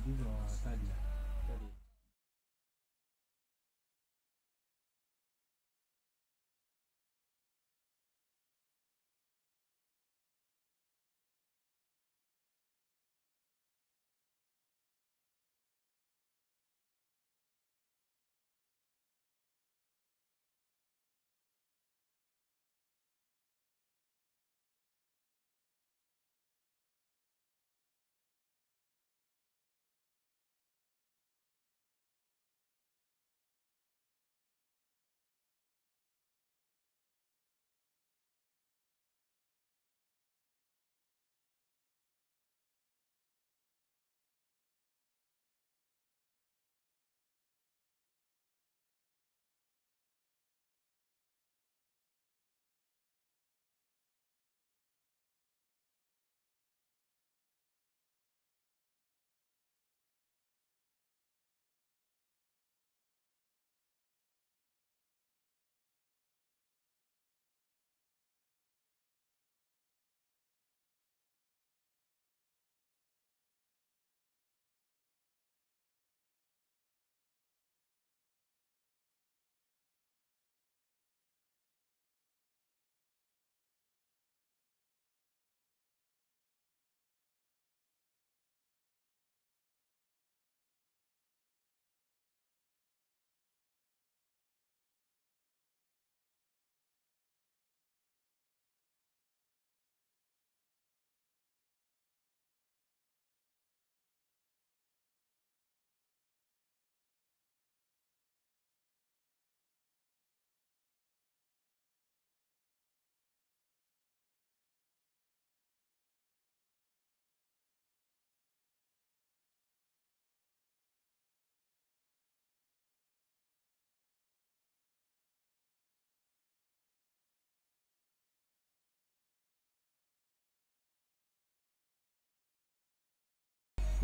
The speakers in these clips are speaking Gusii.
This is our third year.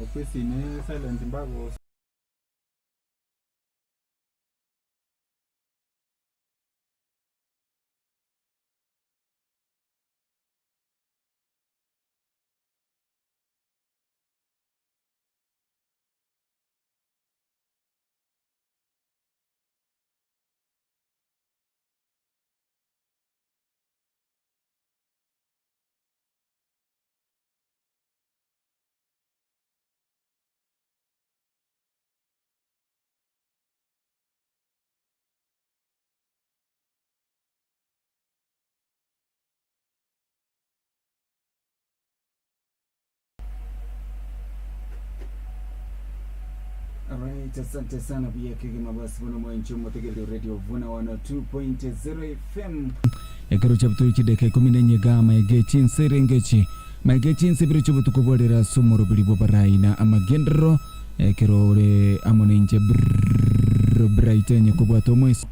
Ofisi ne silent mbago. Alright, asante sana pia kegima basi bono mwenche omotegereri Radio Vuna 102.0 FM. Ekero chiabutoire chideka ikomi na enye iga amaiga echinse erenge echi maiga echinse ibere chi'obotuko bwarera ase omoroberi bw'abarai na amagenderero ekero ore amo nainche brrrr Bright enye kobwata omoiso.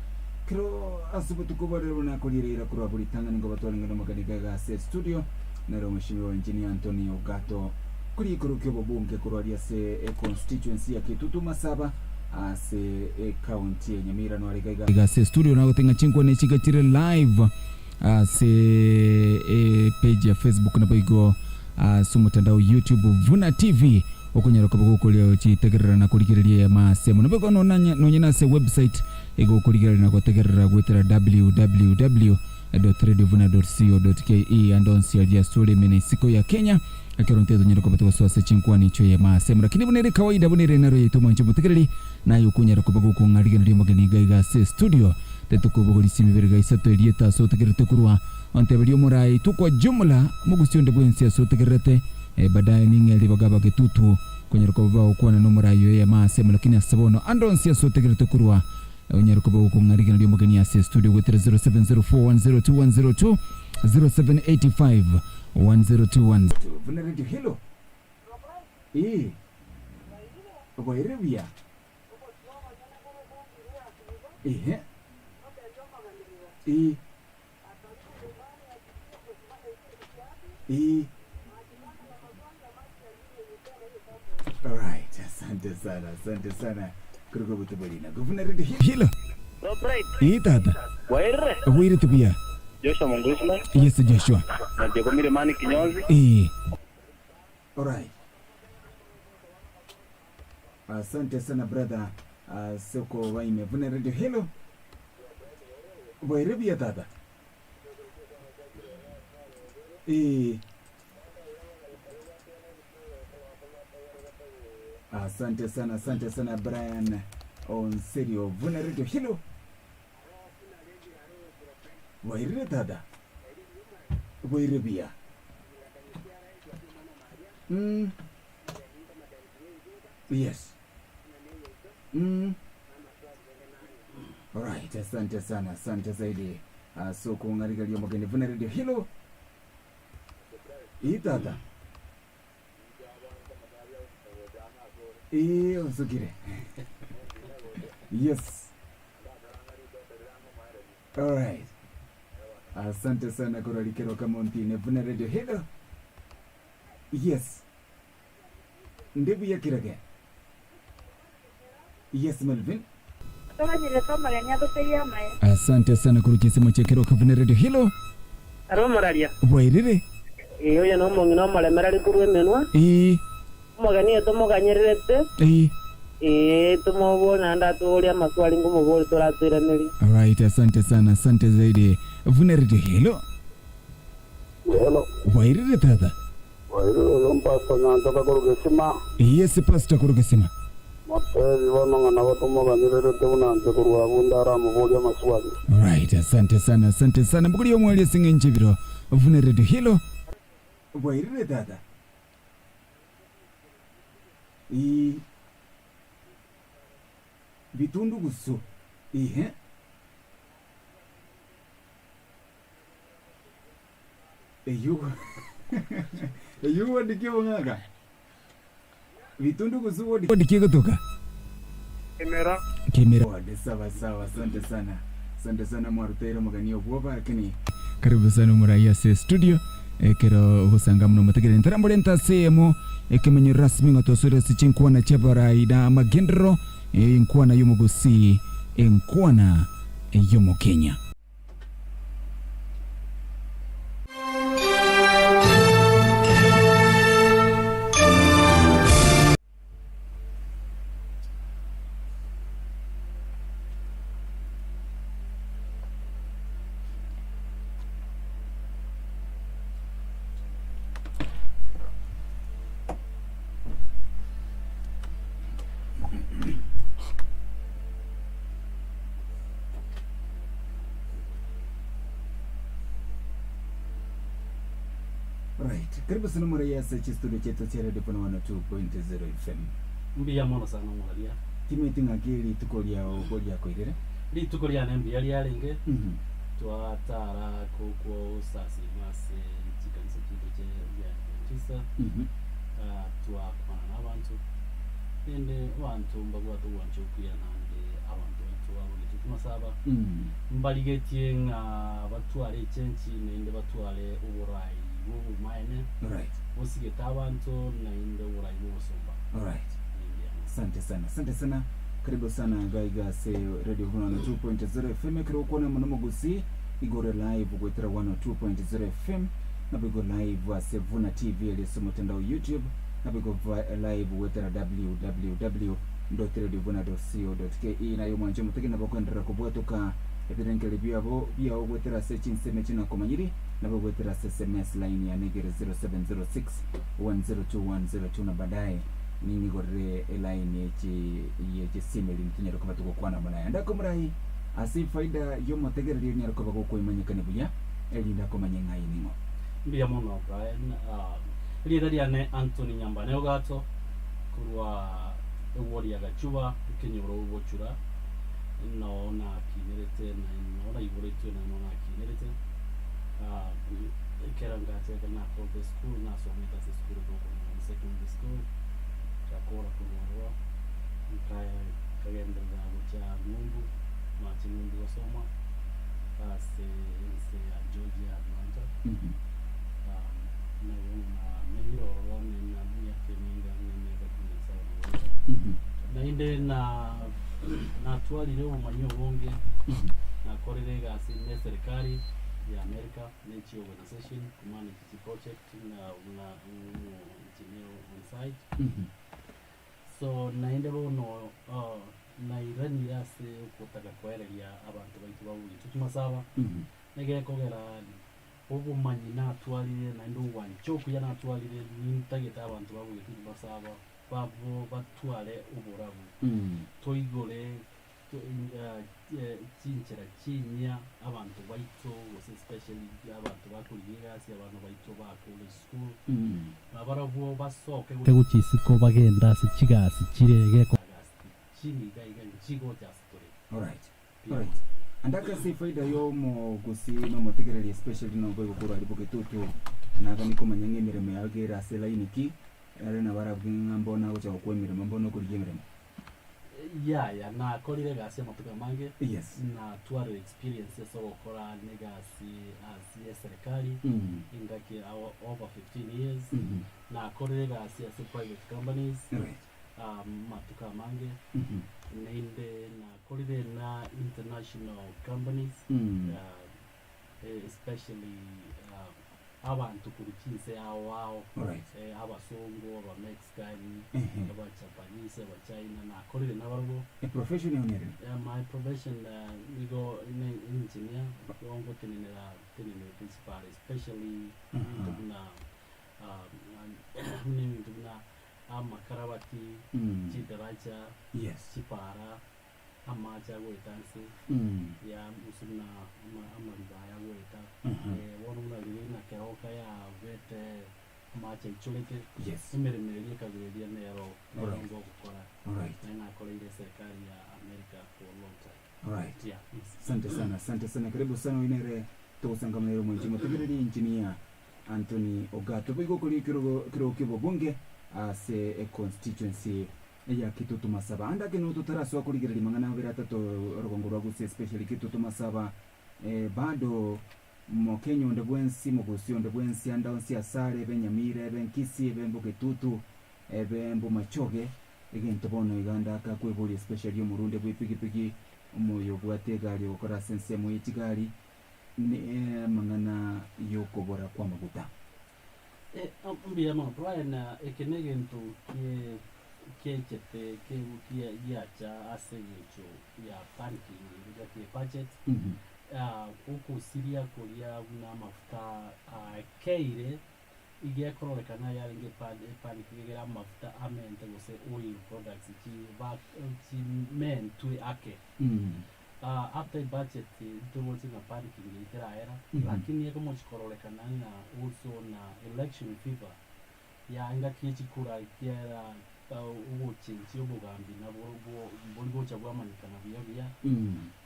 Ekero ase obotuko bwarera buna nakoriera eira korwa buri tang'ani nkoba twarenge nomogeni iga iga ase estudio nere omweshimiwa Engineer Anthony Ogato Koria igoro ki'obobunge korwa aria ase econstituency ya Kitutu Masaba ase ecounty ya Nyamira noare iga iga. Iga ase estudio nagote ng'a chinkwana echi iga chire live ase epage ya Facebook naboigo ase omotandao YouTube Vuna TV okonyara koba gokoria chitegerera na korigereria eyemo ase emo naboigo nonye nonye nase website igo okorigereria na gotegerera goetera www dot radiovuna dot co dot ke ande onsi aria ase ore ime na isiko ya Kenya. Ekero intwe tonyare koba togosoa ase chinkwana echio eyemo ase emo, lakini buna ere kawaida, buna ere enaro yaito omwanchi omotegereri, naye okonyara koba gokong'a rigena ri'omogeni iga iga ase estudio, tetokobogorisia emebere iga isato erieta ase otegererete korwa, onteberie omorai aitwe kwa jumla, mogusie onde bwensi ase otegererete, eh, baadaye ning'e ribaga abagetutu konyara koba bagokwana nomorai oyo eyemo ase emo, lakini ase bono ande onsi ase otegererete korwa, onyare koba gokong'a rigena ri'omogeni ase estudio goetera 0704102102, 0785 1021. Buna radio hello. Ee. Oboire buya. Ehe. Ee. Ee. Alright, asante sana, asante sana. Kuruka butubolina. Guvuna radio hello. Robright, Ee tata. bwairire? Oboirete buya. Joshua Mongusna, Yes Joshua. na Jacob Milimani Kinyozi. Ee. Alright. Asante sana brother ase okoba ime buna radio hello. Bwaire buya tata. Ee. Asante sana, asante sana Brian Onserio buna radio hello. Bwairire tata. Bwaire buya. Yes. Alright, asante sana, asante zaidi. Ase okong'arigeria omogeni buna radio hilo. Ii tata. Ii osukire. Yes. Alright. Asante sana korarikero kamontine buna radio hilo. Yes. Ndi buya kirage. Yes Melvin. Tomanyerete omogeni atoterie amaya. Asante sana korwa chinsemo chia Keroka buna radio hilo. Are omoraria. Bwairire. Ee, oyo nomong'ina omoremereri korwa emenwa. Ee. Omogeni oyo tomoganyererete. Ee. Ee, tomoborie naende atoborie amaswali nkomoborie toratoiranerie. Alright, asante sana, asante zaidi. Buna radio hilo. Hello. Bwairire tata. Bwairire oyo mpastor Nyanchoka korwa Gesima. Yes pastor korwa Gesima. Motebi bono ng'a nabo tomoganyererete buna inche korwa abwo ndaramoborie amaswali. Alright, asante sana, asante sana. Mbuguri omwali ase eng'encho ebiro buna radio hilo. Bwairire tata. Ii. Bitundu gusu. Ihe. Eyio eyio wodikie bong'aka bitundu gose wodi wodikie gotoka Kimera. Kimera wode sawa sawa asante sana asante sana mwaruteire omogani obwoba lakini Karibu sana omorai ase studio ekero ogosanga muno motegerere ntarambore ntase eyemo ekemenyo rasmi ng'a twasore ase chinkwana chi'abarai na amagenderero enkwana y'omogusii enkwana y'omokenya. Right. Karibu sana muraiya ase chistudio chiaito chia Radio Pano 102.0 FM. Mbuya mono sana omoraria. Timeti ng'aki rituko riao ko riakoirere? Rituko riane mbuya riarenge, Mhm. twatara kokwo osasima ase chikanisa chiaito chia Adventista, Mhm. ah, twakwana na abanto, rende abanto mbabwate ogwancha okuya naende abanto baito abagechwa kimasaba, mbarigetie ng'a batware echenchi naende batware oborai bw'obomaene, Alright. bosigete abanto naende oborai bw'obosomba. Alright. Nindiamo. Asante sana, asante sana. Karibu sana gaiga ase Radio Vuna 102.0 FM ekero okwana mono mogusi igore live goetera 102.0 FM nabo igo live ase Vuna TV eri ase omotandao YouTube nabo igo live goetera www.radiovuna.co.ke naye omwanche omotege nabo okoenderera kobwatoka ebirengererio biabo biao goetera ase chinsemo echi nakomanyiri nabo goetera ase sms line yane igere 0706 102102 na baadaye Ninyigorere elaini ye chisimi erinde tonyare koba togokwana amo naye. Ande akomorai ase efaida y'omotegereri onyare koba gokoimanyekania buya, erinde akomanye ng'a aye ning'o. Mbuya mono Brian. Erieta riane Anthony Nyambane Ogato korwa eward ya Gachuba ekenyoro Bochura noo nakinerete noo naiboretwe na noo nakinerete. Ekero ngachete nakorete esukuru nasomete ase esukuru ekorokwa Nyang'au Secondary School, ngakora korwa ororo nkagenderera gochia ng'umbu, nache ng'umbu gosoma ase ense ya Georgia Atlanta. Na bono namenyire ororo emiaka emenge ang'e emiaka ikomi na saba na goeta. Naende natwarire obomanyi obonge, nakorire egasi ne eserikari ya America ne chi organisation komanage chi project na buna omo engineer on site. So naende bono nairanire ase ogotaka koereria abanto baito ba Bogitu Chimasaba, egekogera obomanyi natwarire naende ogwancha okuya natwarire nintagete abanto ba Bogitu Chimasaba babo batware oborabu, toigore chinchera chinyia abanto baito gose especially abanto bakorigia egasi abana baito bakore esukuru, nabarabwo basoke gochia isiko bagende ase chigasi chire egekogera chiri iga iga nchigocha ase tore. Alright. Alright. Andake ase efaida ya omogusii na omotegereri especially nongo igokoro aria bogetutu nagani komanya ng'a emeremo yao iga ere ase line ki ere nabo arabwe ng'a mbono agocha gokwa emeremo mbono okorigia emeremo. Yaya, nakorire egasi amatuko amange, Yes. natwarire experience ase ogokora negasi ase eserikali engaki over 15 years, nakorire egasi ase private companies Right. amatuko amange, naende nakorire na international companies especially abanto korwa chinse ao ao, Alright. abasongo, abamexican, Ehe. abajapanese, abachina, nakorire nabarobwo. E profession yao nere? My profession nigo ne engineer, nigo ngotenenera ntenenerete chipara especially ebinto buna buna ebinto buna amakarabati, chidaraja, Yes. chipara. amache agoeta nse ya gose buna amariba aya agoeta, bono buna riria na keroka yabete amache aichorete, Yes. emeremo eria ekabera eria nero nero Alright. ngogokora, Alright. naye nakoreire eserikari ya America for a long time. Alright. Yeah. Asante sana, asante sana. Karibu sana oyo nere togosangamanera omwanchi motegereri engineer Anthony Ogato. Boigo okori ekerogo ekerogo ki'obobunge ase econstituency Eya Kitutu Masaba. Ande ake nigo totarasoa korigereria mang'ana abere atato orogongo rwa Gusii especially Kitutu Masaba eh, bado Mokenya onde bwensi, Mogusi onde bwensi ande onsi asare ebe Nyamira ebe Nkisii ebe Mbogetutu ebe Mbomachoge egento bono iga ande ake akweboria especially omorunde bwe epigipigi omoyo obwate egari ogokora ase ensemo ye chigari ne amang'ana yokobora kw'amaguta. Mbuya mono Brian, eke negento kiechete giacha ase eng'encho ya panicking engaki ye budget, okosiria koria buna amafuta akeire iga ekororekana yarenge epanicking egere amafuta amente gose oil products chimentwe ake. After ebudget ntoroche ng'a panicking eye teraera, lakini ekomochi kororekana ng'a also na election fever ya engaki ye chikura ekiagera ogochenchia obogambi naborobwo mbori gocha bwamanyekana buya buya.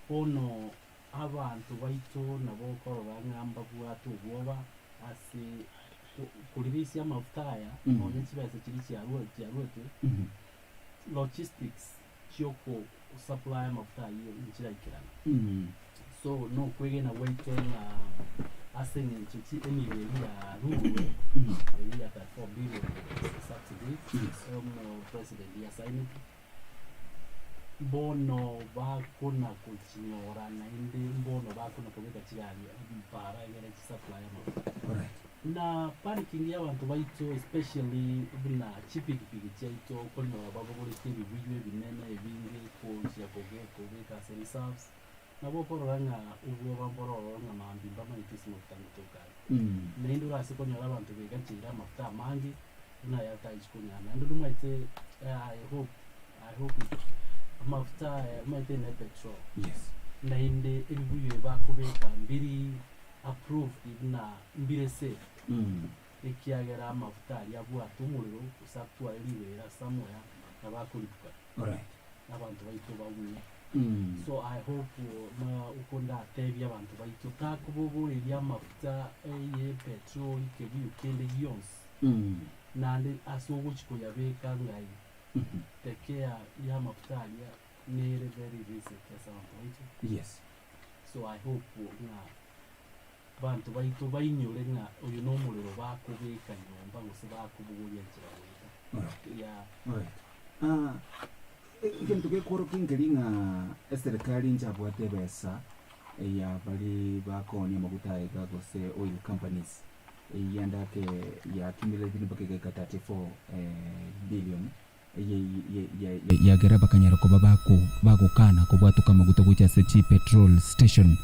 Bono abanto baito nabo okorora ng'a mbabwate obwoba ase koririsia amafuta aya nonye chibesa chiria chiaruetwe, logistics chioko supply amafuta ayio nchiraikerana. So nokwegena gwaito ng'a ase eng'encho chi enibo eria yarurwe eria ya 34 billion subsidy omo president yasaineti bono bakona kochinyora naende mbono bakona kobeka chigari bara egere chisupply amafuta. Na panicking y'abanto baito especially buna chipikipiki chiaito okonyora babogoretie ebibuyu ebinene ebinge gochia koge kobeka ase reserves, nabo okorora ng'a obwoba mboro ororo ng'a mambia mbamanyeti ase amafuta ngotoka are. Naende orase konyora abanto begacheire amafuta amange buna aya ataichi konyara. Naende omanyete I hope, I hope it amafuta aya omanyete ne petrol. Naende ebibuyu ebi bakobeka mbiri approved buna mbire safe, ekiagera amafuta aria abwate omorero gose atware riberera somewhere nabo akoripuka abanto baito baumie. So I hope na uko ndatebie abanto baito takobogoreria amafuta eye petrol kebuyu kende gionsi naende ase ogochi koyabeka ng'ai the care ya amafuta aria nere very risky ase abanto baito. So I hope ng'a abanto baito bainyore ng'a oyo nomorero bakobeka nyomba gose bakobogoria nchera goeta. Alright. Yeah. Alright. Ah, egento gekworokia nkeri ng'a eserikari nchabwate ebesa eya bari bakoonia amaguta aiga gose oil companies eyio ande ake ya accumulated mpaka egaika 34 eh, billion. Yagera bakanyara koba bagokana kobwatoka amaguta gocha ase chi petrol station.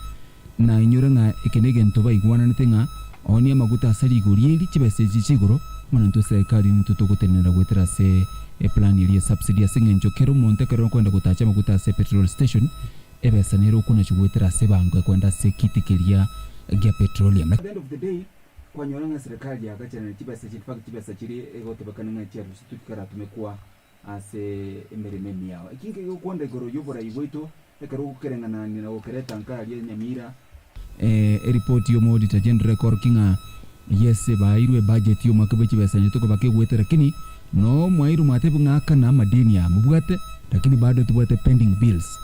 Na inyore ng'a eke negento baigwananete ng'a oonie amaguta ase rigori eri chibesa echi chigoro, bono intwe eserekari nintwe togotenenera goetera ase eplan eria ye subsidy ase eng'encho kera omonto ekero okoenda gotacha amaguta ase petrol station ebesa nere okonachi goetera ase ebango ekoenda ase ekiti keria gia petroleum. At the end of the day kwanyora ng'a eserekari yagachanire chibesa echi in fact chibesa chiria egotebekana ng'a chiarusetwe chikaratumekwa ase emeremo emiao. Eki nkegokwana igoro y'oborai bwaito ekero ogokereng'anania na gokereta nkaria Nyamira. Eripoti y'Omoauditor General ekorokia ng'a yes baeirwe ebudget y'omwaka bwe chibesa inche tokobaka egwete lakini no mwaeirwe mwatebwa ng'a akana amadeni aya mobwate lakini bado tobwate pending bills.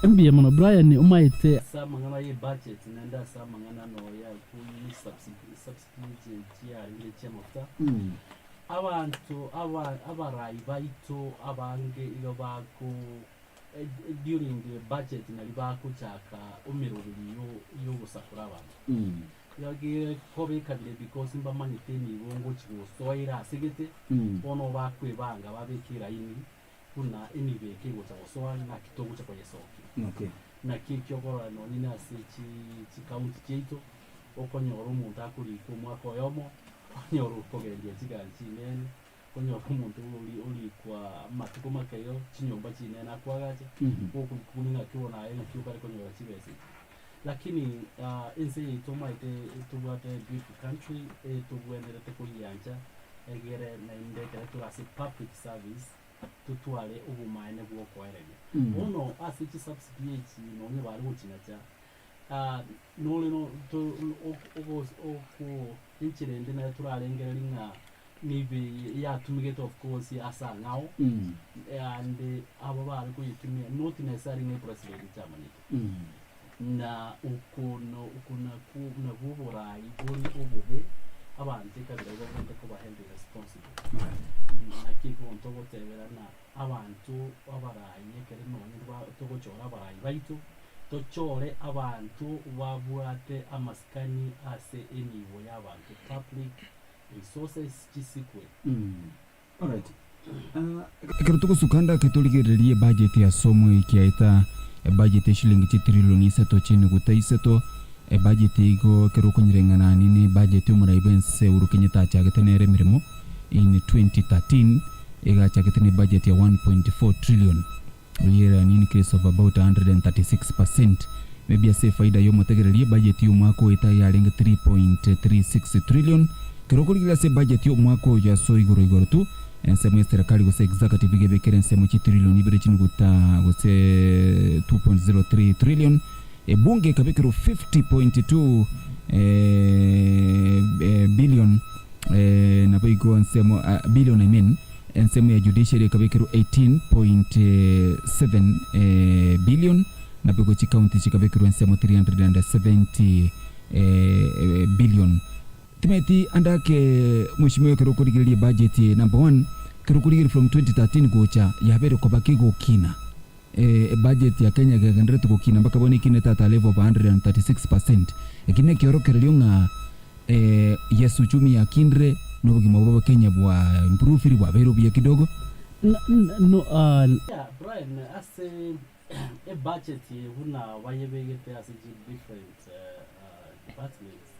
Mbuya mono Brian omaete. Ase amang'ana ye budget naende ase amang'ana nonya kwi subsidy chiarenge chi'amafuta, abanto aba abarai baito abange iga bako during budget nari bagochaka emeroberi yogosakora abanto. Iga kobekabire because mbamanyete enibo ngochi gosoera ase gete, bono bakwebanga babeke eraini buna enibo eke egocha gosoa naki togocha koyesokia. Okay. Naki ekio okorora nonye na ase chicounty chiaito, okonyora omonto akorikwa omwaka oyomo, okonyora okogendia chigari chinene, okonyora omonto orikwa amatuko makeigo, chinyomba chinene akoagacha, gokorikwa ng'aki bono aye ng'aki okare konyora chibesa echi. Lakini ense yaito omanyete tobwate beautiful country, etobwenerete koyiancha egere naende ekero tore ase public service, totware obomaene bw'okoereria. Bono ase chisubsidy echi nonye bare gochinacha, nore no to oko enchera ende naye torarengereria ng'a nibe yatumegete of course ase ang'ao, and abo bare koyetumia not necessarily ng'a epresident nchamanyete. Na oko no oko nakwo nabwo oborai bore obobe, abanto ekabira babwenerete koba held responsible. Naki ekero togotebera ng'a abanto abarai ekere nonye ba togochora abarai baito, tochore abanto babwate amasikani ase enibo y'abanto, public resources chisikwe. Alright. Ekero togosuka ndake torigererie ebudget ase omoiki aeta ebudget eshilingi chitrillion isato chinuguta isato ebudget igo ekero okonyereng'anani ne ebudget omorai bwense Uhuru Kenyatta achagete nere emeremo in 2013 iga achagete ne ebudget ya 1.4 trillion Oyere an increase of about 136%. Maybe ase efaida y'omotegereri, ebudget y'omwaka oeta yarenge 3.36 trillion. Kero okorigereria ase ebudget y'omwaka oyo ase oigoro igoro tu, ensemo y'eserekari gose executive iga ebekere ensemo chitrillion ibere chinuguta gose 2.03 trillion. Ebunge ekabekerwa 50.2 billion naboigo ensemo billion I mean. Ensemo ya judiciary ekabekerwa 18.7 billion, naboigo chicounty chikabekerwa ensemo 370 billion. Timanyeti ande ake mweshimiwa ekero okorigereria ebudget eye number one, ekero okorigereria from 2013 gocha yabeire koba kegokina. Ebudget ya Kenya egegendererete gokina mpaka bono ekinete at a level of 136%. Eki nekiorokererio ng'a yes uchumi yakindire na obogima bwa abakenya bwa improvire bwabeire obuya kidogo. No, Yeah, Brian, ase ebudget eye buna bayebegete ase chi different departments,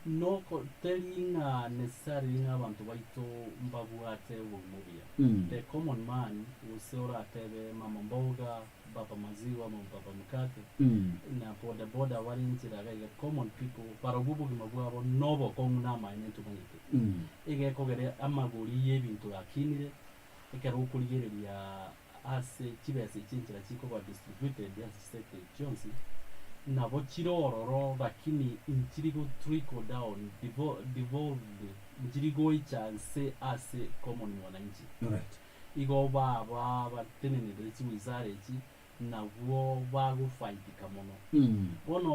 Noko teri ng'a necessarily ng'a abanto baito mbabwate obogima obuya. The common man gose oratebe mama mboga, baba maziwa, mama baba mkate, na boda boda bare nchera iga iga, common people barobwo obogima bwabo nobokong'u na amaene ntomanyete. Iga ekogera amagori y'ebinto gakinire, ekero okorigereria ase chibesa echi enchera chikoba distributed ase chisector echi chionsi, nabo chire ororo lakini nchiri go trickle down, devolved, nchiri goicha nse ase common mwananchi. Igo baba batenenere chiwizara echi nabwo bagofaidika mono. Bono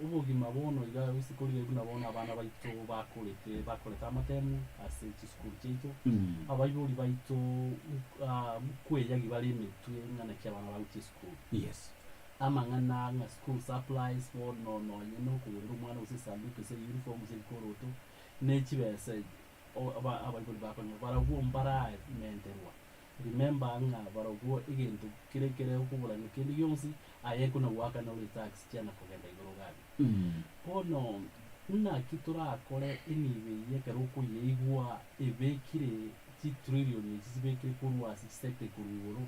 obogima bono iga gose korigereria buna bono abana baito bakorete bakorete amatemu ase chisukuru chiaito, abaibori baito nkweyagi bare emetwe ng'a naki abana bagochia esukuru. Yes. Amang'ana ng'a school supplies bono nonye na okogorera omwana gose esanduku gose euniform gose ebikoroto, ne chibesa. abaibori bakonyora barabwo mbaramenterwa. Remember ng'a barobwo egento kere kere okoborania kende gionsi aye ekona goakana ore tax chiana kogenda igoro gabi. Bono naki torakore enibo eyio ekero okoyeigwa ebekire chitrillion echi chibekire korwa ase chisector korwa igoro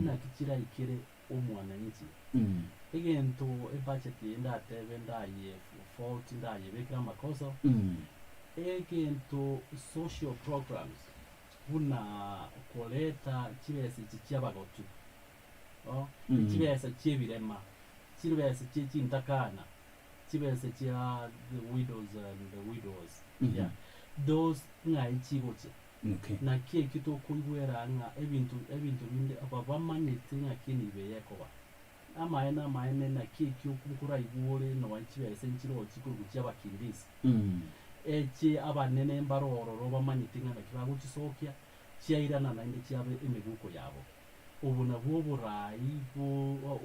naki chiraikere omwananchi. Egento ebudget eye ndatebe ndaye fault ndayebekere amakoso, egento social programs buna koreta chibesa echi chiabagotu, chibesa chiebirema, chibesa chie chintakana, chibesa chia the widows and the widowers, yeah, those ng'ai chigochia. Okay. Naki ekio tokoigwera ng'a ebinto ebinto binde aba bamanyete ng'aki enibo eye ekoba. Amaene amaene naki ekio nkoraigwe ore nonya chibesa nchirochie korwa gochia abakimbisi. Echi abanene mbare ororo bamanyete ng'a naki bagochisokia, chiairana naende chiaba emeguko yabo. Obo nabwo oboraai bo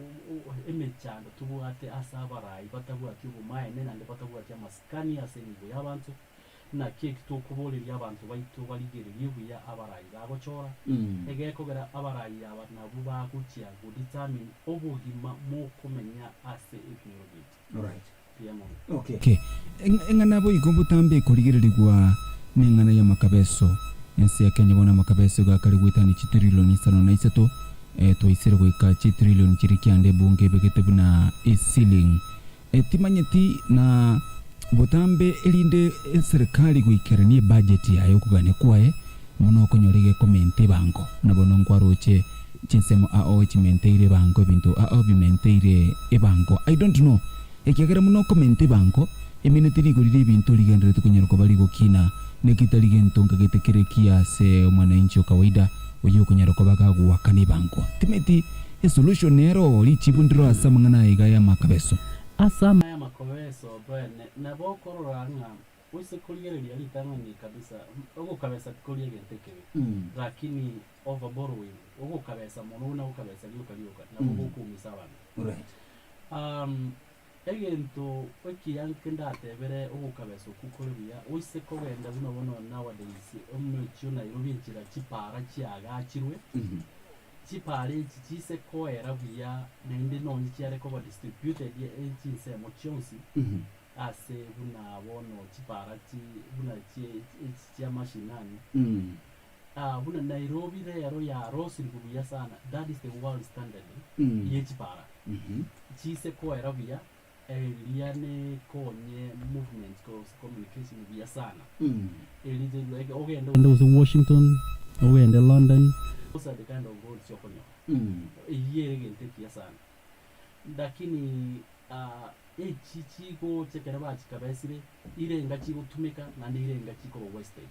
emechando tobwate ase abarai batabwati obomaene naende batabwati amasikani ase enibo y'abanto. Naki eki tokoboreria abanto baito barigererie buya abarai bagochora, egekogera abarai aba nabwo bagochia godetermine obogima mokomenya ase ebinyoro biaito. Alright. Mbuya mono. Okay. Okay. Eng'ana boigo botambe ekorigererigwa neng'ana y'amakabeso. Ense ya Kenya bono amakabeso iga akare goetania chitrillion isano na isato, twaisire goika chitrillion chiria kianda ebunge ebegete buna eceiling. Timanyeti na botambe erinde eserekari goikerania ebudget yaye okogania kwaye buna okonyora egekomenta ebango. Buna bono nkwaroche chinsemo ao chimenteire ebango ebinto ao bimenteire ebango. I don't know ekiagera buna okomenta ebango emineti rigori riebinto rigenderete konyara koba rigokina neki tari gento nkagete kere kiya ase omwananchi o kawaida oyio okonyara koba gagoakana ebango. Timeti Esolution nero richibu ndiro ase amang'ana aya iga y'amakabeso. Ase amang'ana y'amakobeso bene nabo okorora ng'a oise korigereria ritang'ani kabisa ogokabesa tikori egento ekebe lakini over borrowing ogokabesa mono buna gokabesa rioka rioka nabo gokoumisa abanto. Egento ekiya nke ndatebere ogokabesa okwo kore buya oise kogenda buna bono nowadays omochie o Nairobi enchera chipara chiagachirwe. Chipara echi chise koera buya naende nonye chiare koba distributed chinsemo chionsi ase buna bono chipara chi buna chie echi chia mashinani. Buna Nairobi rero yarosirigwe buya sana that is the world standard ye chipara. Chise koera buya eria nekonye movement gose communication buya sana. Erinde ogende gose Washington, ogende London, those are the kind of roads okonyora. Eyio ere egento ekiya sana. Lakini echi chigocha ekero bachikabesire, irenga chigotumeka naende irenga chikoba wasted.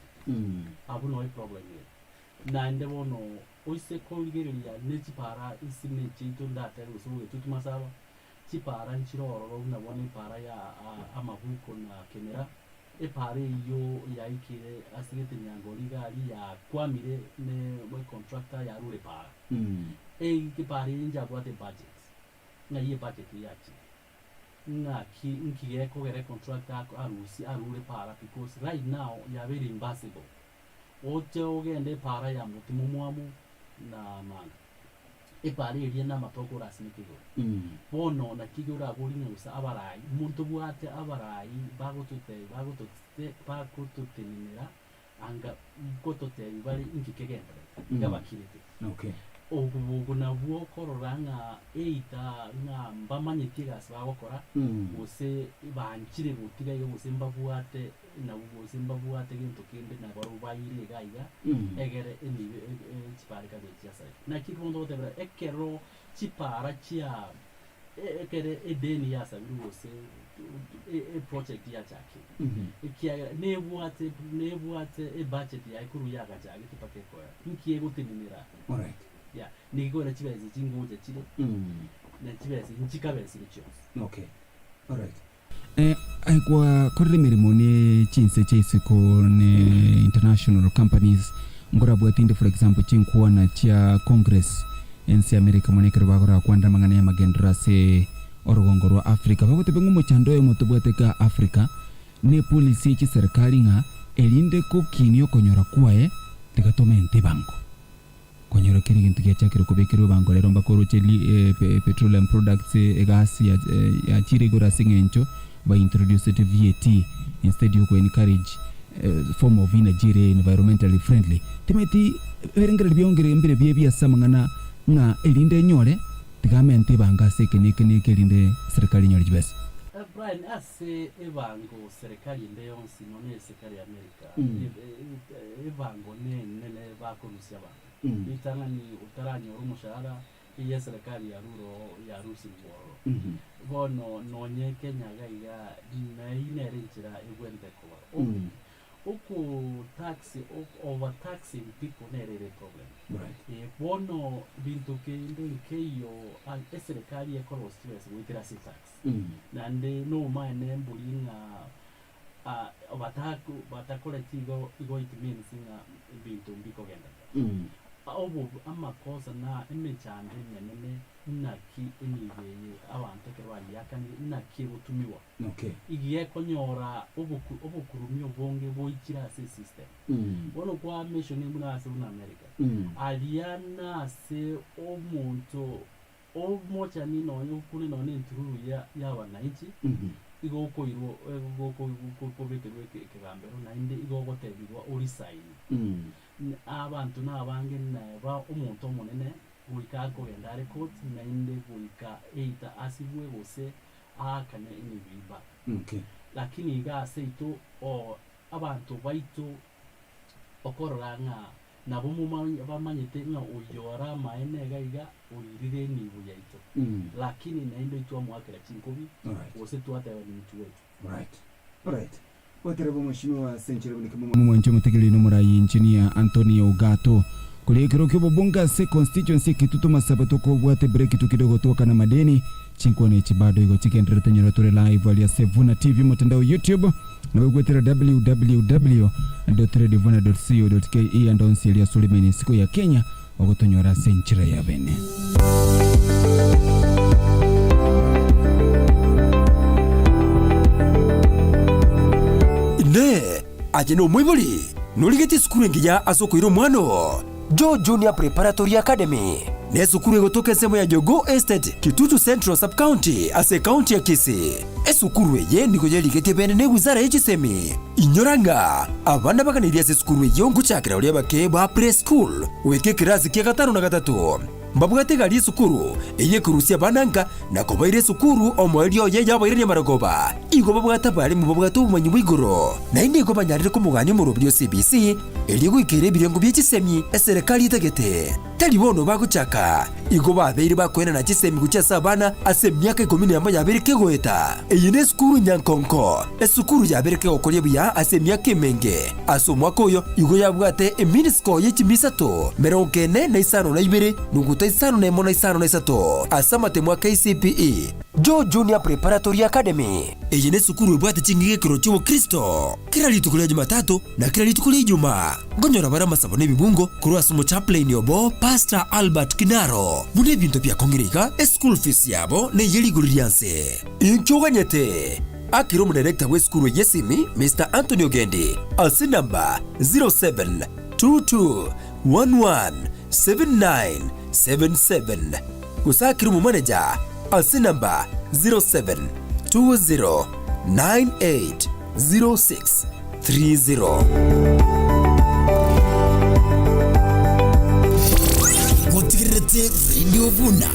Abwo noo eproblem ere. Naende bono oise korigereria ne chipara ase chiaito ndatebe gose bogetutu masaba, Chipaara nchire ororo buna bono epaara ya amabuko na kemera, epaara eyio yaikire ase getenyango rigari yakwamire ne contractor yarure epaara. Epaara eye njabwate ebudget, ng'ai ebudget yachire? Ng'aki nki gekogera econtractor arusie arure epaara because right now yabeire impassable. Oche ogende epaara ya Motimomwamu na Manga. Epaara eria namatoke orasimeke igoro. Bono naki iga oraborie ng'a gose abarai, ntobwate abarai bagototebi bagotote bagototenenera anga nkototebi bare inki kegendererete, iga bakirete. Okay. Obo nabwo okorora ng'a either ng'a mbamanyeti egasi bagokora, gose banchire gotiga iga gose mbabwate nabwo gose mbabwate gento kende nabarobwo baire iga iga, egere enibo chipara ekabe chiasareka. Naki bono togotebera ekero chipara chia ekere edeni yasabirwe gose eproject yachakire, ekiagera nebwate nebwate ebudget yaye korwa yagachagete mpaka ekoera, nki egotenenera? Alright. Yeah, nigo ekogera chibesa echi ngocha chire, na chibesa echi nchikabesire chionsi. Okay. Alright. Aye gwakorire emeremo ne chinse chia isiko ne international companies, nkorabwate inde for example chinkwana chia congress ense ya America mono ekero bagorakwanera amang'ana y'amagenderero ase orogongo rwa Africa bagoteba ng'a omochando oyomo tobwate iga Africa ne policy ye chiserikali ng'a. Erinde gokinia okonyora kwaye, tiga tomente ebango. Konyora kera egento giachakire kobekerwa ebango rero mpaka oroche petroleum products, egasi yachire igoro ase eng'encho ba introducete VAT instead yo ko encourage form of energy ere environmentally friendly. Timanyeti ebirengererio biaongire mbire biebi ase amang'ana ng'a erinde enyore tiga amente ebango ase eke na eke na eke erinde serikali enyore chibesa. Brian, ase ebango serikali ende yonsi nonya eserikali ya America, ebango nenene bakorusia abanto. Ritang'ani otaranyora omoshahara, eye eserikali yarure oo yarusirwe ororo. Bono nonye Kenya iga iga neyio nere enchera egwenerete koba. Oko tax over taxing people nere ere eproblem. Eh, bono binto kende nkeiyo eserikali ekorosia chibesa goetera ase etax. Naende nomaene mbori ng'a batakoreti igo igo it means ng'a ebinto mbikogenderera. Obo amakosa na emechando emenene naki enibo eye abanto ekero bayeakanire naki egotumiwa. Okay. Iga ekonyora oboku obokurumi obonge boichire ase esystem. Bono kwa mention buna ase buna America, aria nase omonto omochani nonye okure nonye entururu ya ya wananchi, igo okoirwa goko kobekerwa ekegambero naende igo ogotebigwa oresign. Abanto nabange neba omonto omonene goika akogenda are court naende goika either asibwe gose aakane emibiba. Okay. Lakini iga aseito oo abanto baito okorora ng'a nabo moma bamanyete ng'a oyio ore amaene iga iga oirire enibo yaito. Lakini naende twamoakera chinkobi Alright. gose twateba ninchu wetu. Alright. Alright. Gwatereba omweshimiwa ase enchera buna kimo Omwanche omotegereri nomorai Engineer Anthony Ogato. Koria ekero ki'obobunge ase constituency ya Kitutu Masaba tokobwate break kidogo twakana amadeni. Chinkwana echi bado igo chigendererete nyora tore live aria ase Vuna TV motandao YouTube nabo gwetera www.radiovuna.co.ke ande onsi aria ase oremene isiko ya Kenya ogotonyora ase enchera ya bene. Inee! Aye nomoibori? Norigetie esukuru engiya ase okoira omwana oo? Joe Junior Preparatory Academy nesukuru egotoka ensemo ya Jogoo Estate, Kitutu Central Sub-County ase ekaunti ya Kisii. Esukuru eye nigo yerigetie bene ne ewizara ye chisemi. Inyora ng'a abana baganeirie ase esukuru eyio ngochakera baria abake ba pre-school goika ekerasi kia gatano na gatato. Mbabwate egari y'esukuru eye ekorusia abana nka na kobaira esukuru omoerio oye yabairania amarogoba. Igo babwate abalimu babwate obomanyi bwa igoro, naende igo banyarire komogania omoroberi o CBC erio goikeria ebirengo bie chisemi eserekari etagete. Tari bono bagochaka, igo babeire bakoenana chisemi gochia ase abana ase emiaka ikomi nemo yabeire kegoeta. Eye nesukuru nyankonko, esukuru yabeire kegokoria buya ase emiaka emenge. Ase omwaka oyo igo yabwate eminisiko ye chimi isato, merongo ene na isano na ibere, nuguta isano nemo na isano na isato ase amatemo a KCPE. Joe Junior Preparatory Academy. Eye nesukuru ebwate ching'igekero chi'obokristo kera rituko ria Jumatatu na kera rituko ria Ijumaa. Nkonyora bare amasabo na ebibungo korwa ase omochaplain obo Pastor Albert Kinaro. Buna ebinto biakong'ire iga, eschool fees yabo neye rigori rianse. Inki oganyete? Akera omodirector bw'esukuru eye esimi Mister Anthony Ogendi ase enamba 0722117977 gose akere omomanager ase enamba 0720980630. Gotigererete Radio Vuna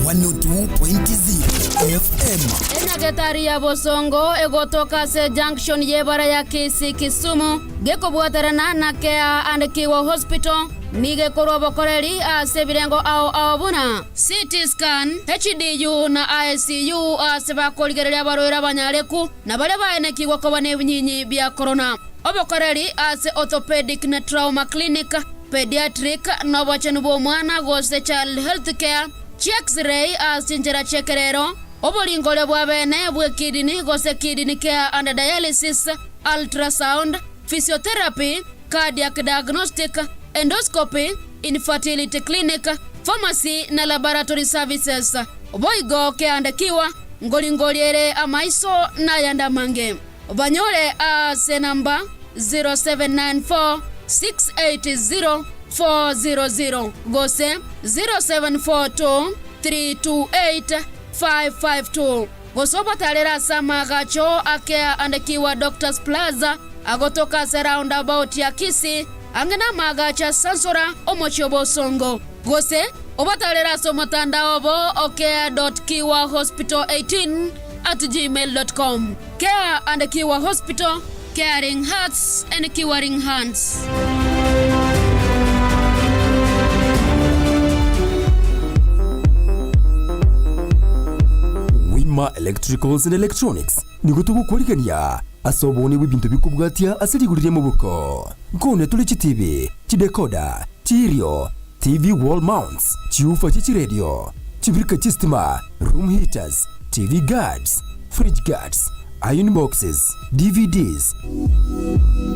102.0 FM. Enyagetari ya Bosongo egotoka ase junction y'ebara ya Kisii Kisumu, gekobwaterana na Care and Kiwa Hospital, nigo ekorwa obokoreri ase ebirengo ao ao buna CT scan, HDU na ICU ase bakorigereria abarwaire abanyareku na baria baenekigwe koba nebinyinyi bia korona. Obokoreri ase Orthopedic na Trauma Clinic, Pediatric, na obochenu bw'omwana gose Child Health Care, Chi-X-ray ase chinchera chi'ekerero, oboringoria bwa bene bw'ekidini gose Kidney Care and Dialysis, Ultrasound, Physiotherapy, Cardiac Diagnostic, Endoscopy, Infertility Clinic, Pharmacy na Laboratory Services. Boigo keandekiwa, ngoringoria ere amaiso nayande amange. Banyore ase enamba. 0794 680 400 gose 0742 328 552 gose obatarere ase amaagacho a Care and Cure Doctors Plaza agotoka ase roundabout ya Kisii ang'e namaagacho a Sansora omochie o Bosongo gose obatarere ase omotandao obo o care.kiwahospital18 at gmail dot com. Care and Cure Hospital, caring hearts and curing hands. Wima Electricals and Electronics nigo togokwarigania ase obonene bw'ebinto bikobwatia ase rigori ri'emoboko. Nkone tore chitibi, chidecoder, chiirio, TV wall mounts, chiufa chie chiredio, chibirika chi'estima, room heaters, TV guards, fridge guards, iron boxes, DVDs.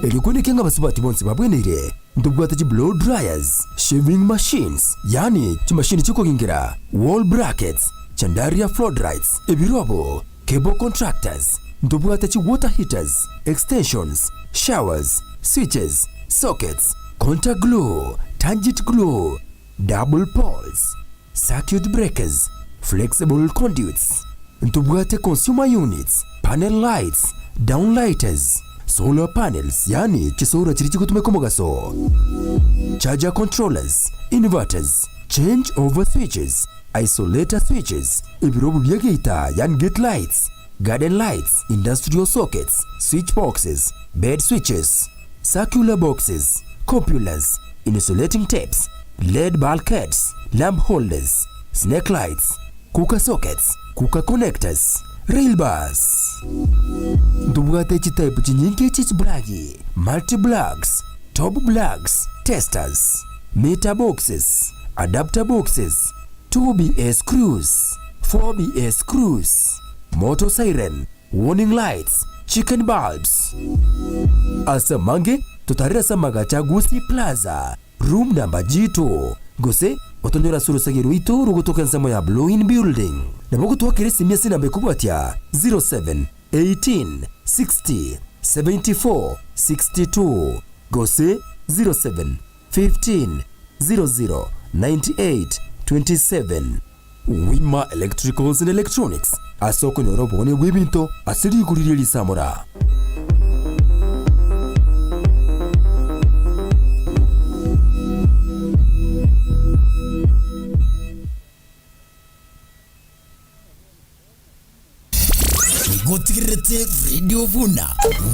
Erio kweneke ng'a abasubati bonsi babweneire, ntobwate chi blow dryers, shaving machines, yaani chimashini chi'okogingera, wall brackets, chandaria floodlights, ebirobo, cable contractors, ntobwate chi water heaters, extensions, showers, switches, sockets, contact glue, tangent glue, double poles, circuit breakers, flexible conduits, ntobwate consumer units, panel lights, downlighters, solar panels yaani chisora chiria chigotumeka omogaso, charger controllers, inverters, change over switches, isolator switches, ebirobu bi'egeita yaani gate lights, garden lights, industrial sockets, switch boxes, bed switches, circular boxes, cupolas, insulating tapes, lead bulkheads, lamp holders, snake lights, cooker sockets, cooker connectors, rail bars. Ntobwate chitype chinyinge chie chiplagi, multi plugs, top plugs, testers, meter boxes, adapter boxes, 2BA screws, 4BA screws, motor siren, warning lights, chicken bulbs. Ase amange totarere ase amagacho a Gusii Plaza, room number G2, gose otonyore ase orosegi rwaito rogotoka ensemo ya Blue Inn Building. Nabo ogotwakera esimi ase enamba ekobwatia 07 18 60 74 62 gose 07 15 00 98 27. Wima Electricals and Electronics ase okonyora obogania bw'ebinto ase rigori rie risamora. Nigo otigererete Radio Vuna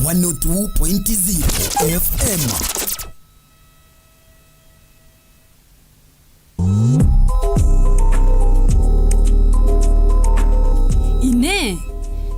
102.0 FM. Inee!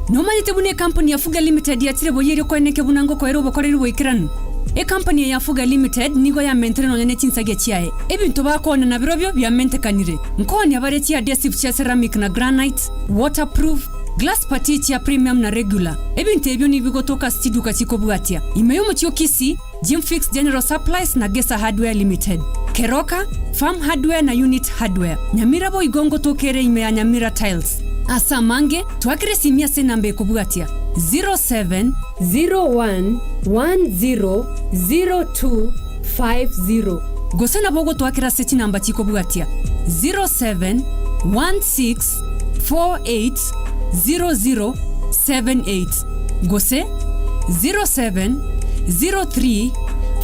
Nomanyete buna ekampuni ya Fuga Limited yachire boyia erio koeneke buna ngokoera obokoreri boikeranu? Ekampani eye ya Fuga Limited nigo yamentire nonya ne chinsagia chiaye. Ebinto bakoonia nabirobio biamentekanire. Nkoonia bare chiadhesive chia ceramic na granite, waterproof, glass putty chia premium na regular. Ebinto ebio nigo bigotoka ase chiduka chikobwatia ime y'omochie o Kisii, Jimfix General Supplies na Gesa Hardware Limited, Keroka, Farm Hardware na Unit Hardware, Nyamira boigo ngotoka ere ime ya Nyamira Tiles. Ase amange, twakere esimi ase enamba ekobwatia, 07. 01 10 02 50 gose nabo ogotwakera ase chinamba chikobwatia, 07 16 48 00 78 gose 07 03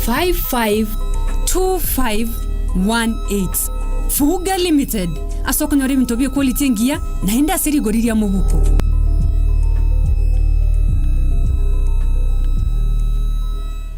55 25 18. Fuga Limited, ase okonyora ebinto bie quality engiya naende ase rigori ria mobuko.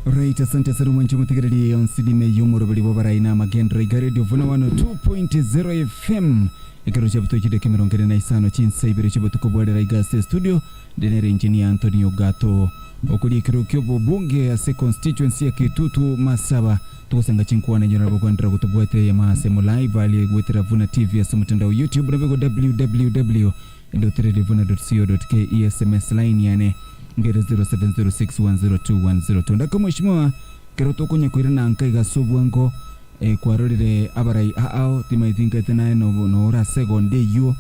Right, asante sana mwanchi mutegereri yonsi nime yomoroberi bw'abarai na amagendero iga radio vuna 102.0 FM ekero chiabuto chideka emerongo ene na isano chinsa ibere chibotuko bwarera iga ase studio Inde nere Engineer Anthony Ogato, okoria ekerogo ki'obobunge ase constituency ya Kitutu Masaba. Togosenga chinkwana enyoro nabo kwenderera gotobwata eyemo ase emo live aria goetera Vuna TV ase omotandao YouTube naboigo www.radiovuna.co.ke SMS line yane ngere 0706102102. Ndake mweshimiwa kero tokonya koirana nka iga ase obwango eh, kwarorire abarai ao timaeti nkaete naye nobo nora ase egonda eywo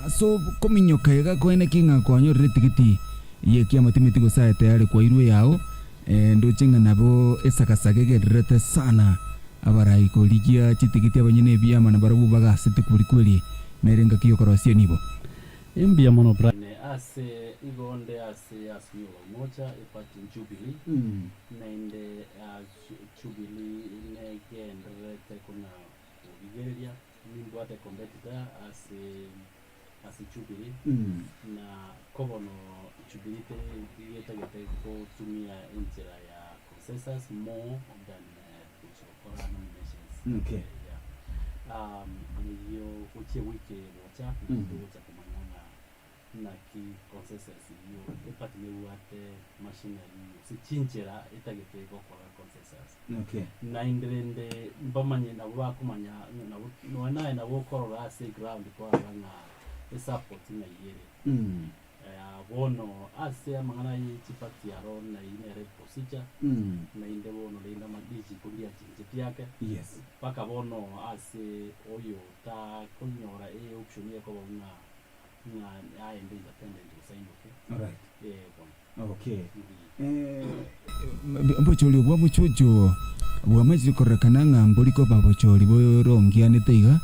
Ase okominyoka iga kwene ki ng'a kwanyorire etigiti y'ekiama timeti gose aye tayari kwairwe eyao. Ndoche ng'a nabo esagasaga egendererete sana, abarai korigia chitigiti abanyene ebiama nabarabwo bagasete kweri kweri, nere engaki y'okorosia enibo. Mbuya mono Brian. Ase igo nde ase Azimio la Umoja, eparty Jubilee, naende Jubilee negendererete kona korigereria, nimbwate competitor ase ase Jubilee, na kobono Jubilee teri getagete gotumia enchera ya consensus more than gochia gokora nominations. Okay. Yeah. Eyio gochia ewiki eye gocha, naende togocha komanya ng'a naki consensus eyio eparty nebwate machinery gose chinchera etagete gokora consensus. Okay. Naende rende mbamanye nabo bakomanya ng'a nabo nonya naye nabo okorora ase eground kwarora ng'a esupport ng'ai ere. Bono ase amang'ana ye chiparty aro nai nere procedure, naende bono rende ama richiko ndiachinchetie ake, Yes. mpaka bono ase oyo takonyora eoption ekoba ng'a ng'a aende independent gose aindoke. Alright. Eh, bono. Okay. Mbochori obwo obochuchu bwamachire kororekana ng'a mbori koba bochori borongianete iga,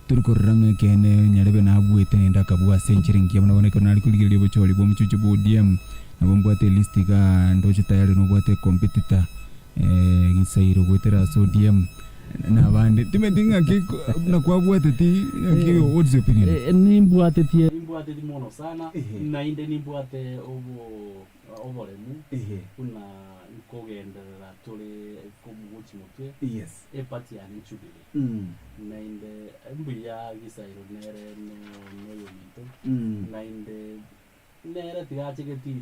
tori korora ng'a ekeene nyarebe nabuete naende akabua ase enchera engiya buna bono ekero nare korigereria obochori bwa omochuchu bwa ODM, nabo mbwate elist igaa ndoche tayari nobwate ecompetitor Gisairo goetera ase ODM na abande. Timanyeti ng'aki buna kwabwateti ng'aki what's your opinion? Nimbwatetie nimbwateti mono sana, naende nimbwate obo oboremu buna nkogenderera tore gochia motwe Yes. eparty yane Jubilee. Naende mbuya Gisairo nere noyominto, naende nere tiga ache getii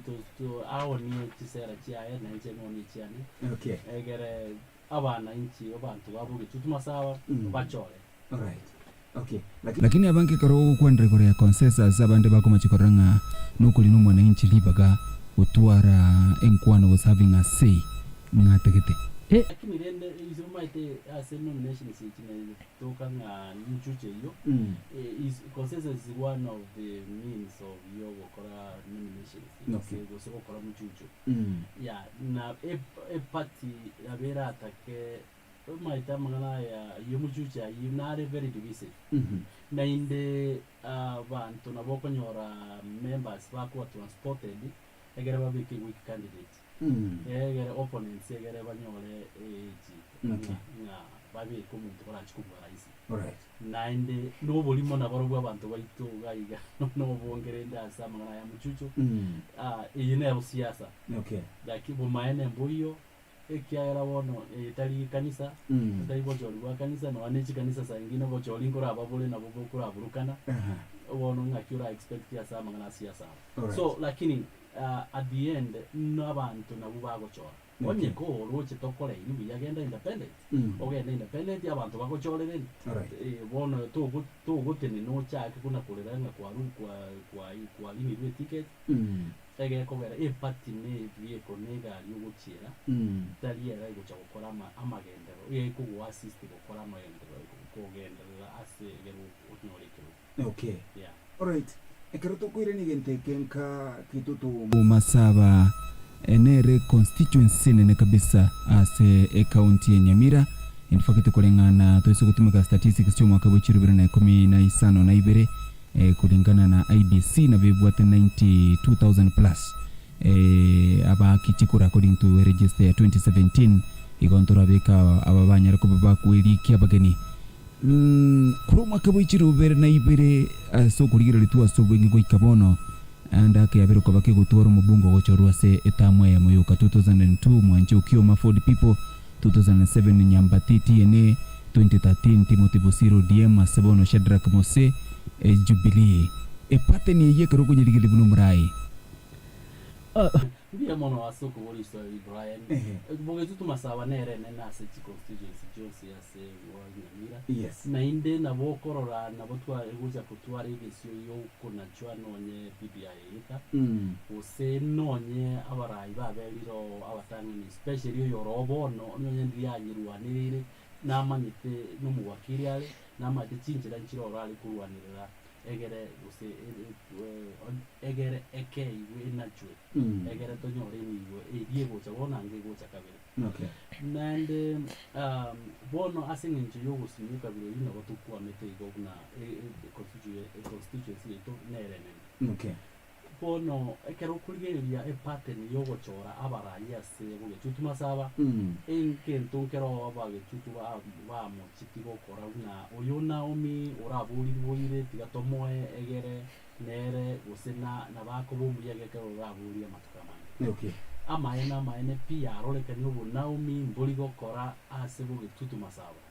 aonie chisera chiaye na inche ng'onie chiane, Okay. egere abananchi abanto ba Bogetutu Masaba bachore. Alright. Okay. Lakini Lakini abange ekero ogokwanera igoro ya consensus abande bakomachi korora ng'a nokori na omwananchi ribaga gotwara enkwano gose having a say ng'a atagete. Lakini rende ise omanyete ase nominations echi netoka ng'a nchuche eyio, is consensus is one of the means of yogokora nominations Okay. gose gokora mochucho. Yeah, na eparty nabo eratake Omanyete amang'ana aya y'omochuche ayio nare very divisive. Naende abanto nabo okonyora members bakoba transported egere babeke weak candidate, egere opponents egere banyore echi Okay. ng'a babeke omonto barachi kobua rahisi. Alright. Naende noborimo nabarobwo abanto baito iga iga nobonge rende ase amang'ana aya mochucho, eye nero siasa. Okay. Lakini bomaene mboiyo. Ekiagera bono eye tari ekanisa, tari bochori bwa kanisa, nonya ne chikanisa saa ingine obochori nkoraba bore nabo bokoraburukana, bono ng'aki ora expect ase amang'ana a siasa aya. So lakini at the end nabanto nabwo bagochora. Onye koroche tokoreiri buya genda independent, ogende independent abanto bagochorere, bono togo togotenena ochake buna korera ng'a kwaru kwa kwa kwarinirwe eticket. Egekogera eparty ne vehicle ne egari ogochiera tari era egocha gokora ama amagenderero egogo assist gokora amagenderero kogenderera ase egere onyore ekerogo. Okay. Yeah. Alright. Ekero tokoirania egento eke nka kitutu. Masaba nere constituency enene kabisa ase ecounty ya Nyamira. In fact koreng'ana toise gotumeka statistics chi'omwaka bwe chirubere na ikomi na isano na ibere, Kulingana na IEBC nabo ebwate 92,000 plus abaaki chikura according to register ya 2017 igo ntorabeke aba banyare koba bakwerikia abageni Korwa omwaka bwe chirubere na ibere ase okorigereria ase obweng'e goika bono ande akeabere koba kegotwara omobunge ogochorwa ase etamu eyemo yoka 2002 Mwancha Okioma Ford People 2007 Nyambati TNA 2013 Timothy Bosire ODM ase bono Shadrack Mose Jubilee. Epateni eyio ekero okonyerigereria buna omorai. Mbuya mono ase okoboria iswali Brian. Bogetutu Masaba nere enene ase chi constituency chionsi ase Nyamira. Yes. Naende nabo okorora nabo twa egocha kotwara egesio yokonachwa nonye BBI eeta. Gose nonye abarai baberire oo abatang'ani especially oyore oo bono nonye ndiria anyerwanereire namanyete nomowakiri are, namanyete chinchera nchire oro are korwanerera. Egere gose egere ekeigwe enachwe, egere tonyore enibo eria egocha bono anga egocha kabere. Okay. Naende bono ase eng'encho y'ogosimia ekabira eyio nabo tokwamete igo buna constituency yaito nere enene. Okay. Bono ekero okorigereria epattern y'ogochora abarai ase bogechuchu masaba, egento nkero abagechuchu bamocheti gokora buna oyo Naomi oraborirwe boire tiga tomoe egere nere gose na nabakoba omuya iga ekero oraborie amatuko amange. Okay. Amaene amaene pi yarorekania obo Naomi mbori gokora ase bogetutu masaba.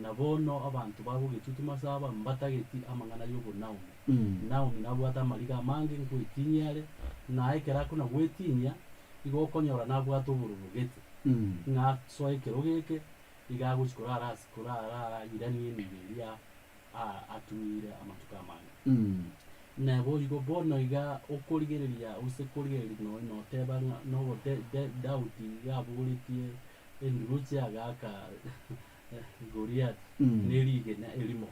Na bono abanto ba bogetutu masaba mbatageti amang'ana y'obonaomi. Naomi nabwate amariga amange ngwetinyia are, na ekero akona gwetinyia, igo okonyora nabwate obororo gete, ng'a asoe ekerogo eke, iga agochia korara ase korara airanie enibo eria atumiire amatuko amange. Naboigo bono iga okorigereria gose korigereria nonya noteba ng'a nobo Daudi iga aboretie enduruche agaaka Goliath nerigena erimo,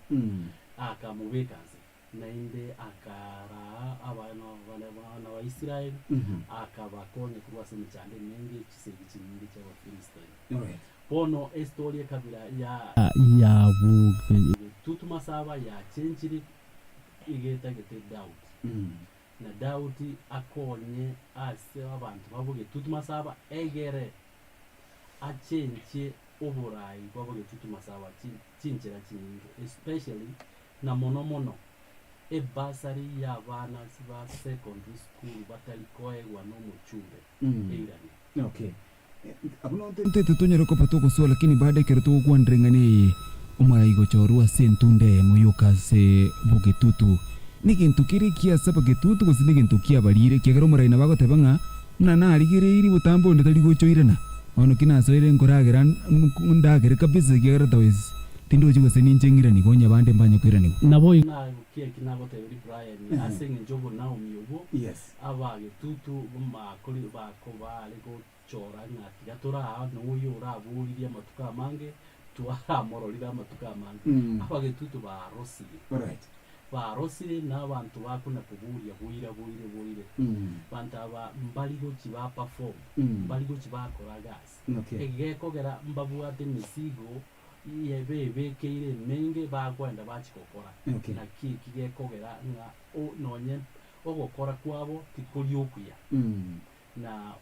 akamobeka nse, naende akaraa abana abana ba Israeli, akabakonya korwa ase emechando emenge, chisegi chinyinge chi'Abafilisti. Bono estori ekabira ya Getutu Masaba yachenchire igetagete Daudi, na Daudi akonye ase abanto babo Getutu Masaba egere achenchie oborai bw'abagetutu masaba chinchera chinyinge especially na mono mono ebasari y'abana ba secondary school batari koegwa nomochumbe eirane. Okay. Abwo nonto ntete tonyare koba togosoa lakini bado ekero togokwanera eng'ana eye omorai gochorwa ase entunda eyemo yoka ase bogetutu negento kere ekiya ase abagetutu gose negento kiabarire ekiagera omorai nabo agoteba ng'a Buna narigereirie botambe onde tari gochoirana, bono ki nasoire nkoragera ndagere kabisa ekiagera otherwise tindochi gose ninche ng'iranigwe onye abande mbanye koiranigwa. Naboigo nagokia eki nagoteberia Brian, ase engencho y'obonaomi obwo, abagetutu bakori bako baare gochora ng'a tiga toraa noyo oraboririe amatuko amange, twaramororire amatuko amange. Abagetutu barosirie. Barosire na abanto bakona koboria boira boire boire. Banto aba mbari gochi ba perform, mbari gochi bakora gasi. Egekogera mbabwate emesigo yebebekeire emenge bakoenda bachi gokora. Naki eki gekogera ng'a nonye ogokora kwabo tikori okuya. Na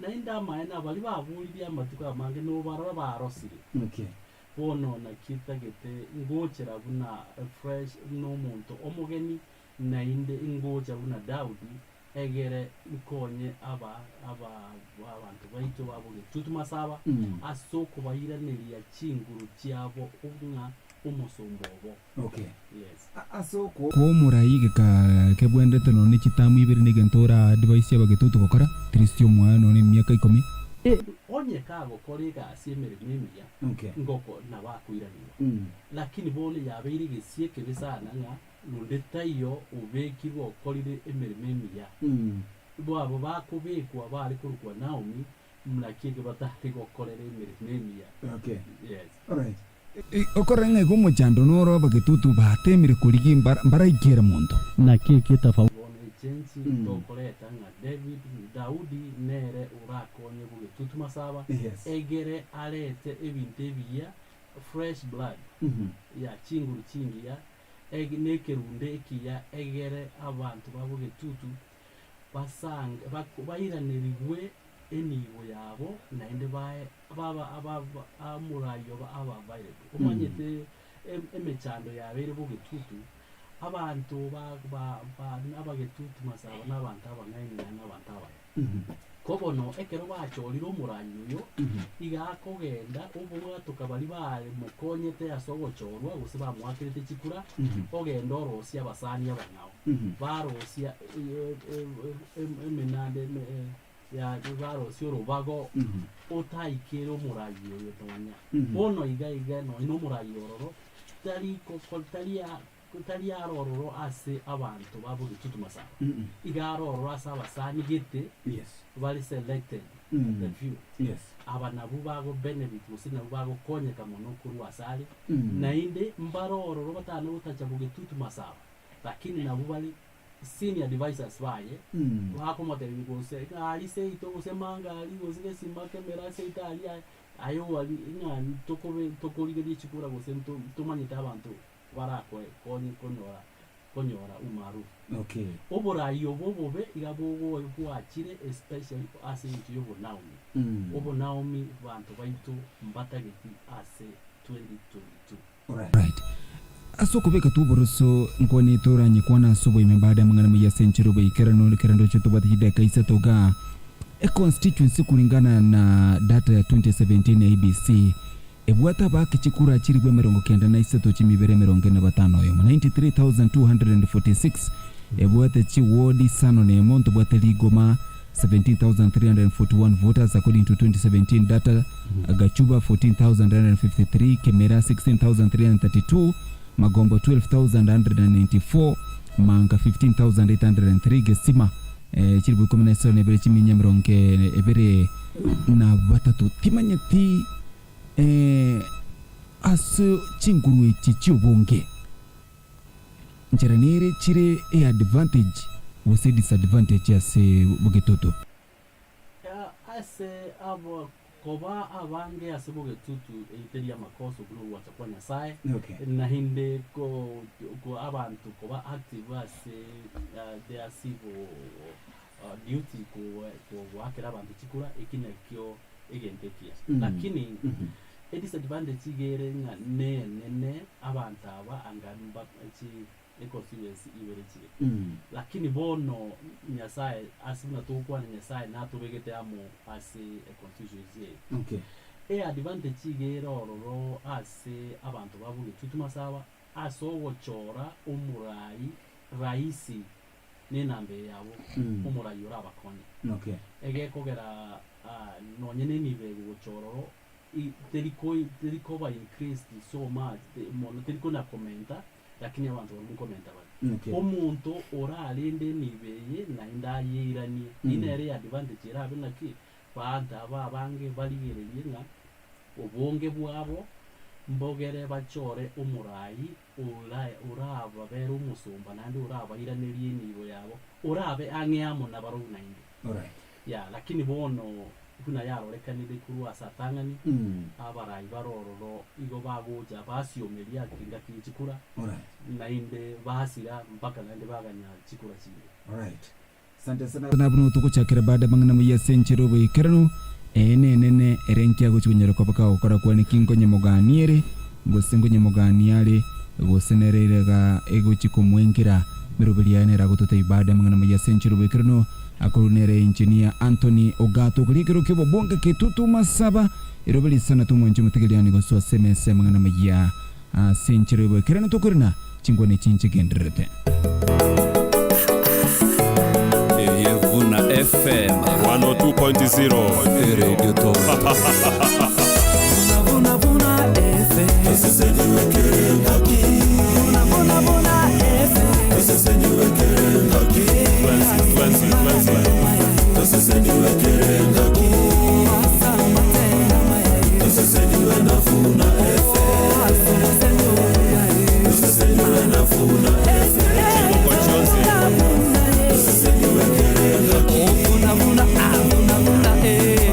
naende amaene abaria baboririe amatuko amange nobarora barosire. Bono naki ntagete ngochera buna fresh buna omonto omogeni, naende ngocha buna Daudi, egere nkonye aba aba abanto baito ba bogetutu masaba, ase okobairaneria chinguru chiabo ng'a omosomba obo. Okay. Yes. Ase oko. Komorai geka kebwenerete nonya ne chitamu ibere negento ora advise abagetutu gokora, at least omwana nonya emiaka ikomi. Onye kagokora egasi emeremo emiya, Okay. ngoko nabo akoiranigwa. Lakini bono yabeire egesie ekebe sana ng'a nonde taiyo obekirwe okorire emeremo emiya. Bo abo bakobekwa bare korokwa Naomi, naki eke batari gokorera emeremo emiya. Okay. Yes. Alright. Okorora ng'a igo omochando noro abagetutu batemire korigia mbaraikere monto. Naki eki etafauti bono echenchi tokoreta ng'a David, Daudi nere orakonye bogetutu masaba, Yes. egere arete ebinto ebiya, fresh blood, ya chinguru chingiya, eg nekerunde ekiya egere abanto ba bogetutu basange bako bairanerigwe enibo yabo naende bae baba aba omorai obo aba available. Omanyete emechando yabeire bogetutu, abanto ba ba ba abagetutu masaba na abanto abang'aini naende na abanto abaya. Ko bono ekero bachorire omorai oyo, iga akogenda obwatoka baria bamokonyete ase ogochorwa gose bamoakerete chikura, ogenda orosia abasani abang'ao, barosia emenanda ya barosia orobago otaikere omorai oyo nonya. Bono iga iga nonya na omorai ororo tari koko tari tari arororo ase abanto ba bogetutu masaba, iga arororo ase abasani gete bare selected, the few. Aba nabwo bago benefit gose nabwo bagokonyeka mono korwa asare, naende mbare ororo batana gotacha bogetutu masaba. Lakini nabwo bare senior advisers baye, bakomotebia gose ng'a aria seito gose manga aria gose gesima kemera seito aria aye, aye oari ng'a ntokobe tokorigereria chikura gose nto ntomanyete abanto barakoe konye konyora konyora umaarufu. Okay. Oborai obo obobe iga bogoe bwachire especially ase eng'encho ya obonaomi. Obonaomi banto baito mbatageti ase 2022. Right. Ase okobeka tu oboroso nkwanete oranyekwane ase oboime baada y'amang'ana amaya ase enchera oboikeranu ekero ndoche tobwate chidakika isato igaa. Econstituency kulingana na data ya 2017 ABC ebwate abaaki chikura chilifu 93 chimibere 45 oyomo, 93,246, ebwate chiward isano na emo ntobwate rigoma 17,341 voters according to 2017 data, Gachuba 14,153, Kemera 16,332, Magombo 12,194, Manga 15,803, Gesima chilifu ikomi na isano na ibere chiminya emerongo ebere na batato. Timanyeti ase chinguru echi chi'obonge. Nchera nere chire eadvantage gose disadvantage ase bogetutu. Ase abo koba abange ase bogetutu eri teri amakoso buna ogwancha kwa Nyasae, naende ko abanto koba active ase their civil duty goakera abanto chikura, eki nakio egento ekiya. Lakini edisadvantage iga ere ng'a nenene abanto aba anga mba chi econstituency ibere chire. Lakini bono Nyasaye ase buna togokwana Nyasaye natobegete amo ase econstituency eye. Eadvantage iga ere ororo ase abanto ba Bogetutu Masaba ase ogochora omorai rahisi nenamba eye yabo omorai orabakonye. Egekogera nonye nenibo egogocha ororo teri koi teri koba increased so much mono teri konya komenta lakini abanto barabwo nkomenta bare. Omonto orarende enibo eye naende ayeiranie, eyio nere eadvantage erabe ng'aki, Abanto aba abange barigererie ng'a obonge bwabo mbogere bachore omorai orababere omosomba naende orabairanerie enibo yabo, orabe ang'e amo nabarobwo naende. Ya, lakini bono buna yarorekanire korwa ase atang'ani, abarai bare ororo igo bagocha basiomeria chingaki chikura, naende basira mpaka naende baganya chikura chinde. Sana buna togochakera baada amang'ana amaya ase enchera oboikeranu, ee nenene ere nki agochia konyara koba kagokora kwane ki nkonyemogania ere, gose nkonyemogania are, gose nere iga egochia komoengera meroberi yaye nere agototebia baada amang'ana amaya ase enchera oboikeranu akorwa nere engineer Anthony Ogato okoria ekero ki'obobonge Kitutu Masaba eroberi sana tomwanche omotigeri gosoa ase emesa y'amang'ana amaya Ase enchera y'oboikeranu tokorina chinkwana echi nchigendererete. Eye Vuna FM 102.0 Eredio Toronto. Vuna Vuna FM. Vuna Vuna Vuna FM.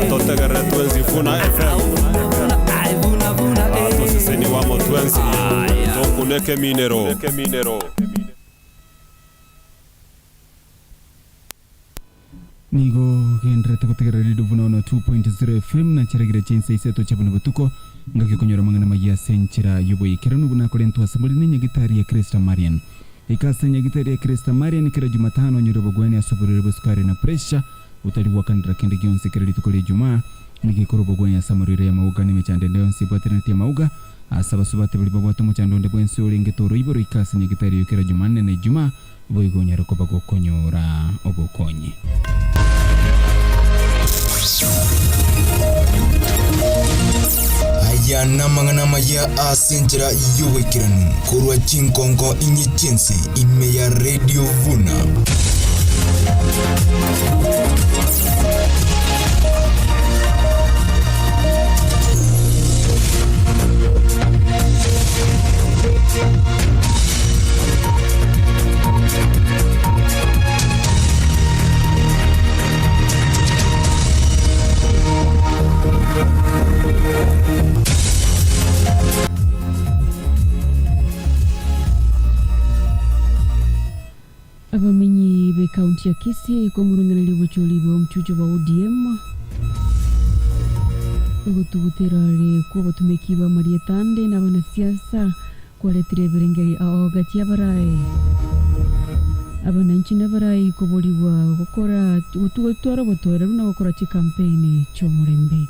Totegerere twensi Vuna FM. Toseseniwe amo twensi tokune ekeminero. Nigo gendererete gotegerera Radio Buna 102.0 FM na chiregire chinsa isato chia buna botuko ngaki okonyora amang'ana amaya ase enchera y'oboikeranu buna akorentwa ase more nenyagitari ya Christa Marian. Ika ase enyagitari ya Christa Marian kera Jumatano onyore obogwenia ase oborwaire bwa esukari na pressure otari gwakanera kende gionsi kera rituko ria Ijumaa nigo ekore obogwenia ase amarwaire y'amauga na emechando ende yonsi ebwateranetie amauga ase abasubati baria babwate omochando onde bwensi orenge toroiboro ika ase enyagitari eyio kera Jumanne na Ijumaa Boigo onyare koba gokonyora obokonyi. Aya namang'ana amaya ase enchera y'oboikeranu korwa chinkonko inye chi'ense ime ya Radio Vuna. Ekaunti ya Kisii komorong'aneria obochori bwa omochucho bwa ODM ogotugutera are kw'obotumeki bw'amarieta ande na abanasiasa kwaretire ebirengererio ao gati y'abarai. Abananchi nabarai koborigwa gokora gotwara obotoereru na gokora chikampeini chi'omorembe.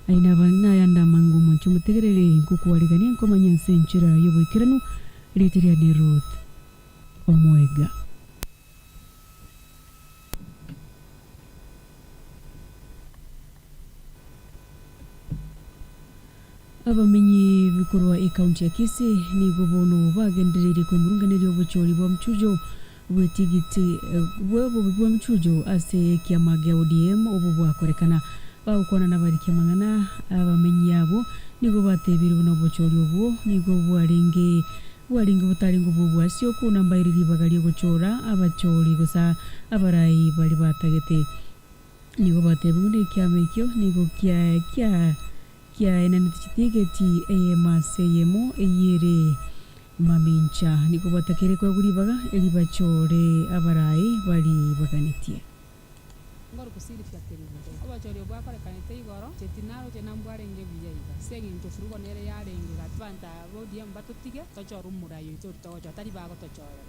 Aye nayande amange omonche omotegerere, nkokwarigania nkomanya ense enchera y'oboikeranu, rieta riane Ruth Omwega. Abamenyi korwa ekaunti ya Kisii nigo bono bagendereire kwemurunganeria obochori bwa mchujo bw'etigiti bw'obobe bwa mchujo ase ekiama gia ODM obwo bwakorekana. Bagokwana nabarikia amang'ana, abamenyi abwo nigo batebire buna obochori obwo nigo bwarenge bwarenge botarenge obw'obwasi okwo nambaire ribaga riogochora abachori gose abarai baria batagete. Nigo batebigwe buna ekiama ekio nigo kia kia kiaenanete chitigeti eyemo ase eyemo eyio ere mamincha. Nigo batakeire koegwa ribaga eri bachore abarai baria baganetie. Ngoruku Silvia Kerubo. Obochori obwo bwakorekanete igoro, inche tinaroche nambwarenge buya iga, ase eng'encho furugo nere yarenge gati abanto aba ba ODM batotige, tochore omorai oito oria togochora, tari bagotochorera.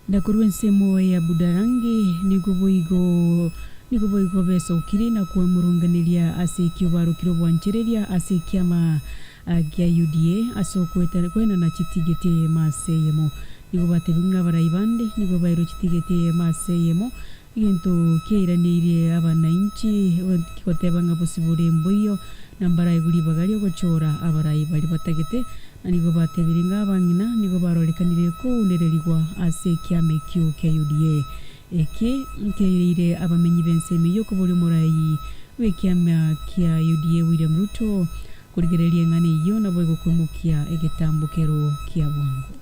Na korwa ensemo ya Budalangi nigo boigo nigo boigo besokire na kwemurunganeria ase ekio barokire obwanchereria ase ekiama gia UDA ase okoeta koenana chitigeti eyemo ase eyemo. Nigo batebigwe ng'a abarai bande nigo bairwe chitigeti eyemo ase eyemo, egento kiairaneirie abanainchi goteba ng'a bosibore mboiyo na mbaraigwe ribaga riogochora abarai baria batagete Na nigo batebirie ng'a abang'ina nigo barorekanire kounererigwa ase ekiama ekio kia UDA. Eki nkeereire abamenyi b'ense ime y'okoboria omorai bw'ekiama kia UDA William Ruto korigereria eng'ana eyio nabo egokoimokia egetambokero kia bwango.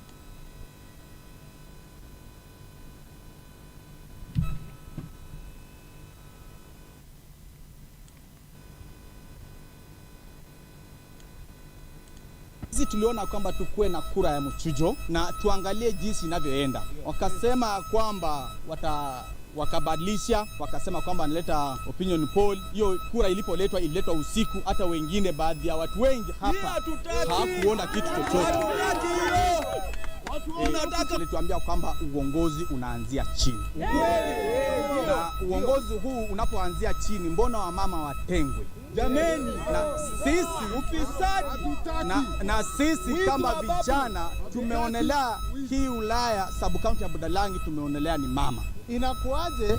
Sisi tuliona kwamba tukuwe na kura ya mchujo na tuangalie jinsi inavyoenda. Wakasema kwamba wata wakabadilisha wakasema kwamba wanaleta opinion poll. Hiyo kura ilipoletwa ililetwa usiku, hata wengine, baadhi ya watu wengi hapa hawakuona kitu chochote. Alituambia kwamba uongozi unaanzia chini, na uongozi huu unapoanzia chini, mbona wamama watengwe? Jameni, na sisi ufisadi na, na sisi kama vijana tumeonelea hii Ulaya sub county ya Budalangi tumeonelea ni mama. Inakuwaje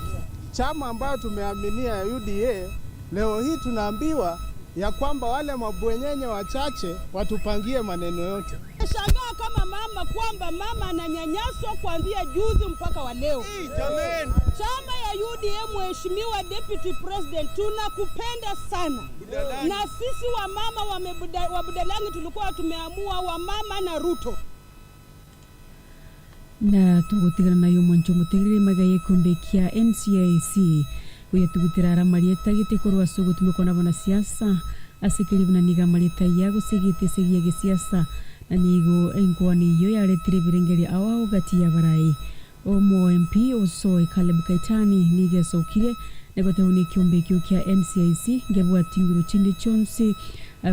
chama ambayo tumeaminia ya UDA leo hii tunaambiwa ya kwamba wale mabwenyenye wachache watupangie maneno yote? Nashangaa kama mama kwamba mama ananyanyaswa kuanzia juzi mpaka wa leo. Chama ya UDA, Mheshimiwa Deputy President, tunakupenda sana, na sisi wamama wa Budalangi tulikuwa tumeamua wamama na Ruto. Na togotigana naye omwancho omotegerere magega y'ekeombe kia NCIC goyatugutera are amarieta gete korwa ase ogotumekwa n'abanasiasa ase keria buna nigo amarieta ayio agosegete esegi ya gesiasa na nigo enkwana eyio yaretire ebirengererio ao ao gati y'abarai. Omo MP Osoi Caleb Kaitani nigo esokire na gotebwa nekiombe ekio kia NCIC ngebwati nguru chinde chionsi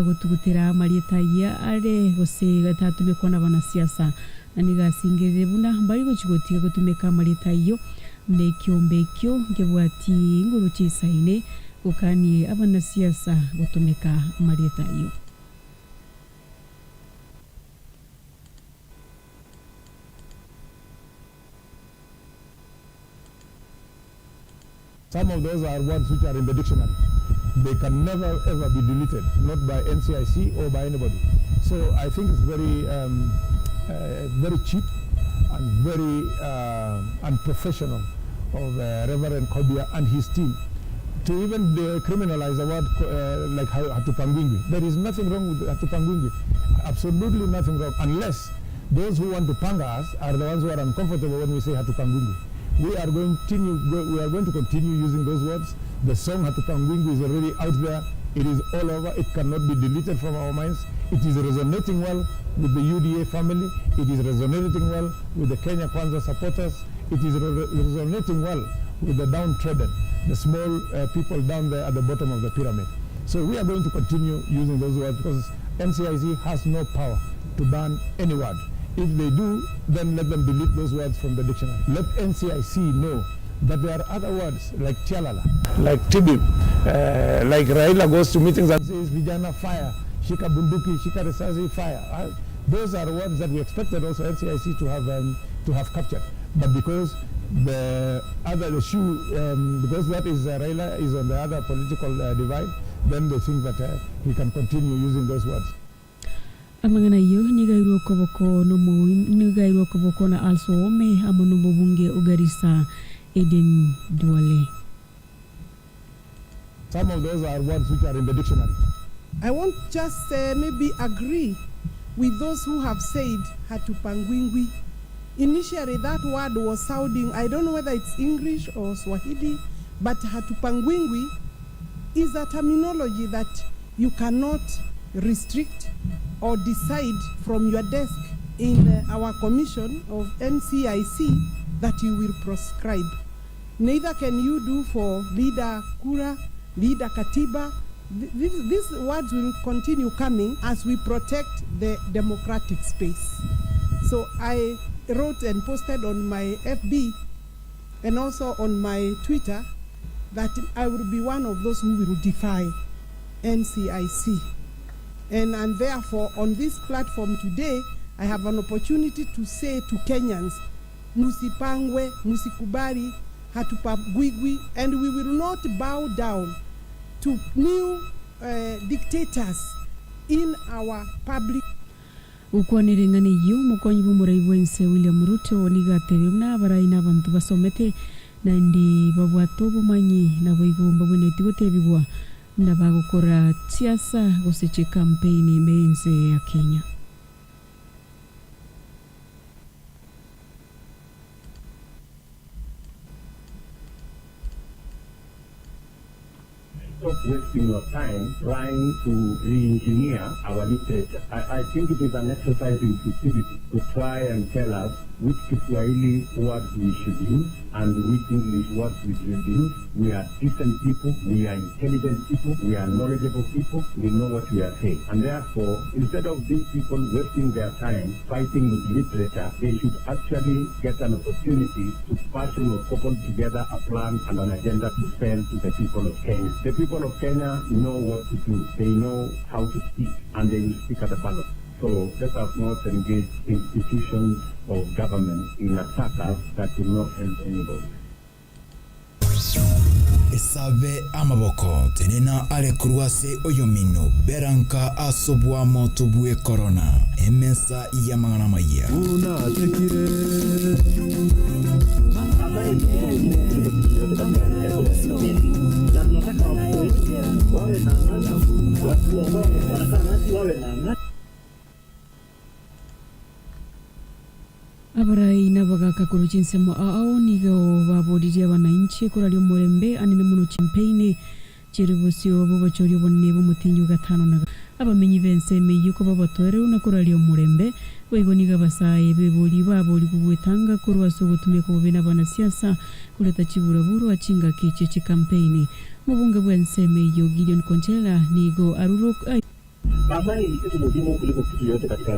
gotugutera amarieta ayio are gose gatatumekwa n'abanasiasa. Na nigo asingerire buna mbari gochia gotiga gotumeka amarieta ayio buna ekiombe ekio ngebwati nguru chisaine gokanie abanasiasa gotumeka amarieta ayio. Some of those are words which are in the dictionary. They can never ever be deleted, not by NCIC or by anybody. So I think it's very, um, very cheap and very uh, unprofessional of uh, Reverend Kobia and his team to even criminalize a word uh, like Hatupangwingwi. There is nothing wrong with Hatupangwingwi. Absolutely nothing wrong, unless those who want to panga us are the ones who are uncomfortable when we say Hatupangwingwi. We are going, continue, we are going to continue using those words. The song Hatupangwingwi is already out there. It is all over. It cannot be deleted from our minds. It is resonating well with the UDA family. It is resonating well with the Kenya Kwanza supporters. It is resonating well with the downtrodden, the small uh, people down there at the bottom of the pyramid. So we are going to continue using those words because NCIC has no power to ban any word. If they do, then let them delete those words from the dictionary. Let NCIC know that there are other words like tialala, like tibim, uh, like Raila goes to meetings and says vijana fire, shika bunduki, shika risasi, fire. Uh, those are words that we expected also NCIC to have um, to have captured. But because the other the shoe, um, because that is uh, Raila is on the other political uh, divide, then they think that uh, he can continue using those words. Amang'ana ayio nigo airwe okoboko nomo- nigo airwe okoboko na Also Wome amo nomobunge o Garissa Aden Duale. Some of those are words which are in the dictionary. I won't just uh, maybe agree with those who have said hatupangwingwi. Initially, that word was sounding, I don't know whether it's English or Swahili, but hatupangwingwi is a terminology that you cannot restrict or decide from your desk in uh, our commission of NCIC that you will proscribe. Neither can you do for leader Kura, leader Katiba. Th- These, these words will continue coming as we protect the democratic space. So I wrote and posted on my FB and also on my Twitter that I will be one of those who will defy NCIC. And, and therefore, on this platform today, I have an opportunity to say to Kenyans, musipangwe, musikubali, hatupangwingwi, and we will not bow down to new uh, dictators in our public Gokwanera eng'ana eyio, omokonyi bw'omorai bw'ense William Ruto nigo atebire buna abarai nabanto basomete naende babwate obomanyi naboigo mbabwenereti gotebigwa buna bagokora chiasa gose chikampeini ime y'ense ya Kenya. Stop wasting your time trying to re-engineer our literature. I, I think it is an exercise in futility to try and tell us which Kiswahili words we should use and which English words we should use. We are decent people, we are intelligent people, we are knowledgeable people, we know what we are saying. And therefore, instead of these people wasting their time fighting with literature, they should actually get an opportunity to fashion or couple together a plan and an agenda to sell to the people of Kenya. The people of Kenya know what to do. They know how to speak, and they will speak at the ballot. So let us not engage institutions of government in a circus that will not help anybody. Esabe amaboko, tenena are korwa ase oyomino, bera nka ase oboamoto bw'ekorona, emesa y'amang'ana amayia. Abarai nabagaka korwa chinsemo ao nigo baboririe abanainchi koraria omorembe anene mono chimpeini chire bosio bw'obochori obonene bw'omotienyi o gatano na Abamenyi b'ensemo eyio kobabatoereru na koraria omorembe, boigo nigo abasae b'ebori baborigwe gwetanga korwa ase ogotumeka bobe n'abanasiasa koreta chiburaburwa chingaki echio chi'ekampeini. Omobunge bw'ensemo eyio Gideon Konchela nigo arure ok. Amani ni kitu muhimu kuliko kitu yote katika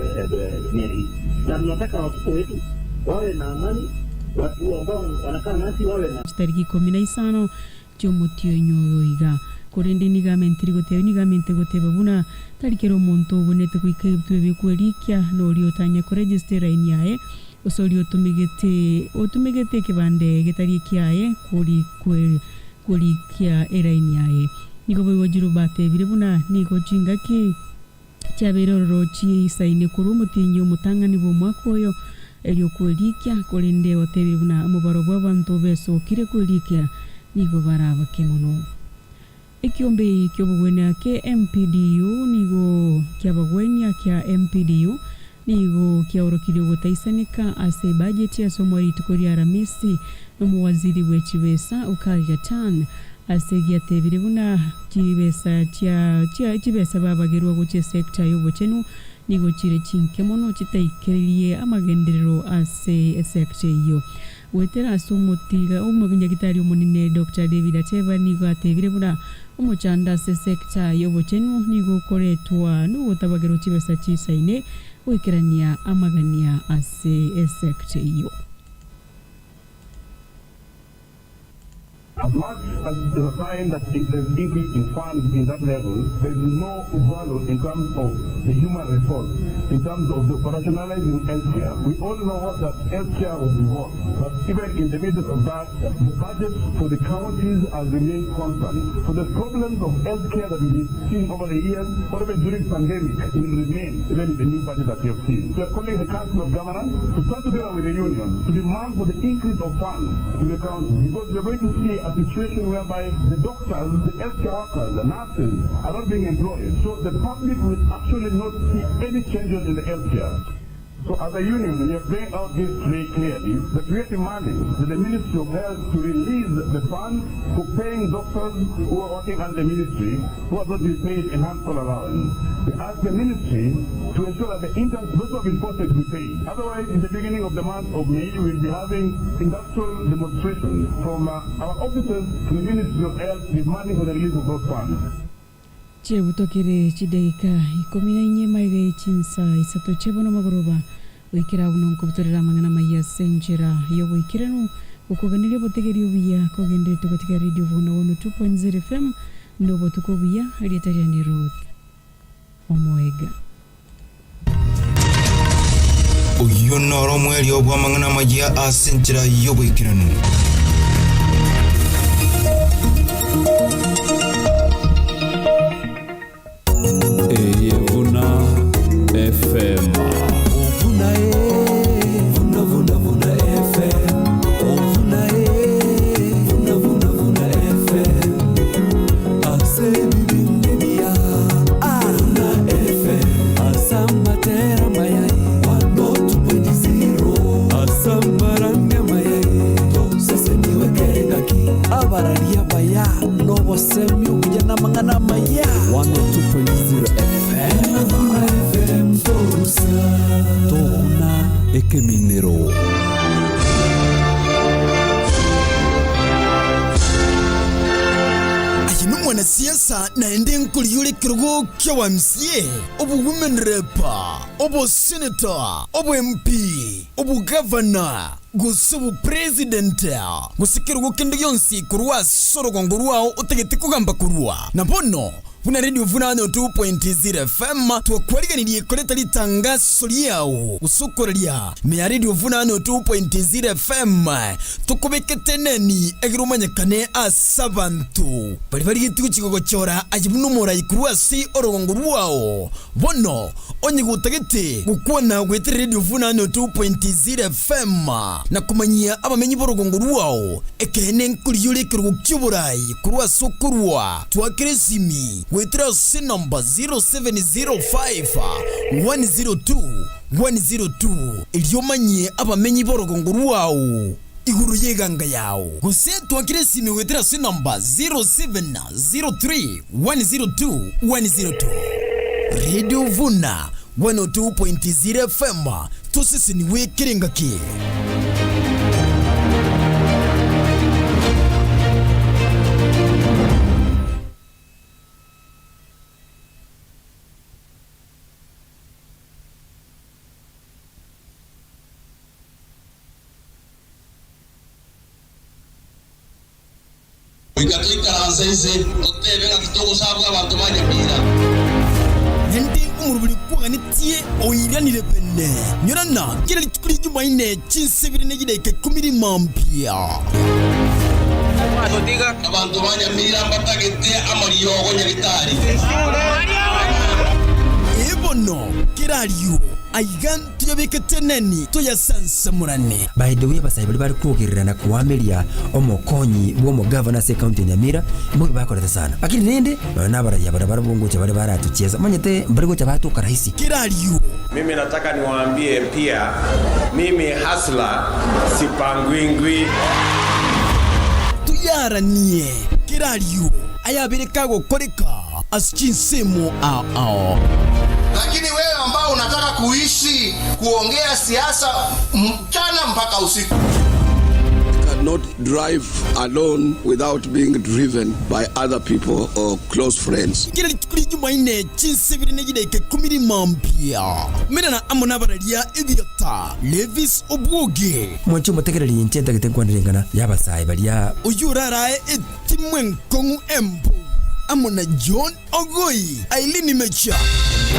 dunia hii, na tunataka watoto wetu wawe na amani, watu ambao wanakaa nasi wawe na Chitariki ikomi na isano chi'omotienyi oyo iga. Korende nigo amentire goteba, nigo amente goteba buna tari kera omonto obonete goika ebitwe bikwerikia, na oria otanya koregista eraini yaye, gose oria otomegete otumegete ekebande getari ekiaye kori korikia eraini yaye. Nigo boigo Jiruba batebire buna nigo chingaki chiabeire ororo chiisaine korwa omotienyi omotang'ani bw'omwaka oyo erio kwerikia, korende otebire buna omobaro bw'abanto besokire kwerikia nigo barabake mono. Ekiombe ki'obogwenia kia MPDU nigo kiabagwenia kia MPDU nigo kiaorokirie ogotaisaneka ase ebajeti ase omwa rituko ria Aramisi nomowaziri bwe chibesa Ukur Yatani ase giatebire buna chibesa chia chibesa babagerwa gochia esecta y'obochenu nigo chire chinke mono chitaikererie amagenderero ase esecta eyio. Goetera ase omotiga omonyagitari omonene Doctor David Ateba nigo atebire buna omochando ase sector y'obochenu nigo okoretwa nogotabagerwa chibesa chisaine goikerania amagania ase esector eyio. As much as it's a sign that there's increase in funds in that level, there's no value in terms of the human resource, in terms of the operationalizing healthcare. We all know that healthcare was involved, but even in the midst of that, the budget for the counties has remained constant. So the problems of healthcare that we've been seeing over the years, or even during pandemic, will remain even in the new budget that we have seen. We are calling the Council of Governors to stand together with the union to demand for the increase of funds to the county because we are going to see a situation whereby the doctors, the healthcare workers, the nurses are not being employed. So the public will actually not see any changes in the healthcare. So as a union, we are bringing out this very clearly that we are demanding that the Ministry of Health to release the funds for paying doctors who are working under the ministry who have not been paid enhanced allowance. We ask the ministry to ensure that the interns, those who have been posted, be paid. Otherwise, in the beginning of the month of May, we will be having industrial demonstrations from our offices to the Ministry of Health demanding for the release of those funds. Chebutokire chidaika ikomi na inye maiga ye chinsa isato chia bono magoroba, goikera abwo nonkobutorera amang'ana amayia ase enchera y'oboikeranu, gokoganeria obotegeri obuya kogenderete gotiga Radio Vuna 102.0 FM, nobotuko obuya, erieta riane Ruth Omoega. Oyio noro omoerio bw'amang'ana amayia ase enchera y'oboikeranu. Eye buna FM. Vuna e, vuna vuna vuna FM. Vuna e, vuna vuna vuna FM. Ase bibinde bia. Vuna FM. Asamatera mayai. 102.0. Asamaranga mayai. Sese niwe kerengaki. Abararia baya. Nobosemi obuya n'amang'ana amaya. 102.0 FM. Vuna FM torusa. Tobuna ekeminero. Aye nomwanasiasa naende nkorigia ekerogo kia obo MCA, obo women rep, obo senator, obo MP, obo governor, gose obo president, gose kerogo kende gionsi korwa ase orogongo rwao otagete kogamba korwa. Na bono, buna Radio Vunano 2.0 FM twakwariganirie koreta ritangaso riao gose okoraria ime ya Radio Vunano 2.0 FM tokobekete neni egere omanyekane ase abanto baria barigetie gochia gogochora aye buna omorai korwa ase orogongo rwao. Bono onye gotagete gokwana goetera Radio Vunano 2.0 FM na komanyia abamenyi b'orogongo rwao ekeene nkorigia ekerogo ki'oborai korwa ase okorua, twakera esimi goetera ase enamba 0705 102 102 erio omanyie abamenyi b'orogongo rwao igoro y'eganga yao. Gose twakera esimi goetera ase enamba 0703 102 102. Radio Vuna 102.0 FM toseseniwe kera engaki. Goika toikaranse inse, totebe ng'a titogosabwa abanto ba nyamira. Naende omoroberi kwaganetie oiranire bene. Nyorana kera rituko ria Jumaine chinsa ibere ne chidaika ikomi rimambia. Abanto ba nyamira mbatagete amariogo nyagitari. Ee bono, kerario Aiga ntoyabeke teneni, toyasansamorane. By the way abasae baria bare kwogerera na koameria omokonyi bw'omogavana ase ecounty ya Nyamira mbobe bakorete sana. Lakini rende nonya na abaraiya baria barabwo ngocha bare baratochiesa omanyete mbare gocha batoka rahisi. Kerario. Mimi nataka niwaambie pia mimi hustler sipangwingwi. Toyaranie kerario ayabere kagokoreka ase chinsemo ao ao. Lakini wewe ambao unataka kuishi kuongea siasa mchana mpaka usiku. cannot drive alone without being driven by other people or close friends. Kera rituko ria Jumaine chinsa ibere ne chidaika ikomi rimambia, merana amo nabararia ebiata, Levis Obwoge. Mwanche omotegereri inche ntagete nkwanere eng'ana y'abasae baria. Oyio orarae etimu enkong'u embovu amo na John Ogoi, Aileen Mecha.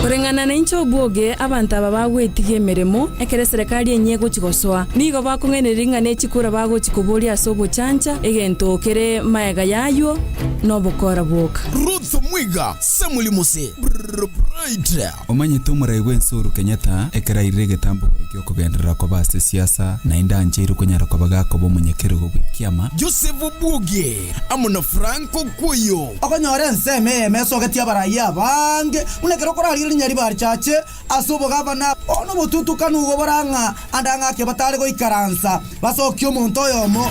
Koreng'ana nainche obwoge, abanto aba bagwetiga emeremo, ekero eserekari enyia egochia gosoa, nigo bakong'ainereria ng'a nechikura bagochia koboria ase obochancha, egento kere maega y'ayio nobokora bwoka. Ruth Omwiga, Samuel Mose, Bright. Omanyete omorai bw'ense Uhuru Kenyatta ekero airire egetambokero gi'okogenderera koba ase esiasa naende ancheirwe konyara koba gakoba omonyakerogo bw'ekiama. Joseph Obwoge amo na Frank Okuoyo. Okonyora ensemo eyemo esogetie abarai abange, buna ekero okorarigereria Nyaribari Chache ase obogavana. Bono obotutukanu igo bore ng'a ande ang'ake batare goikaransa basokie omonto oyomo.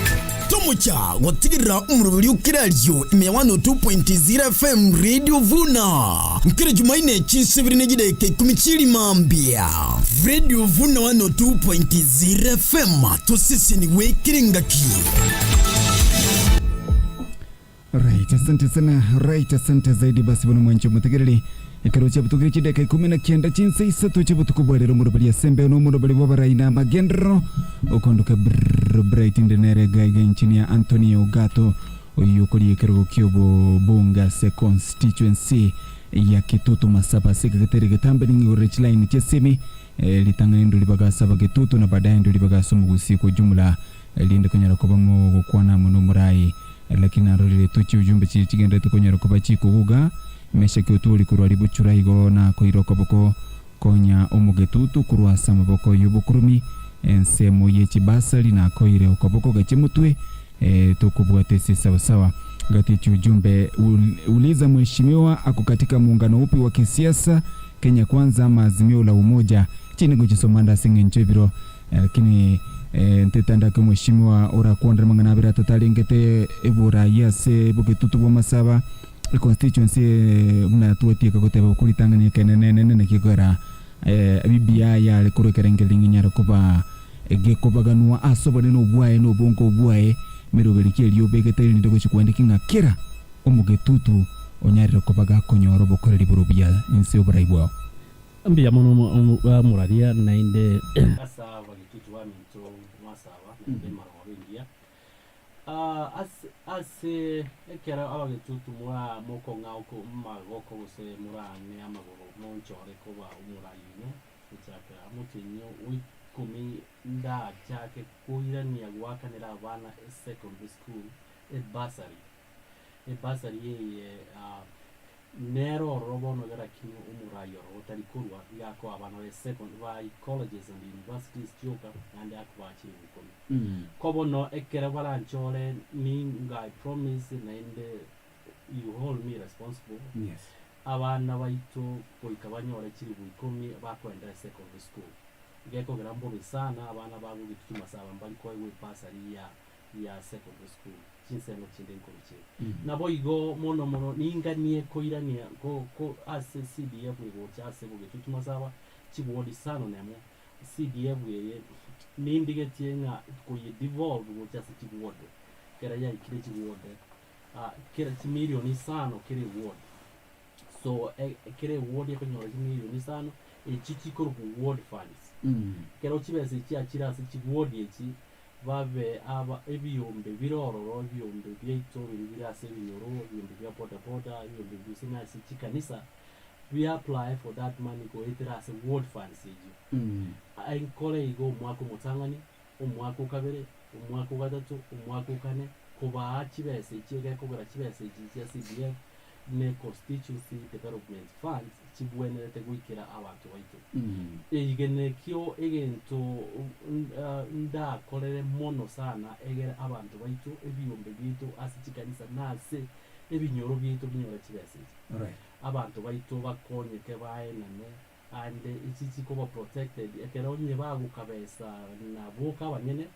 Tomocha gotigerera omoroberi o kera ario ime ya 102.0 FM Radio Vuna kera Jumaine chinsa ibere ne chidaeka ikomi chi'rimambia. Radio Vuna 102.0 FM tosesenigwe kera engaki. Right, asante sana. Right, asante zaidi basi bono mwanche omotegereri. Ekero chiabutukire chideka ikumi na kianda chinsa isato chi'obotuko bwa rero omoroberi ase embeo na omoroberi bw'abarai na amagenderero okondoka brrr Bright inde nere gaiga engineer Anthony Ogato oyio okoria ekerogo ki'obobunge ase constituency ya Kitutu Masaba ase egetere getambe ning'igorere chilaini chi'esimi eh, ritang'ani ndori bagasaba Gitutu na baadaye ndori bagasa omogusii kwa ujumla Erinde konyara koba mogokwana amo nomorai. Lakini narorire tochia ujumbe chiria chigenderete konyara koba chikoguga. Meshaki otwori korwa ribuchura igo nakoira okoboko konya omogetutu korwa ase amaboko y'obokurumi ensemo ye chibasari nakoire okoboko gachie motwe tokobwata ase sawasawa gati chiujumbe uliza mheshimiwa ako katika muungano upi wa kisiasa Kenya Kwanza ama Azimio la Umoja chinde ngochisoma ase eng'encho ebiro Lakini ntetandake omweshimiwa orakwondere amang'ana abere atato arengete eborayi ase bogetutu bw'amasaba econstituency buna twatieka goteba koritang'ani ekenene enene naki ekogera BBI yare korwa ekerengererio ng'a enyare koba gekobaganwa ase obonene obwaye na obonge obwaye emeroberi ki eria obegete erinde gochia kwandiki ng'a kera omogetutu onyarire koba gakonyora obokoreri bore obuya inse y'oborai bwao. Mbuya mono moraria naende. Ase abagitutu baminto mwasaba naende emaroro engiya. Ase ekero abagitutu mokong'a amagoko gose moraang'e amagoro monchore koba omorai oino gochakera omotienyi o ikomi ndachake koirania goakanera abana esecondary school ebursary. Ebursary eye Nere ororo bono gerakini omorai ororo otari korwa iga akoa abana be second ba colleges and universities chioka naende akobaa chilifu ikomi. Ko bono ekero baranchore ninga I promise naende you hold me responsible Yes. abana baito goika banyore chilifu ikomi bakoenda secondary school. Gekogera mbobe sana abana bagogitwa chimasaba mbari koegwa ebursary ya ya secondary school chinsemo chinde nkoruchire. Naboigo mono mono ninganie koirania ko ko ase CDF egocha ase bogetutu masaba chiward isano nemo CDF eye nindigetie ng'a koye devolve gocha ase chiward kera yaikire chiward ah, kera chimilion isano kera eward so kera eward ekonyora chimilion isano echi chikorokwa ward funds ekero chibesa echi chiachire ase chiward echi Babe aba ebiombe bire ororo, ebiombe biaito biria bire ase ebinyoro, ebiombe bia boda boda, ebiombe gose na ase chikanisa, bi apply for that money goetera ase ward funds eyio. Nkore igo omwaka omotang'ani, omwaka okabere, omwaka ogatato, omwaka okane, kobaa chibesa echio gekogera chibesa echi chia CDF ne Constituency Development Funds chibwenerete goikera abanto baito. Eige nekio egento ndakorere mono sana egere abanto baito, ebiombe biaito ase chikanisa na ase ebinyoro biaito binyore chibesa echi. Abanto baito bakonyeke baenane ande echi chikoba protected ekero onye bagokabesa na boka abanyene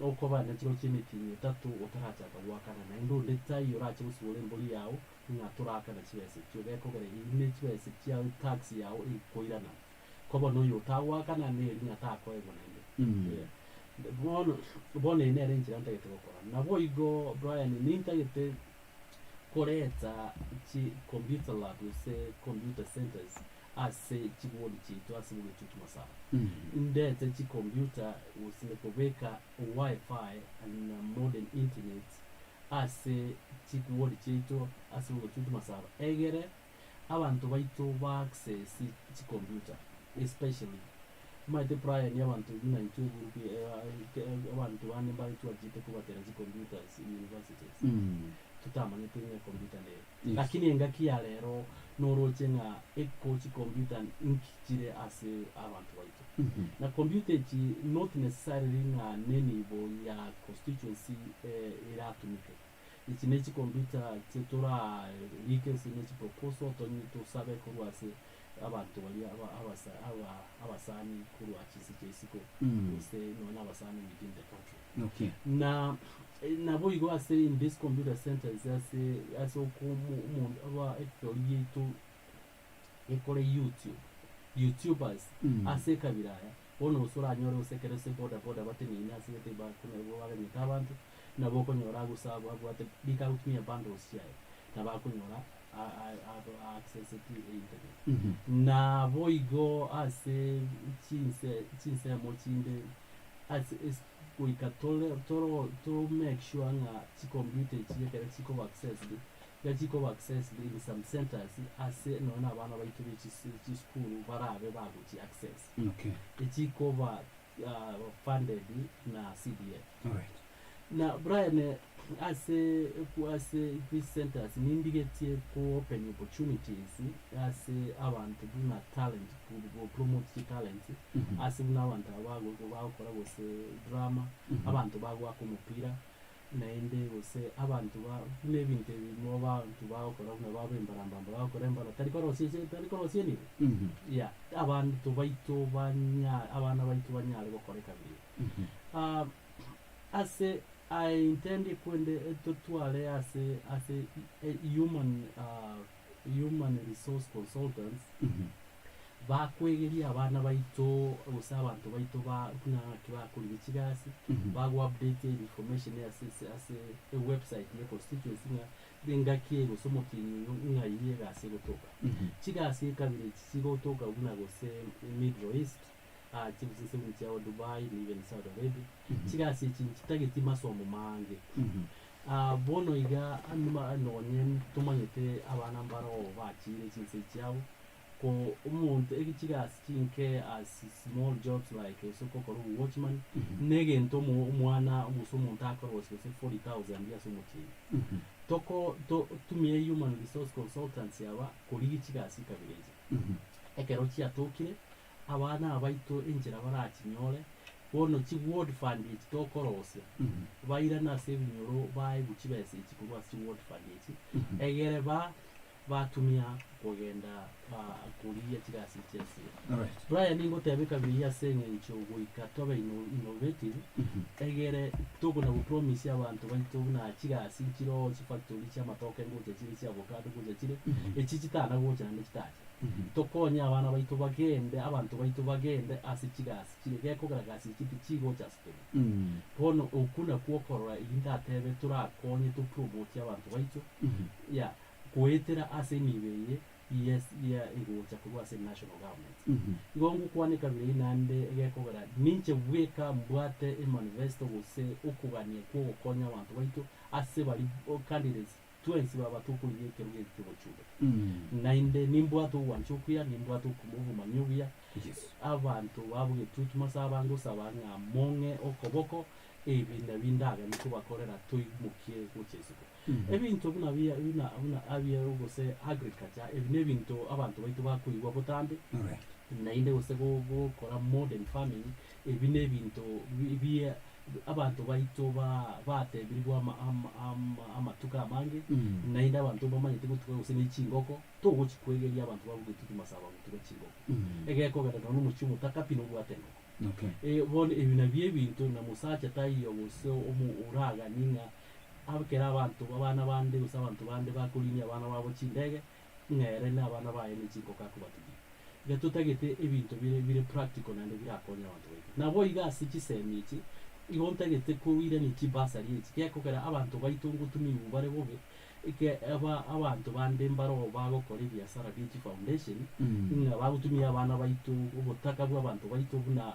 Okoba ne chiro chi'emetienyi etato otarachaka goakana, naende onde taiyo orache gosibora embori yao ng'a toraakana chibesa echio, gekogera eyio ne chibesa chiao etax yao ekoirana. Ko bono oyo otagoakana neri ng'a takoegwa naende. Bono bono eye nere enchera ntagete gokora. Naboigo Brian nintagete koreta chi computer lab gose computer centers ase chiward chiaito ase bogetutu masaba. Ndete chicomputer gose kobeka Wi-Fi na modern internet ase chiward chiaito ase bogetutu masaba egere abanto baito ba access chicomputer especially omanyete prior abanto buna intwe egroup abanto bande mbare twachete kobatera chicomputers universities totamanyete ng'a ecomputer nere. Lakini engaki ya rero noroche ng'a eko chicomputer nki chire ase abanto baito. Na computer echi not necessarily ng'a nenibo ya constituency eratumike. Echi ne chicomputer torarike ase ne chiproposal tonye tosabe korwa ase abanto baria abasa abasani korwa chinse chia isiko gose nonya na abasani within the country. Okay. Na naboigo ase in this computer centers ase ase oko omonto aba ekegori giaito gekore YouTube, YouTubers ase ekabira aya, bono gose oranyore gose ekero ase boda boda bateneine ase gete baganyete abanto, nabo okonyora gose abwate rika agotumia bundles chiaye, nabo akonyora a-accesseti einternet. Naboigo ase chinse chinsemo chinde ase ase goika tore toro to make sure ng'a chicomputer echi ekero chikoba accessed, iga chikoba accessed in some centers ase nonya na abana baito be chis chisukuru barabe bagochi access. Okay. Echikoba funded na CDF. Alright. Na Brian ase ase these centers nindigetie ko open opportunities ase abanto buna talent go promote chitalents ase buna abanto aba bagokora gose drama, abanto bagoaka omopira naende gose abanto ba buna ebinto ebi mo abanto bagokora buna baba embarambamba bagokora embara tari korosia tari korosia enibo yeah abanto baito banya abana baito banyare gokora ekabira eye. Ase I intend kwende totware ase ase human human resource consultants bakwegeria abana baito gose abanto baito ba buna ng'aki bakorigia chigasi, bago update information ase ase ase ewebsite ya constituency ng'a engaki eye gose omotienyi oyo ng'ai egasi egotoka. Chigasi ekabira echi chigotoka buna gose Middle East, chinsemo chia Dubai na even Saudi Arabia, chigasi echi nchitageti masomo mange. Bono iga nonye ntomanyete abana mbaro bachire chinse chiabo, ko omonto eki chigasi chinke as small jobs like ase ogokora obowatchman, na egento omo omwana gose omonto akorosia gose 40,000 ase omotienyi. Toko totumie human resource consultants aba korigia chigasi kabere echi. Ekero chiatokire, Abana aba baito enchera barachinyore, bono chi ward fund echi tokorosia, bairane ase ebinyoro baegwe chibesa echi korwa ase chi ward fund echi, egere ba batumia kogenda korigia chigasi echi ase. Alright. Brian ningoteba ekabira eyio ase eng'encho goika tobe innovative, egere tokona go promise abanto baito buna chigasi nchiroo chifactory chia amatoke ngocha chire chia avocado ngocha chire, echi chitana gocha naende chitache. Tokonye abana baito bagende, abanto baito bagende ase chigasi chire, gekogera gasi echi tichigocha ase tore. Bono okwo nakwo okorora eyio ndatebe torakonye to promote abanto baito, yeah, goetera ase enibo eye yes ya egocha korwa ase national government. Igo ngokwana ekabira eyio naende egekogera ninche bweka mbwate emanifesto gose okogania kwa ogokonya abanto baito ase baria candidates Twensi baba tokorigia ekerogo eke ki'obochumbe. Naende nimbwate ogwancha okuya, nimbwate obomanyi obuya. Abanto ba bogetutu masaba ngosaba ng'a mong'e okoboko, ebi nabio ndaganie kobakorera toimokie gocha isiko. Ebinto buna bia buna buna abia gose agriculture, ebi nebinto abanto baito bakoigwa botambe, naende gose gokora modern farming, ebi nebinto bia Abanto baito batebirigwe amatuko amange, naende abanto mbamanyete gotuga gose ne chingoko, togochi kwegeria abanto babo gotuga masaba gotuga chingoko. Egekogera nonya omochie omotaka pi nobwate engoko. Bono ebi nabio ebinto na mosacha taiyo gose oraganie ng'a ekero abanto abana bande gose abanto bande bakorinia abana babo chindege, ng'a ere na abana baye ne chingoko akobatugia. Iga totagete ebinto bire bire practical naende birakonye abanto baito. Nabo iga ase chisemi echi, igo ntagete koirania chibursary echi, gekogera abanto baito ngotumiwu bare bobe, eke aba abanto bande mbaroo bagokora ebiasara bie chifoundation, ng'a bagotumia abana baito, obotaka bwa abanto baito buna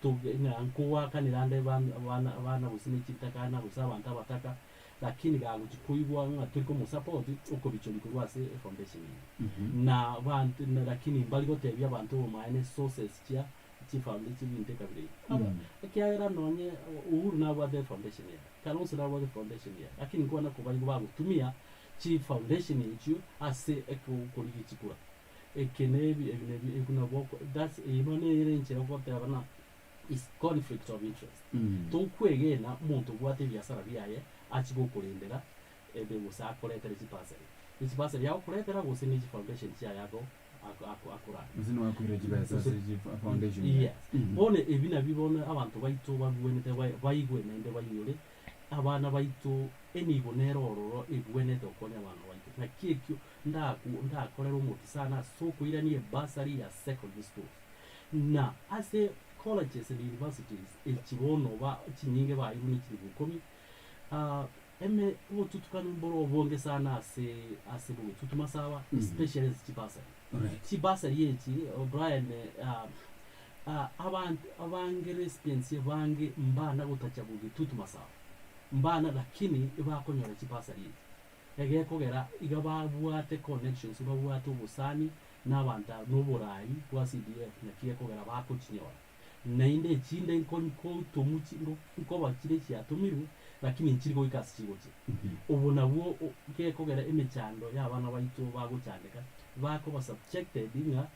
toge ng'a nkoakanera ande abana abana gose ne chintakana gose abanto abataka, lakini gagochi koigwa ng'a tori komosupport, okobichoria korwa ase efoundation eyio. Na abanto na lakini mbari gotebia abanto obomaene sources chia chifounda chibinto ekabira eyio. Aba ekiagera nonye Uhuru nabwate efoundation yaye, Kalonzo nabwate efoundation yaye, lakini nkwana kobaigwa bagotumia chifoundation echio ase eko korigia chikura. Eke nebi ebi nebi ebi nabo oko that's eyio bono nere enchera ogoteba ng'a is conflict of interest. Tokwegena omonto obwate ebiasara biaye achie gokorendera ebe gose akoretere chibasari. Echibasari agokoretera gose ne chifoundation chiaye ago ako ako akorara. Gose nigo akoira chibesa ase chifoundation yaye. Yes. Bono ebi nabio bono abanto baito babwenerete baigwe naende bainyore, abana baito enibo nere ororo ebwenerete gokonya abana baito. Naki ekio ndaku ndakorere omokia sana ase okoirania ebursary ya secondary schools na ase colleges and universities echi bono ba chinyinge bairwe ne chilifu ikomi eme obotutukanu mbore obonge sana ase ase bogetutu masaba especially ase chibursary. Chibursary echi Brian abanto abange recipients abange mbana gotacha bogetutu masaba mbana lakini ebakonyora chibursary echi. Egekogera iga babwate connections, babwate obosani na abanto aba, na oborai bwa CDF naki gekogera bakochinyora. Naende echinde nko nkotomu chi nko nkoba chire chiatomirwe lakini nchiri goika ase chigochia. Obo nabwo o gekogera emechando ya abana baito bagochandeka, bakoba subjected ng'a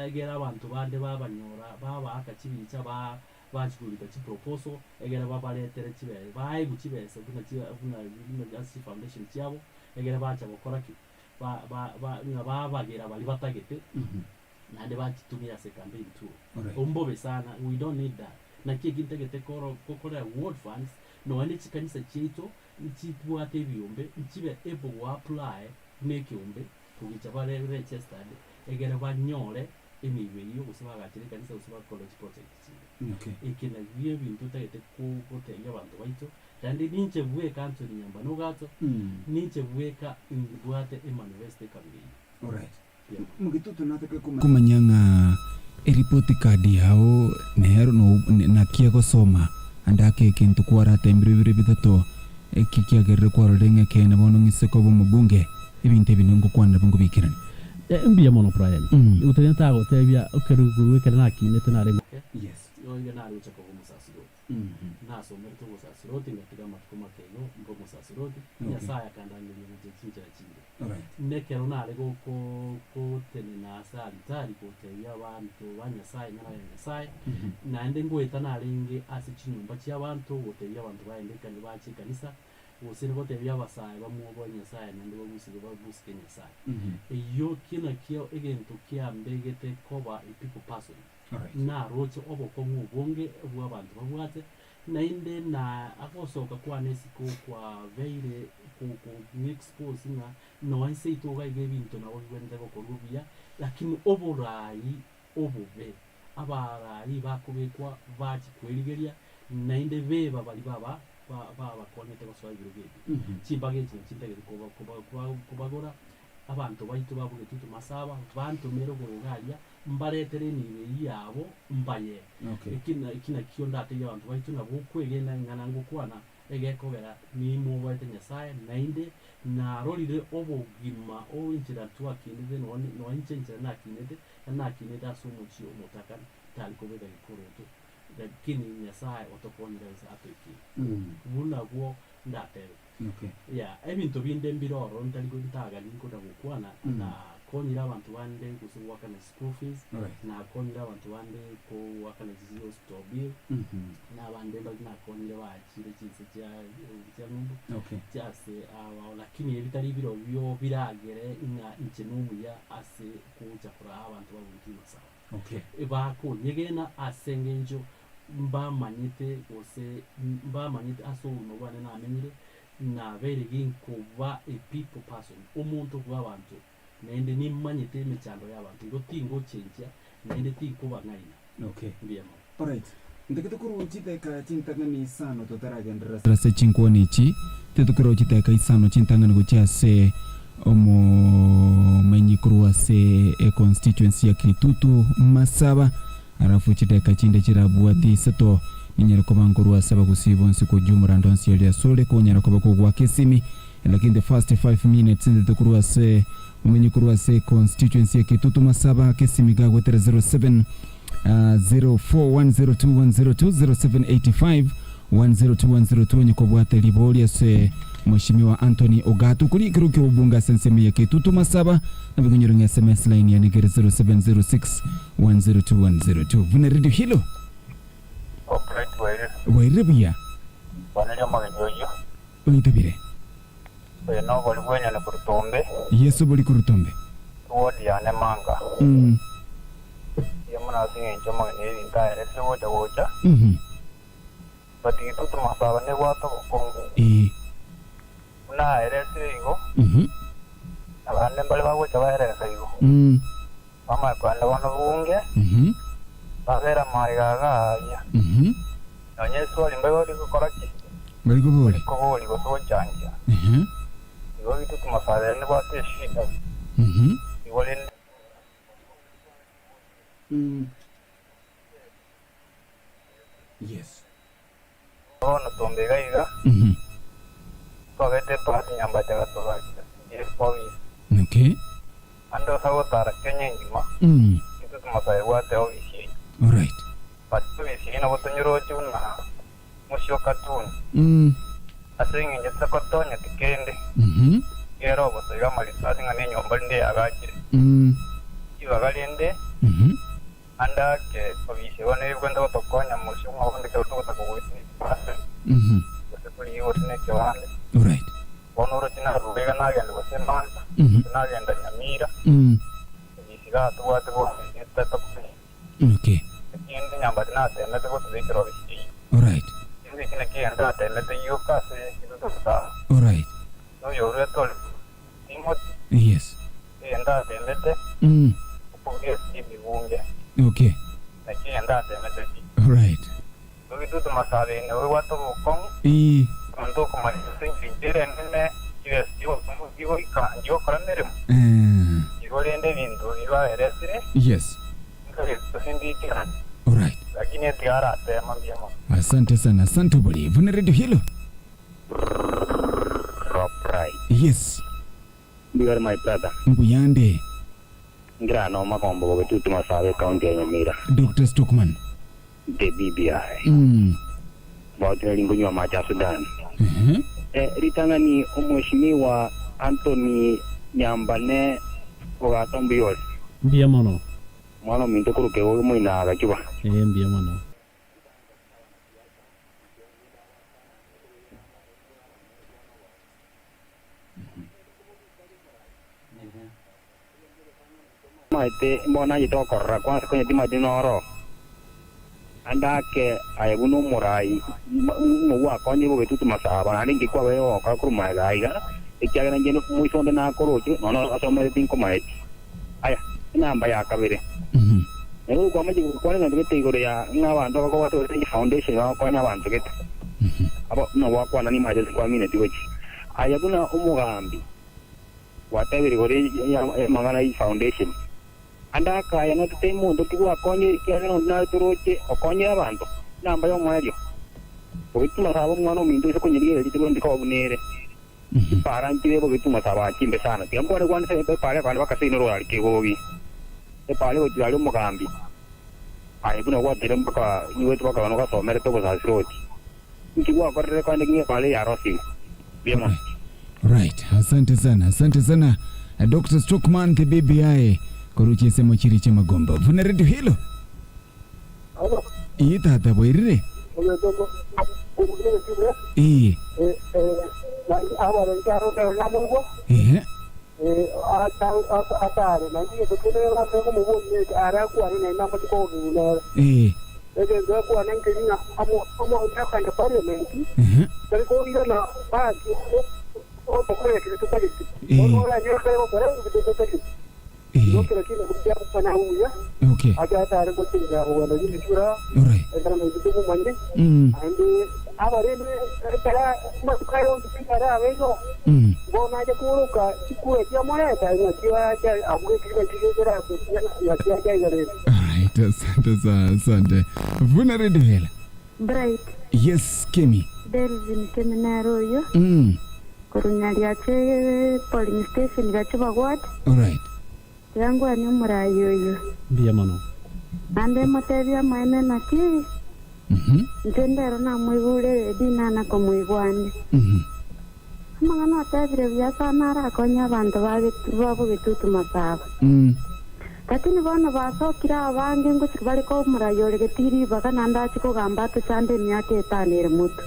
egere abanto bande babanyora babaaka chibicha ba Bachia korika chiproposal egere babaretere chibesa, baegwe chibesa buna chi buna buna ase chifoundation chiabo, egere bacha gokora ki? Ba ba ba ng'a babagera baria batagete, naende bachitumia ase campaign tool. Alright. Obwo mbobe sana, we don't need that. Naki eki ntagete koro gokorera ward funds, nonya ne chikanisa chiaito, nchibwate ebiombe, nchibe able go apply buna ekeombe, kogicha bare registered, egere banyore enibo eyio gose bagachere ekanisa gose bakore chiproject chinde. Okay. Eke nabio ebinto otagete ko- gotebia abanto baito, naende ninche bweka Anthony Nyambane Ogato, ninche bweka mbwate emanifesto ekabira eyio. Alright. Yeah. Mogitutu natake komanya. Komanya ng'a eripoti card yao nero no naki egosoma ande ake egento kwaratembire bibere bitato eki kiagerire kwarorire ng'a ekeene bono ng'ise koba omobunge Ebinto ebi ningokwanera bingobiikeranie. Mbuya mono Brian. Gotari ntagotebia ekerugu ekere nakinete nare moke, Yes. iga nare gocha koba omosasiroti. Nasomerete obosasiroti ngatiga amatuko makeigo mbe omosasiroti, Okay. Nyasaye akandangeria gochia chinchera chinde. Alright. Nekero nare goko gotenena ase alitari gotebia abanto ba Nyasaye ing'ana ya Nyasaye, naende ngoeta narenge ase chinyomba chi'abanto gotebia abanto baende ekani bache ekanisa, Gose nigotebia abasae bamwoboe Nyasae naende babusike babusike Nyasae. Eyio ki nakio egento kiambegete koba a people person. Naroche obokong'u obonge bw'abanto babwate, naende na agosoka kwane isiko kwabeire kong'expose ng'a nonya seito iga iga ebinto nabo bibwenerete gokorwa buya, lakini oborai obobe, abarai bakobekwa bachie kwerigeria, naende beba baria baba babakonyete gosoa ebirogo ebi. Chimbaga echi nachio ntagete koba koba koba kobagora, abanto baito ba Bogetutu Masaba, bantomere oboyoga aria, mbaretere enibo eyio yabo mbaye. Okay. Eki na eki nakio ndatebie abanto baito nabo okwegena ing'ana ngokwana, egekogera nimwoboete Nyasaye, naende narorire obogima o enchera twakinete nonye nonye inche enchera nakinete, nakinete ase omochie omotaka ntari kobeka gekoroto, Lakini Nyasae otokonyire ase atoikire. Buna nabwo ndatebe. Okay. Yeah, ebinto binde mbire ororo ntari go- ntagani nkoda gokwana, nakonyire abanto bande gose goakana school fees, Alright. nakonyire abanto bande koakana chisi hospital bill, na abande mbari nakonyire bachire chinse chia chia ng'umbu, Okay. chiase ao lakini ebitari birobio biragere ng'a inche nomuya ase gocha koraa abanto bagoikia amasabo. Okay. Bakonyegena ase engencho mbamanyete gose mbamanyete ase obogima bwane namenyire, nabeire ginkoba a people person, omonto bw'abanto. Naende nimanyete emechando y'abanto, igo tingochenchia, naende tinkobang'aina. Okay. Mbuya mono. Alright. Ntagete korwa chidakika chintang'ani isano totaragenderera. Ase chinkwana echi, titokorwa chidakika isano chintang'ani gochia ase omomenyi korwa ase econstituency ya Kitutu Masaba, alafu chidakika chinde chirabwate isato ninyare koba nkorwa ase abagusii bonsi kojumura ande onsi aria asore konyara koba kogoaka esimi, lakini the first 5 minutes ntete korwa ase omenyi korwa ase constituency ya Kitutu Masaba aka esimi gagwetera 07 04102102 0785 102102 onye kobwate ribori ase Mheshimiwa Anthony Ogatu kori ekero kia obobunge ase ensemo ya Kitutu Masaba nabo ekonyora ng'a SMS line yane kere 0706 102102 buna radio hilo Obright bwairire. bwairire buya Bwana omogeni oyio. oitabire Oyo nobori bw'enyoni korutombe. Yeso bori korutombe. Ewodi yane manga. Mm. Mbuya mono ase eng'encho omogeni ebinto aeresire gocha gocha. Mhm. But gitutu masaba nebwate obokong'u. Ee. Buna aeresire igo. Mhm. Abande mbare bagocha baeresa igo. Mm. Bamanye kogenda bono bunge. Mhm. Babere amaiga iga aaria. Mhm. Nonya eswali mbaibo rigokora ki? Bari kobori. Kobori gose gochangia. Mhm. Igo gitutu masaba ere nebwate eshida. Mhm. Igo rende. Mm. Yes. Bono tombe iga iga. Mhm. Twabete epati nyambati agatobakera ofisi. Okay. Ande ase agotara Kenya engima. Mm. Gitutu masaba ebwate ofisi eyio. Alright. But ofisi eyio nabo tonyeroche buna mosio cartoon. Mm. Ase eng'encho titagotonyeti kende. Mhm. Kera ogosoiga amarisasi ng'a nenyomba rinde yagachire. Mm. Ribaga rinde. Mhm. Ande ake obisi bono ebwenerete gotokonya mosio ng'a onde ekero togotaka goetania ase Mhm. gose korigia gose na ekebande. Alright. Bono oroche narure iga nagenda gose Manta, Mhm. gose nagenda Nyamira, Mm. obisi iga tobwate bono etatokonya. Okay. Ekende nyambati natemete gotobekera obisi eyio. Alright. Kende eki nakio egento natemete gioka ase egetutu Alright. Noyoruete ore Timothy. Yes. Egento atemete. Mm. Okobugia emibunge. Okay. Nakio egento atemete pi. Alright. Togitutu masabene obwate obokong'u. Ii. Omonto okomanya ase engencho ere enene chibesa chigoika nchigokora meremo. Eh. Igo rende ebinto bibaeresire. Yes. Nkare gose mbiikerane. Alright. Lakini etiga aratema mbuya mono. Asante sana, asante obori. Buna radio hilo. Rob Right. Yes. Mbuya ore my brother. Mbuyande. Ngira no makombo bogetutu masabe county ya Nyamira. Dr. Stockman. The BBI. Mm. About neri ngonywa amache a Sudan. Mhm. Eh, ritang'ani omweshimiwa Anthony Nyambane ogata mbuya ore. Mbuya mono. Omwana ominto korwa kegogi moina agachuba. Ee mbuya mono. Maete mbono nachete gokorora kwansa konya timanyeti noro. Ande ake aye buna omorai ng'o gwakonyire bogetutu masaba naende inki kwabeire gokora korwa magega aiga, ekiagera inche moiso onde nakoroche nonya asomete tinkomaeti. Aya, enamba ya kabere. Naende kwamachia gokwana egento gete igoro ya ng'a abanto abakobwata gose foundation bagokonya abanto gete. Abo buna gwakwana nimache ase kwamineti gochia. Aye buna omogambi gwatebire igoro ya amang'ana ya foundation. Ande akaya notete monto ki gwakonyire ekiagera onde nare toroche okonyire abanto. Enamba y'omoerio. Bogetu masaba omwana ominto ase konyerigereria tibwenereti koba buna ere. Chipara nchire bogetu masaba chimbe sana. Tiga nkwane kwane ase epara ekogenda mpaka seino rorari kegogi. Epara egochia aria omogambi. Aye buna gwateire mpaka nigoete mpaka bono ogasomerete obosasiroti. Inki gwakorire kande ng'a epara eye yarosire? Mbuya mono. Right, asante sana, asante sana Dr. Stockman the BBI koruchia esemo chiri chiamagombo buna radio hilo. Ii tata bwairire. Ii. Ehe. Ee. Ehe. Ogokora ekebe totageti. Bono oranyore kare gokora ebinto totageti. Igo kera kende kiagokwana agwo buya, Okay. ake atare gotenena kogenda rimechura, Alright. ekero naintwe tomomanye, naende abarende ekero amatuko aya onsi pi arabe igo, bono ache kooroka chikura chiamoreta ng'aki ache abwo ekio naki gekerabe ng'aki ache aigarere. Alright, asante sana, asante. Vuna Radio Hela. Bright. Yes, Kemi. Delvin Kemi nere oyio. Korwa Nyariache polling station Gachuba ward. Alright. Tiga ngwanie omorai oyio. Mbuya mono. Naende motebie amaene naki, inche ndero namoigure Edina na komoigwa ande. Amang'ana otebire buya sana arakonye abanto ba bogetutu masaba. Lakini bono basokire abange ngochia bare koa omorai ore getii ribaga naende achie kogamba atochande emiaka etano ere motwe.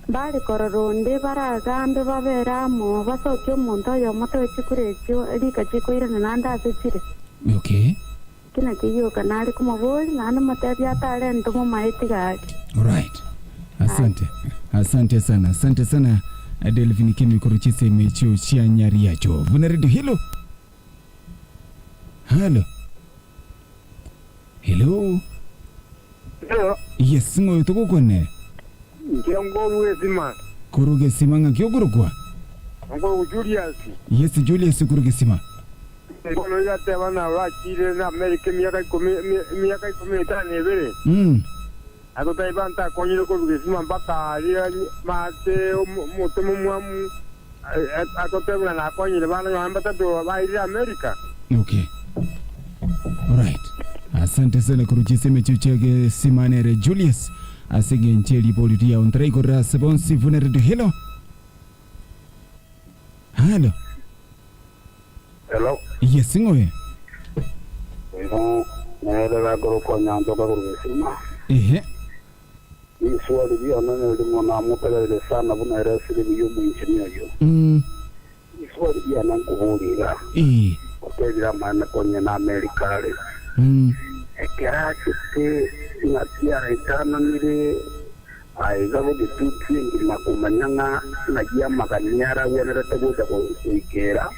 Mbare korora onde baragambe babere amo, basokie omonto oyomo toe chikura echio rika chikoirana naende ase chire. Okay. Eki nakio gioka nare komoboria, naende motebie atarente omomaeti gaki. Alright. Asante. Asante sana. Asante sana. Delvin Kemi korwa chisemo echio chia Nyariacho. Buna Radio hello. Halo. Hello. Hello. Yes, ng'oyo togokwanera. Inche nkorwa Gesima. Korwa Gesima ng'aki okorokwa? Nkorokwa Julius. Yes, Julius korwa Gesima. Bono igateba nabachire na Amerika emiaka ikomi emiaka ikomi na etano na ebere. Atotebi ntakonyire korwa Gesima mpaka aria maate omote momwamu atotebia ng'a nakonyire bana nonya mbatato bairire Amerika. Okay. Alright. Asante sana korwa chiseme echio chia Gesima nere Julius ase eng'encho eribori riao ntaraikorera ase bonsi buna radio hello. Halo. Hello. Yes ng'oe. Oyo nere gakorokwa Nyanchoka korwa Gesima. Ehe. Riswali riane nerimo namotegerere sana buna ere esiribu y'omoinchini oyio. Riswali riane nkoboria iga, Otebire amaene konye na Amerika are, ekero achete ng'a tiaraitananire aiga bogetutu engima komanya ng'a nayio amagani aragwenerete gocha goikera,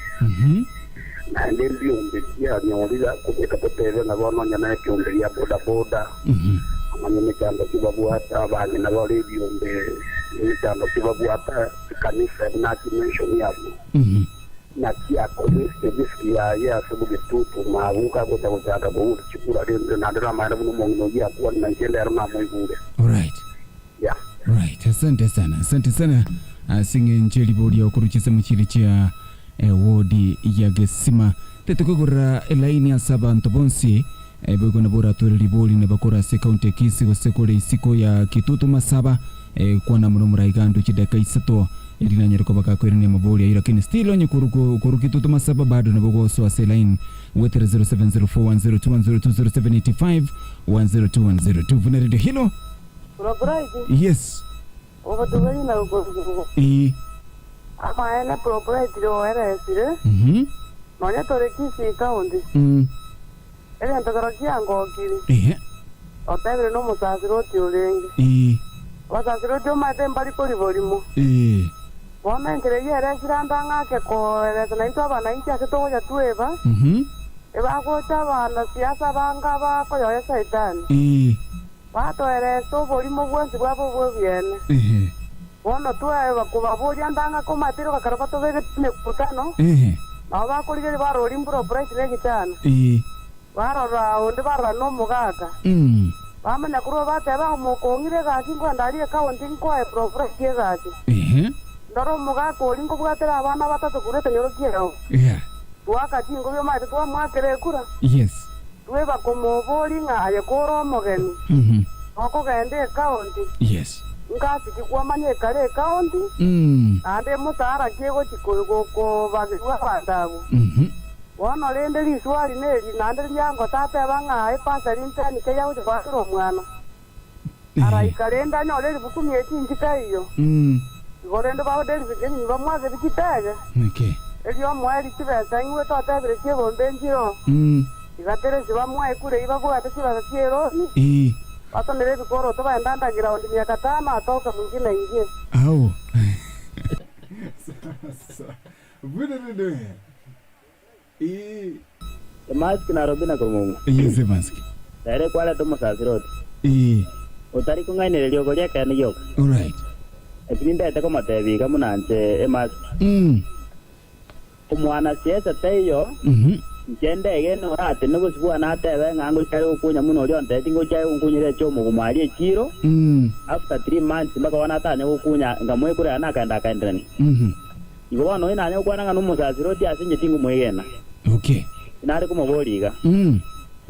naende mbiombe bianyorire akobeka totebe ng'a bono onye nekiombe gia bodaboda, amanye emechando ki babwate, abang'ina bare ebiombe emechando ki babwate, chikanisa buna achimention abwo. Naki akorire risk yaye ase bogetutu mabuka agocha gochaka koura chikura rende naende namaene buna omong'ina oyio akwane na inche ndero namoigure. Alright. Yeah. Right, asante sana, asante sana ase eng'encho eriboria okorwa chisemo chiria chia ewodi ya Gesima. Tetokoigorera elaini ase abanto bonsi boigo nabo oratwere ribori nabakore ase ekaunti ya Kisii gose kore isiko ya Kitutu Masaba kwana amo nomorai gando chidakika isato eri nanyare koba gakoirania amabori ayio lakini still onye korwa Kitutu Masaba bado nabo gosoa ase elaini goetera 0704102102 0785102102 buna radio hello Probright, yes obotugi na okorusigwa. Ee. Amaene Probright oeresire, nonya tore Kisii County, egento kero kiangokiri, Ehe. otebire nomosasiroti orenge. Ee. Abasasiroti omanyete mbari koriborimo. Ee. Bono enchera eyio eresire ande ang'ake koeresa naintwe abanainchi ase togocha tweba, ebagocha abanasiasa bange abakoyoya Saitani. Ee. Batoerese oborimo bwonsi bwabo obw'ebiene. Bono tweba kobaboria ndang'a komatire gakero batobegete emekutano, nabo bakorigereria barora rimbura Bright na egichana, barora onde barora nomogaka. Bamanya korwa bateba omokong'ire egasi nkoenda aria ecounty nkoe bro Bright egasi. Ndore omogaka oria nkobwatera abana batato korwa ekenyoro kiao. Twaka chingobi omanyete twamoakera ekura. Tweba komoboria ng'a aye kore omogeni, nokogenda ecounty, ngasi ki kwamanya ekare ecounty, naende emosara ki egochi kobagerwa abanto abwo. Bono rende riswali neri naende riango tateba ng'a epasari ntenike yagocha goakera omwana. Araika rende anyore eribuku mieti inchika eyio. Igo rende bagoderisia enyimba bamwake chitege. Erio omoerio chibesa ing'we totebire chi'ebombe enchiro. Iga teresi bamoe kure eyio babwate chibesa chi'eroni. Basonere ebikoroto baende underground miaka tano atoke mwingine ingie. Ao. Buna rende. Ee. Emaski na Robina korwa mong'u. Yes, Emaski. Ere kwareta omosasiroti. Ee. Otari kong'ainereria okoria ekeene gioka. Alright. Eki nintete komotebia iga buna inche Emaski. Omwana siesa taiyo, inche ndegene oratene bosio bwane atebe ng'a ngochia are gokunya buna oria ontebetie ngochia are gonkunyera eche omogumo aria echiro, after thre months mpaka bono atanye gokunya nkamoekurera naende akaenda akaenderania. Igo bono oyo nanye gokwana ng'a nomosasiroti ase inche tingomwegena. Okay. Nare komoboria iga,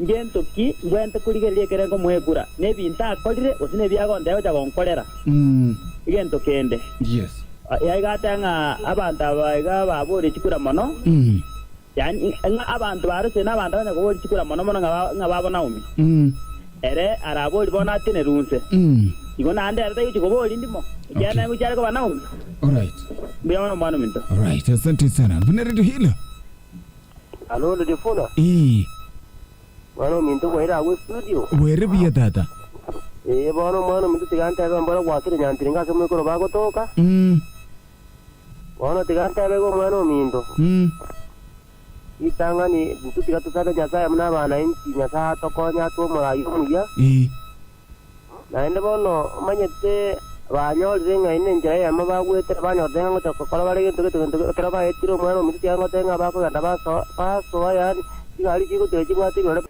Ngento ki mbwente korigereria ekere nkomoekura, nebinto akorire, gose nebiagontebia gocha gonkorera? Egento kende. Yes. Yaiga ateba ng'a abanto aba iga baborie chikura mono, yaani ng'a abanto ba Rosene na abanto abanya koboria chikura mono mono ng'a babo Naomi. Ere araborie bono atenerwe inse. Igo naende ere taigochia koboria ndimo, ekiagera Okay. naye gochia are koba Naomi. Alright. Mbuya mono omwana ominto. Alright, asante sana. Buna redio hilo. Alo Radio Funa, Ee, mwana ominto bwaire agwo estudio? Bwaire buya tata. Ee bono omwana ominto tiga ntebe mbore gwakire nyantiringa ase moikoro bagotoka. Bono tiga ntebe iga omwana ominto. Ritang'ani intwe tiga tosabe Nyasaye buna abanainchi, Nyasaye atokonye atwe omorai omuya. Ee. Naende bono omanyete banyorire ng'a ere nenchera eyemo bagwetera, banyorete ng'a ngocha gokora bare gento gete gento ekero baetire omwana ominto tiga ngotebe ng'a bakogenda basoa basoa yaani chigari chigotiga chibwate ebirore.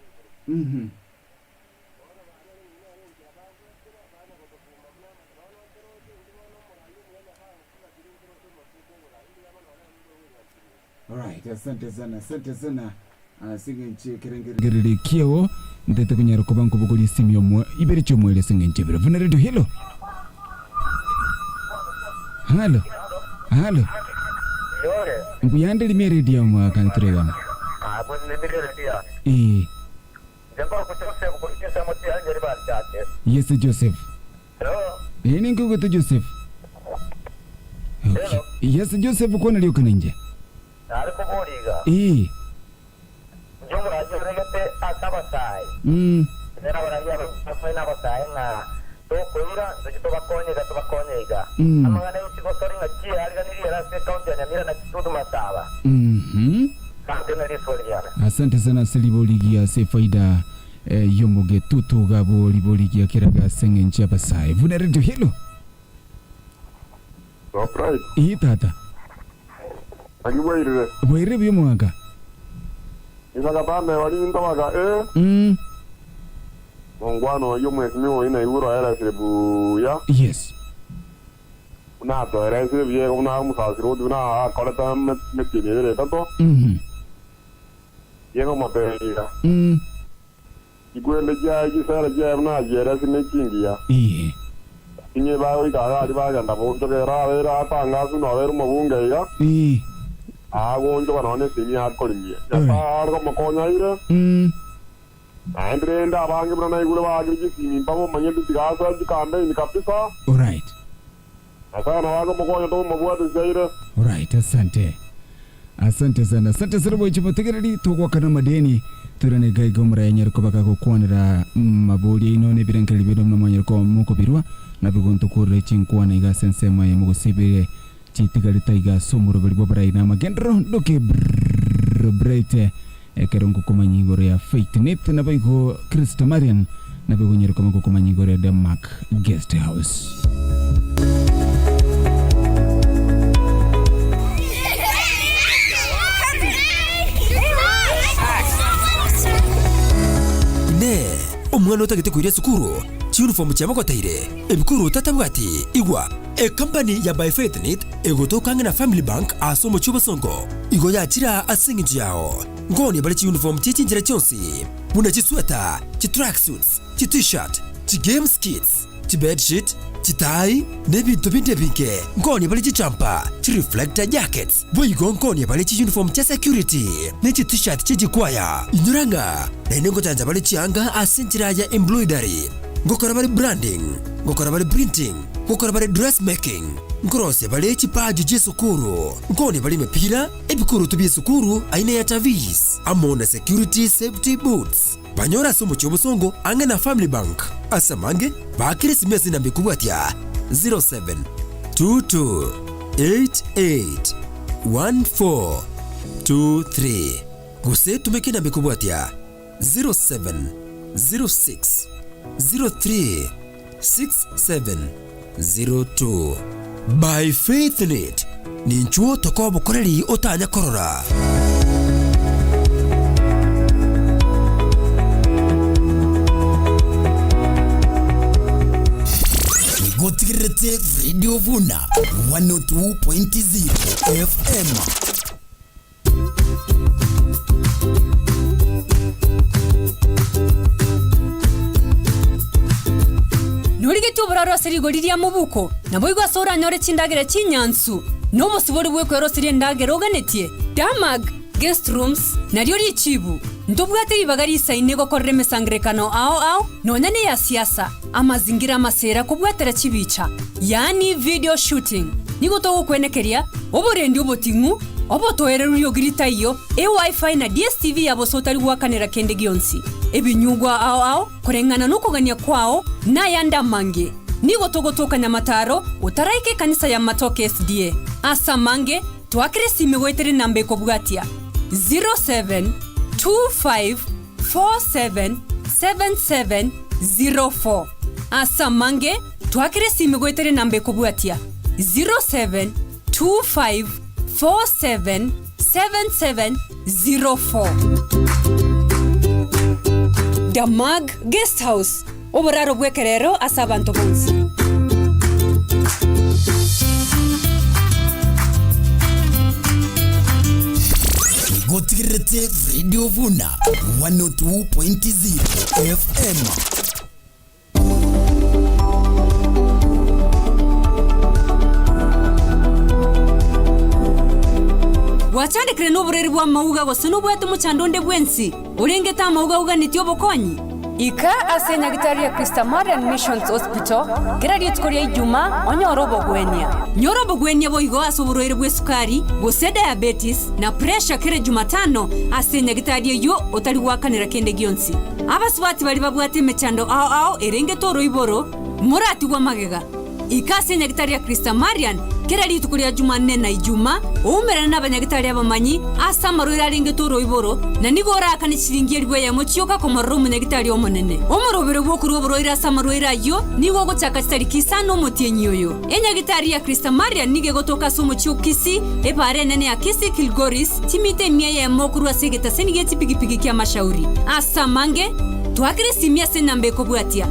Alright, asante sana, asante sana ase eng'encho y'ekerengererio kiao ntete konyara koba nkobogoria esimi omwe ibere chi'omoerio ase eng'encho ebere. Buna radio hello. Halo. Halo. Mbuya ande rimia radio omwakani turegana. Eh. Yes Joseph. Eh ninki ogwete Joseph? Okay. Yes Joseph kwana rioka ninche. Nare koboria iga, Eh. Inche omoranyeregete ase abasae, inche nabarangie abasae na abasae ng'a tokoira, ntoche tobakonye iga tobakonye iga. Amang'ana ye chigosori ng'a chiariganirie ere ase ecounty ya Nyamira na Kitutu Masaba. Asante ne riswali riane. Asante sana ase riborigia ase efaida y'omogetutu gabo riborigia keraga ase eng'encho y'abasae. Buna radio hello. Surprise. Ii tata. Naki bwairire? Bwairire buya omogaka. Isaka tameba rinto baka ee. Mongwana oyio omwesimigwa oyio naigure oeresire buya. Yes. Buna atoeresire buya igo buna omosasiroti buna akorete emetienyi ebere etato. Yego omotebia iga. Chikwende chiaye chisera chiaye buna achieresie ne chingiya. Inye bagoika iga aria bagenda bonchoka ere abeire atangaswe na obeire omobunge iga, agonchoka nonya nesimi akorimia. Nyasae are komokonya aire. Naende rende abange buna naigure baakire chisimi mbabomanyete tigasoa chikampeini kabisa. Nyasae nabo akomokonya tokomobwatisia aire. Alright, asante. Asante sana. Asante sana boichi motegereri togwakana amadeni toirane iga iga omoraia anyare koba gagokwanera mabori aino na ebirengererio biaino buna mwanyare koba mokobirwa nabe gontokorera chinkwana iga ase ensemo eyemo gose ibere chitigarete aiga ase omoroberi bw'abarai na amagenderero ndoke brrrr ekero ngokomanya igoro ya Faith Nith naboigo Christa Marian naboigo onyare koba ngokomanya igoro ya Denmark Guest House. Inee! Omwana otagete koira esukuru, chiuniform chiamogoteire, ebikuru tatabwati? Igwa! Ecompany ya By Faith Knit egotoka ang'e na Family Bank ase omochie o Bosongo, igo yachira ase engencho yao. Nkonia bare chiuniform chie chinchera chionsi, buna chisweta, chitracksuits, chi-t-shirt, chigames kits, chibedsheet, chitai, na ebinto binde ebinge. Nkonia bare chijumper, chireflector jackets, boigo nkonia bare chiuniform chia security, ne chi-t-shirt chie chikwaya. Inyora ng'a naende ngochancha bare chianga ase enchera ya embroidery, ngokora bare branding, ngokora bare printing, Ngokora bare dressmaking, nkorosia bare chipaji chi'esukuru, nkonia bare emepira, ebikoroto bi'esukuru aina ya Tavis, amo na security safety boots. Banyore ase omochie obosongo ang'e na Family Bank. Ase amange, baakere esimi ase enamba ekobwatia 072288. 14 23 gose tumeka enamba ekobwatia 07 06 03 67 02. By Faith Knit, ninchuo tokoa obokoreri otanya korora. Nigo otigererete Radio Buna 102.0 FM. Norigetie oboraro ase rigori ria mobuko, naboigo ase oranyore chindagera chinyansu, na obosibore bw'ekweroseria endagera oganetie. Damag Guest Rooms nario richibu. Ntobwate ribaga risaine gokorera emesangererekano ao ao, nonya neya siasa, amazingira amasera kobwatera chibicha, yaani video shooting. Nigo togokwenekeria oborendi oboting'u, obotoereru riogi ritaiyo, eWiFi na DSTV ya bosa otari goakanera kende gionsi, ebinyugwa ao ao koreng'ana nokogania kwao, na ayande amange. Nigo togotoka Nyamataro otaraika ekanisa ya Matoke SDA. Ase amange, toakere esimi goetera enamba ekobwatia 0725477704. Ase amange, toakere esimi goetera enamba ekobwatia 0725477704. Damag Guest House, oboraro bw'ekerero ase abanto bonsi. Nigo otigererete Radio Buna 102.0 FM. Gwachandekire noborwaire bw'amauga gose nobwate omochando onde bwensi orengete amauga auganetie obokonyi? Ika ase enyagitari ya Christamarian Missions Hospital kera rituko ria Ijumaa onyore obogwenia. Nyora obogwenia boigo ase oborwaire bw'esukari, gose diabetes, na pressure kera Jumatano ase enyagitari eyio otari goakanera kende gionsi. Abasubati baria babwate emechando ao ao erengete oroiboro, moratigwe magega. Ika ase enyagitari ya Christamarian kera rituko ria Jumanne na Ijuma, oumerane nabanyagitari abamanyi ase amarwaire arengete oroiboro, na nigo oraakane chiringi elifu eyemo chioka komorora omonyagitari omonene. Omorobero bw'okorua oborwaire ase amarwaire ayio nigo ogochaka chitariki isano omotienyi oyo. Enyagitari ya Christamarian nigo egotoka ase omochie o Kisii, epaara enene ya Kisii Kilgoris, chimita emia eyemo korwa ase egetaseni gie chipigipigi kia Mashauri. Ase amange, twakera esimi ase enamba ekobwatia,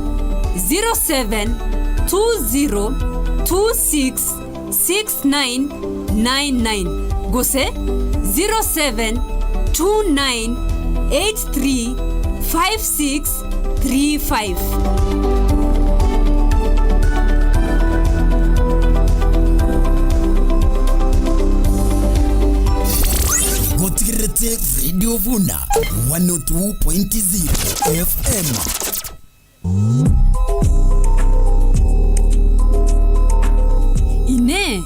0720266999 gose 0729835635. Gotigererete Radio Buna 102.0 FM. Inee!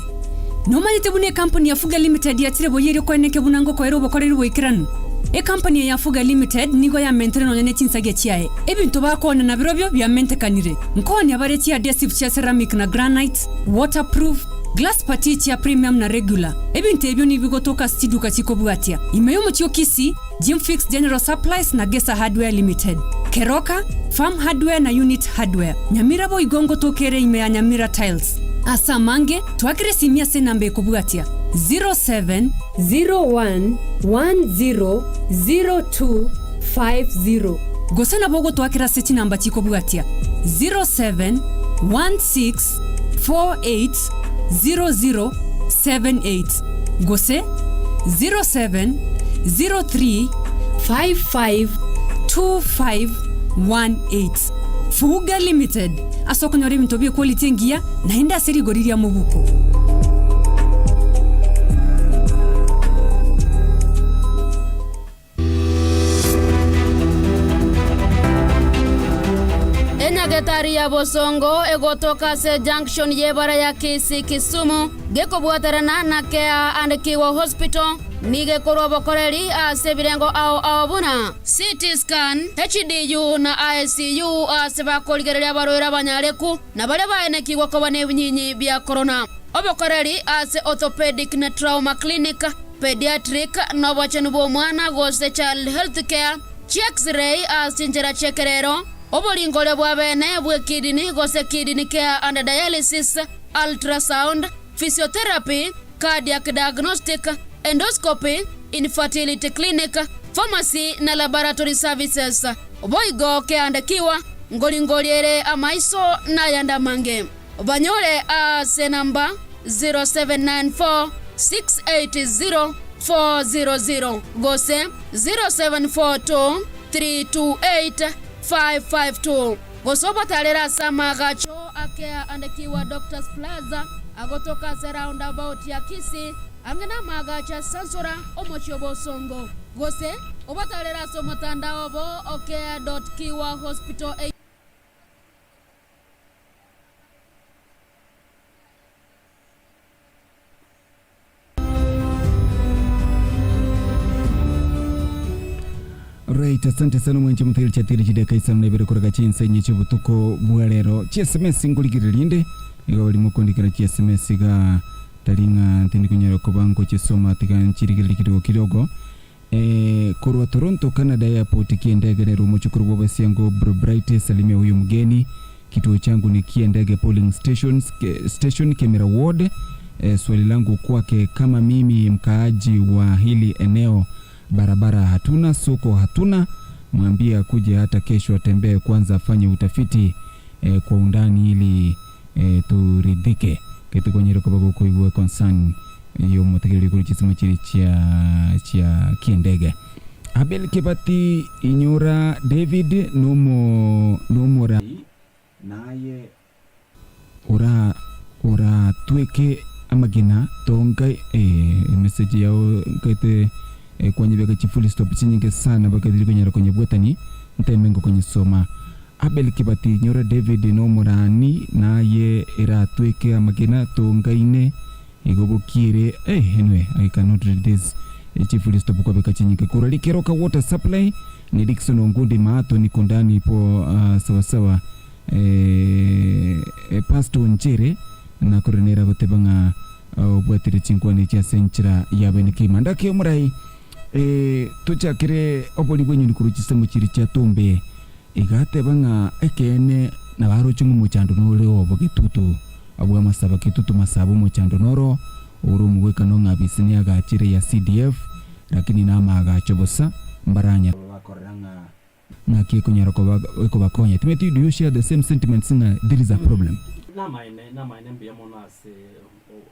Nomanyete buna ekampuni ya Fuga Limited yachire boyia erio koeneke buna ngokoera obokoreri boikeranu? Ekampani eye ya Fuga Limited nigo yamentire nonya ne chinsagia chiaye. Ebinto bakoonia nabirobio biamentekanire. Nkoonia bare chiadhesive chia ceramic na granite, waterproof, glass putty chia premium na regular. Ebinto ebio nibigotoka ase chiduka chikobwatia. Ime y'omochie o Kisii, Jimfix General Supplies na Gesa Hardware Limited, Keroka, Farm Hardware na Unit Hardware, Nyamira boigo ngotoka ere ime ya Nyamira Tiles. Ase amange, twakere esimi ase enamba ekobwatia, 07. 01 10 02 50 Gose nabo ogotwakera ase chinamba chikobwatia, 07 16 48 00 78 gose 07 03 55 25 18. Fuga Limited, ase okonyora ebinto bie quality engiya naende ase rigori ria mobuko. Enyagetari ya Bosongo egotoka ase junction y'ebara ya Kisii Kisumu gekobwaterana na Care and Kiwa Hospital. Nigo ekorwa obokoreri ase ebirengo ao ao buna CT scan, HDU na ICU ase bakorigereria abarwaire abanyareku na baria baenekigwe koba nebinyinyi bia korona. Obokoreri ase Orthopedic na Trauma Clinic, Pediatric na obochenu bw'omwana gose Child Health Care, Chi-X-ray ase chinchera chi'ekerero, oboringoria bwa bene bw'ekidini gose Kidney Care and Dialysis, Ultrasound, Physiotherapy, Cardiac Diagnostic, Endoscopy, Infertility Clinic, Pharmacy na Laboratory Services. Boigo keandekiwa, ngoringoria ere amaiso na ayande amange. Banyore ase enamba 0794 680 400 gose 0742 328 552 gose obatarere ase amaagacho a Care and Kiwa Doctors Plaza agotoka ase roundabout ya Kisii ang'e namaagacho a Sansora omochie o Bosongo gose obatarere ase omotandao obo o care.kiwahospital. Right, asante sana mwenche mutegere chatiri chideka isano na ibere koreka chinsa inye chi'obotuko bwa rero. Chi-SMS nkorigereria inde, igo bari mokondikera chi-SMS iga tari ng'a tindi konyara koba ngochisoma tiga nchirigererie kidogo kidogo. Eh, korwa Toronto Canada airport kiendege rero omochukuru bw'obasiango bro Bright salimia huyo mgeni kituo changu ni kiendege polling stations ke, station Kemera ward eh, swali langu kwake kama mimi mkaaji wa hili eneo barabara hatuna soko hatuna mwambie akuje hata kesho atembee kwanza afanye utafiti eh, kwa undani ili eh, turidhike ketukonyere koba gokoigwa concern y'omotegereri kori chisemo chiri chia chia kiendege Abel Kibati inyora David nomo nomora Naye ora oratweke amagena tonga eh, emessage yao nkaete eh, kwanyebeka chifull stop chinyinge sana mpaka tiri konyara konyebwatani nteme ngokonyesoma Abel Kibati inyora David nomorani naye eratweke amagena tongaine Igo bokiere eh anyway I cannot read this chief stop kwabeka chinyinge korwa Likeroka water supply ni Dickson Ongundi Maato niko ndani po uh, sawasawa eh, eh, Pastor Nchere na korenera goteba ng'a uh, obwatire chinkwana echi ase enchera ya bene kima ndake omorai eh, tochakere obori bw'enyoni korwa chisemo chiri chia Tombe Igateba ng'a ekeene nabaroche ng'a omochando nore obo getutu bw'amasabo getutu masabo omochando noro ore omogwekano ng'a abisi neagachire ya CDF lakini namaagacho bosa mbaranya Bakorora ng'a. Ng'aki ekonyara koba ekobakonya timanyeti do you share the same sentiments ng'a there is a problem? Namaene, namaene mbuya mono ase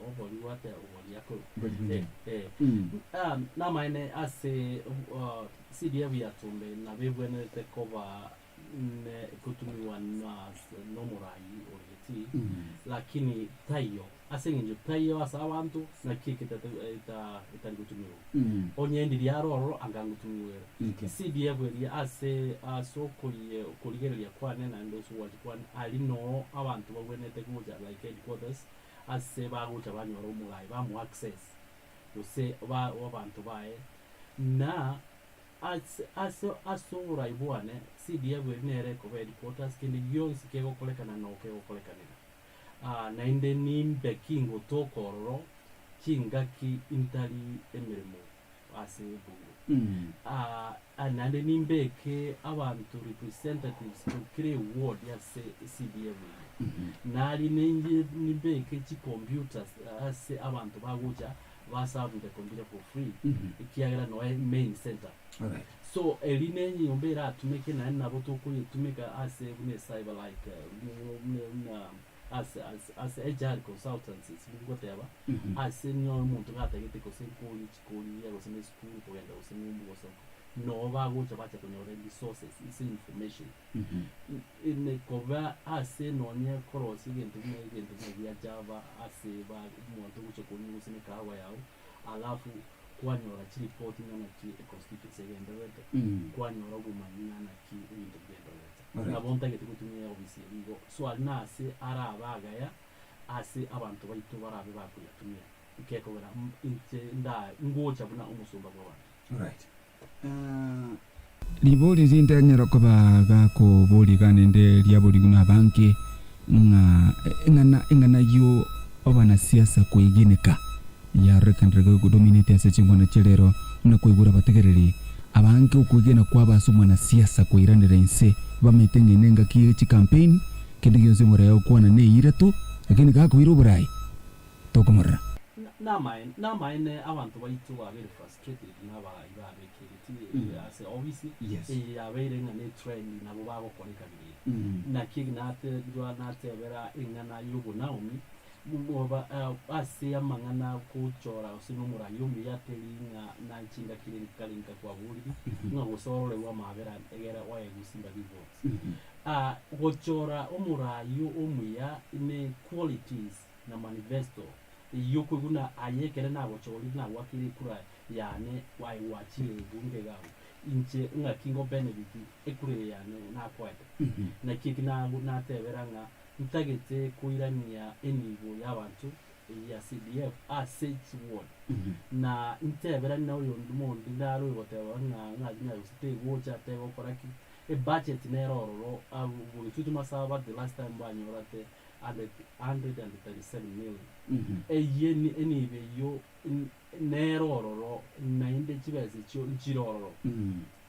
obori gwate obori ako Obori bw'enyoni. eh, eh. Mm. Ah, namaene ase uh, CDF yatombe nabo ebwenerete koba ne gotumiwa na nomorai ore getii, lakini taiyo ase eng'encho taiyo ase abanto naki eke eta etari gotumiwa. Onye ndiri aro ororo anga ngotumiwa ere. Okay. CDF eria ase ase okorie okorigereria kwane naende ase ogwancha kwane aria noo abanto babwenerete gocha like headquarters ase bagocha banyora omorai bamoa access gose ba abanto baye Na ase ase ase oborai bwane, CDF eri nere ekoba headquarters, kende gionsi kegokorekana noo kegokorekanera. Ah, naende nimbe kingotoka ororo chingaki intari emeremo ase ebunge. Ah, ah, naende nimbeke abanto representatives to kera eward ase CDF eye. Nari ninye nimbeke chicomputers ase abanto bagocha ba serve the computer for free ekiagera noe main center. Alright. So eri ne enyomba eratumeke naende nabo tokoyetumeka ase buna ecyber like buna buna ase ase ase HR consultancies ngoteba ase nonye omonto gatagete gose nkori chikori gose ne esukuru kogenda gose ng'umbu gose noo bagocha bacha konyora resources ase information. Ime koba ase nonye korosia egento buna egento buna gia Java ase ba omonto ogocha konywa gose ne ekahawa yao, alafu kwanyora chiripoti ng'a naki econstituency egendererete, kwanyora obomanyi ng'a naki ebinto bigendererete. Alright. Nabo ntagete gotumia eofisi eria igo. So aria nase arabe agaya ase abanto baito barabe bakoyatumia. Gekogera inche nda ngocha buna omosomba bw'abanto. Alright. Ah. Ribori rinde nyare koba gakoboria iga naende riaborigwe nabange, ng'a eng'ana eng'ana yo abanasiasa koegeneka yarorekanire godominate ase chingwana chia rero, buna koigure abategereri abange okwegena kwabo ase omwanasiasa koiranera inse bamaete ng'a ene engaki ye chicampaign kende gionsi omoraia agokwana neira tu, lakini gakoira oborai tokomorora. Namaene, namaene abanto baito babeire frustrated nabarai babekeire ti ase office, Yes. eye yabeire ng'a ne trend nabo bagokora ekabira eye. Naki nate ndwa natebera eng'ana y'obonaomi, moba ase amang'ana gochora gose na omorai omuya teri ng'a nachingaki kare nka kwaboriri, ng'a gose ororerwe amabera egere oegwe sympathy votes. Gochora omorai omuya ne qualities na manifesto eyio okoigwa buna aye ekere nagochorire nagoakeire ekura yane aye gwachire ebunge iga abwo inche ng'aki ngo benefit ekura eye yane nakoete. Naki eki natebera ng'a ntagete koirania enibo y'abanto eyio ya CDF ase chiward na nteberani na oyonde omonto nare oyogoteba ng'a ng'aki ng'a gose tegocha tegokora ki, ebudget nere ororo abwo Bogetutu Masaba the last time banyorate 137 million. Eyio enibo eyio nere ororo naende chibesa echio nchire ororo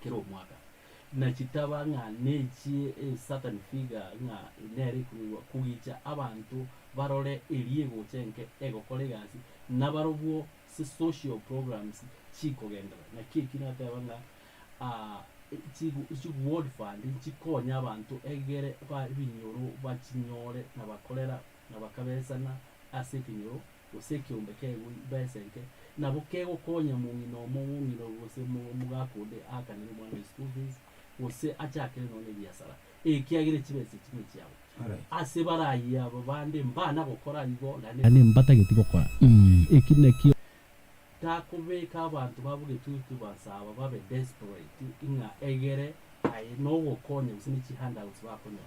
kera omwaka. Na chitaba ng'a nechie a certain figure ng'a nere ekorurwa kogicha abanto barore eria egocha enke egokora egasi nabarobwo ase social programs chikogenderera. Naki eki nateba ng'a Chi ward fund nchikonye abanto egere ba ebinyoro bachinyore na bakorera na bakabesana ase ekenyoro gose ekeombe keegwe besa enke nabo kegokonya mong'ina omo mong'ina gose omogaka onde aakanere omwana oye school fees gose achakere nonya ebiasara ekiagera chibesa echi nechiabo ase barayie aba bande mbana gokora igo naende mbatageti gokora eki nakio Takobeka abanto ba bogetutu bansaba babe desperate ng'a egere aye nogokonya gose ne chi handouts bakonyora.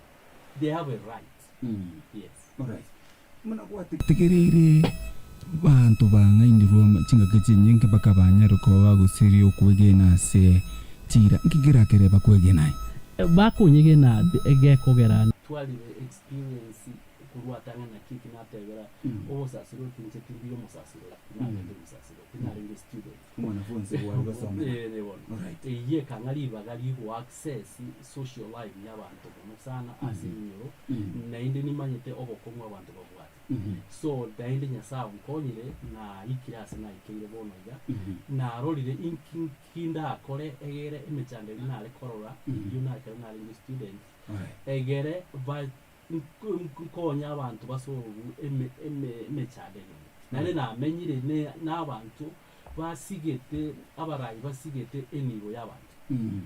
They have a right. Yes. Alright. Buna gwategereire banto bang'ainirwe chingaki chinyinge mpaka banyare koba bagosiria okwegena ase chiira, nki kerakere bakwegena aye? Bakonyegena egekogera. Twarire experience Korwa atang'ani naki eki natebera obosasiroti inche tindi omosasiroti, tinarenge omosasiroti, tinarenge student. Omwanafunzi gware gosomera. Eh, bono. Alright. Eyio ekang'a ribaga rigo access social life ya abanto mono sana ase ebinyoro, naende nimanyete obokong'u abanto babwate. So naende Nyasaye onkonyire naikire ase naikeire bono iga, narorire inki nki ndakore egere emechando eria nare korora eyio na ekero narenge student, egere ba Nkonye abanto basoorwe emechando emenge. Naende namenyire nabanto basigete abarai basigete enibo y'abanto.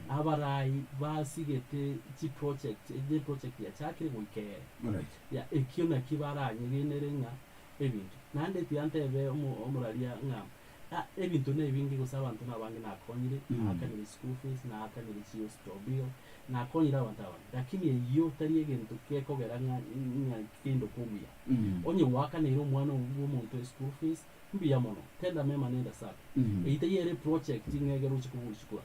Abarai basigete chiproject, eproject yachakire goika ere. Ya ekio nakio baranyegenere ng'a ebinto. Naende tiga ntebe omoraria ng'a Ebinto nebinge gose abanto nabange nakonyire, naakanire school fees, naakanire chi hospital bill, nakonyire abanto abange. Lakini eyio tari egento gekogera ng'a ng'a kende kobuya. Onye gwakaneire omwana bwa omonto eschool fees, mbuya mono, tenda mema nenda zako. Eyio tari ere eproject ng'a egere oche kobua chikura.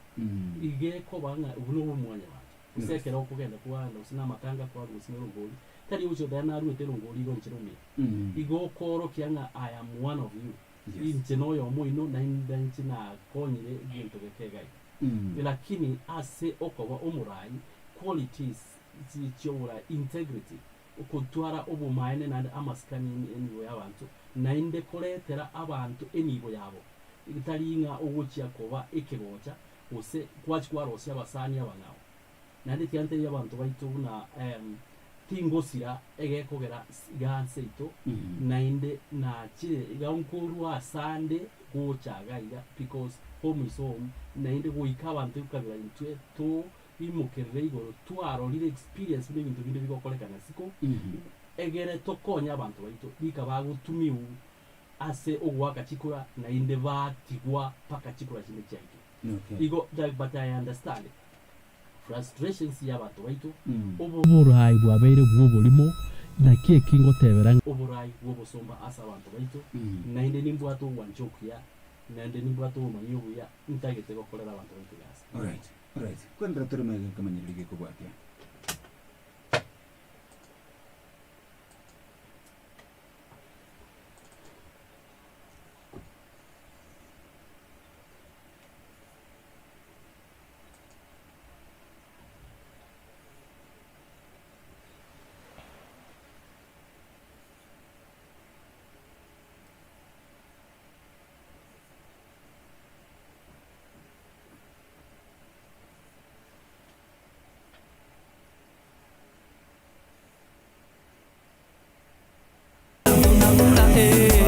Iga ekoba ng'a obwo nobwo mwanyabanto. Gose ekero okogenda kwagenda gose namatanga kwarwa gose nerongori, tari ogochia goteba naruete erongori igo inche nomuya. Igo okoorokia ng'a I am one of you. Inche noyomo oino, naende inche nakonyire egento geke iga iga. Lakini ase okoba omorai, qualities chi'oborai, integrity, okotwara obomaene naende amasikani enibo y'abanto, naende koretera abanto enibo yabo, tari ng'a ogochia koba ekegocha gose gwachia kwarosia abasani abang'ao. Naende tiga ntebie abanto baito buna tingosira egekogera iga nse yaito, naende nachire iga nkorwa asande gocha iga iga because home is home, naende goika abanto ekabira intwe toimokerere igoro twarorire experience buna ebinto binde bigokorekana isiko, egere tokonye abanto baito rika bagotumiwa ase ogoaka chikura naende batigwa mpaka chikura chinde chiaikire. Igo but I understand frustrations y'abanto baito, oborai bwabeire bw'oborimo, Naki eki ngotebera ng'a. Oborai bw'obosomba ase abanto baito, naende nimbwate ogwancha okuya, naende nimbwate obomanyi obuya, ntagete gokorera abanto baito egasi. Alright, alright. Kwenderera tore magega nkamanyereri gekobwatia.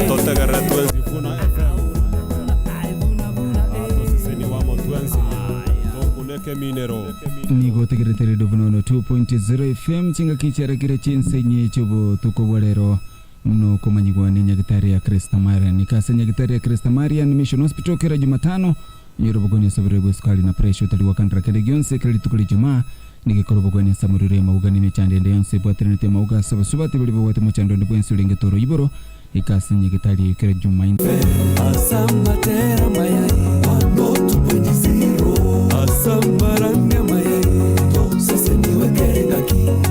Totegerere twensi buna FM, Atoseseniwe amo twensi, Tokuneke eminero. Nigo otegerete Radio Bunono 2.0 FM chingaki chiarekire chinsenyi chi'obotuko bwa rero nokomanyigwa ne nyagitari ya Christa Marian. Ika ase nyagitari ya Christa Marian Mission Hospital kera Jumatano onyore obogwenia ase oborwaire bwa esukari na pressure otari gwakandera kende gionsi ekero rituko ria Ijumaa nigo ekore obogwenia ase amorwaire y'amauga na emechando ende yonsi ebwateranete amauga ase abasubati baria babwate mochando onde bwensi orenge toro iboro ika ase nyagitari eyio kera Jumaine.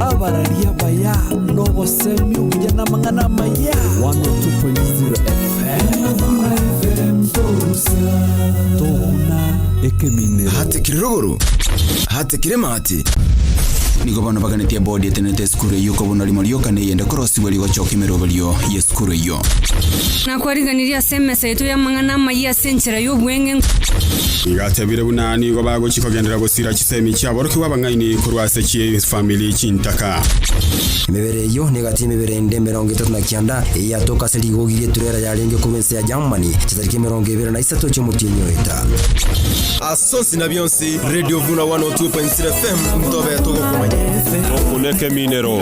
Abararia abaya nobosemi obuya namang'ana amaya. 102.0 FM Tokuna ekeminero. Hatekire rogoro, hatekire maate. Nigo bono baganetie ebodi etenenete esukuru eyio kobuna rimo rioka neyende korosigwa rigochoka emeroberio y'esukuru eyio. Nakwariganirie ase emesa yaito y'amang'ana amayia ase enchera y'obweng'e. Nigo atebire buna nigo bagochia kogenderera gosira chisemi chi'aborokigwa abang'aini korwa ase chifamiri chintaka. Emebere eyio negati y'emebere ende 39 eyatoka ase rigogi ri'eturera yarenge korwa ense ya Germany chitariki 23 chi'omotienyi o eta. Asonsi na bionsi, Radio Vuna 102.0 FM ntobe togokomanya. Tokuneke eminero.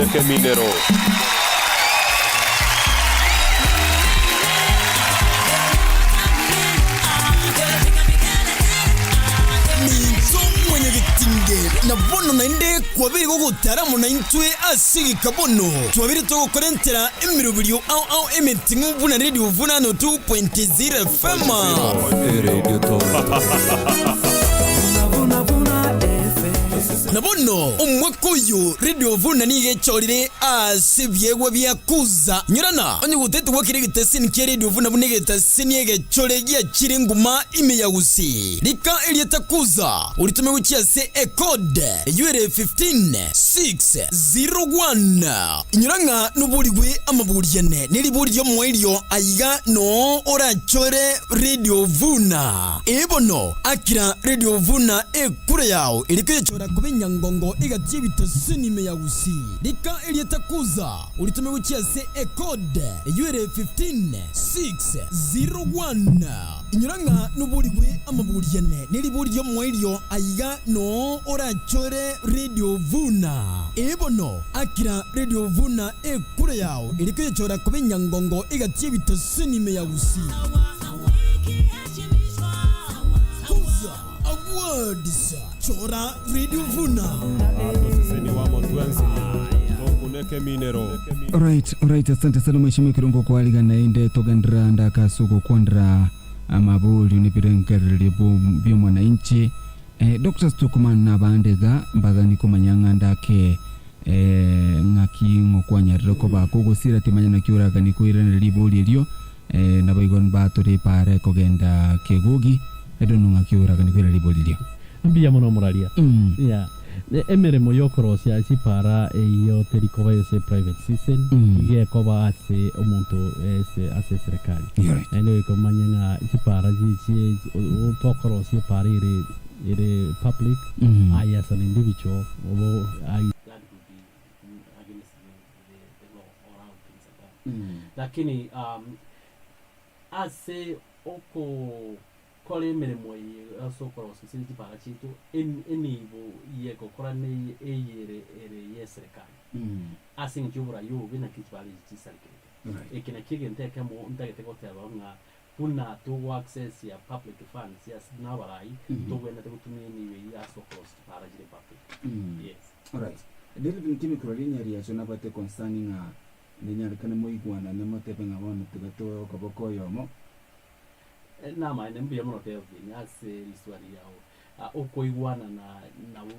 Minto mwanyagetinge na bono naende kwabire gogotara amo naintwe ase egeka bono twabire togokorentera emeroberio ao ao emeting'u buna Radio Vunano 2.0 FM. Na bono omwaka oyo Radio Vuna nigo echorire ase ebiegwa bia kuza. Nyorana onye gotete gwakire egetasini kia Radio Vuna buna egetasini egechore giachire nguma ime ya Gusii. Rika erieta kuza oritome gochia ase ecode eyio ere 15601. Inyora ng'a noborigwe amaboriane ne ribori ri'omoerio aiga noo orachore Radio Vuna. Ee bono, akira Radio Vuna ekura yao ere koyechora koba enyangongo egati y'ebitaseni ime ya Gusii. Rika erieta Kuza oritome gochia ase ecode eyio ere 15601. Inyora ng'a noborigwe amaboriane ne ribori ri'omoerio aiga noo orachore Radio Vuna. Ee bono, akira Radio Vuna ekura yao ere koyechora koba enyangongo egati y'ebitaseni ime ya Gusii. Kuza Awards, chora Radio Vuna. Atoseseniwe amo twensi, tokuneke eminero. Alright, alright, asante sana mheshimiwa Kirungu kwaligana inde togenderera ndakase ogokwandera amaborio nebirengererio bia mwananchi eh, Dr. Stockman nabande iga mbagani komanya ng'a ndake eh, ng'aki ng'okwanyarire koba kogosira timanya naki oragani koiraneria ribori erio eh, naboigo mbatore epara ekogenda kegogi I don't know ng'aki oragani koiraneria ribori erio. Mbuya mono omoraria. Yeah. Emeremo y'okorosia chipara eyio teri koba ase private citizen, iga ekoba ase omonto ase ase eserekari. Naende goika omanye ng'a chipara chichie tokorosia epara ere ere public, aye as an individual obo ai. That would be against the, the, the law or how things are done. Lakini um, ase oko Kora emeremo eye ase okorosia ase chipara chiaito, enibo y'egokora neye eye ere y'eserekari. Ase engencho y'oborai obobe naki chipara echi chisarekerete. Eke nakio egento ekemo ntagete goteba ng'a buna togo access ya public funds ase buna abarai, tobwenerete gotumia enibo eyio ase okorosia chipara chire public. Yes. Alright. Delvin Kimikro rinya riacho nabwate concerning ng'a. Nenyarekane moigwanane motebe ng'a bono tiga toe okoboko oyomo. Namaene mbuya mono Kelvin ase riswali riao. Okoigwanana nabo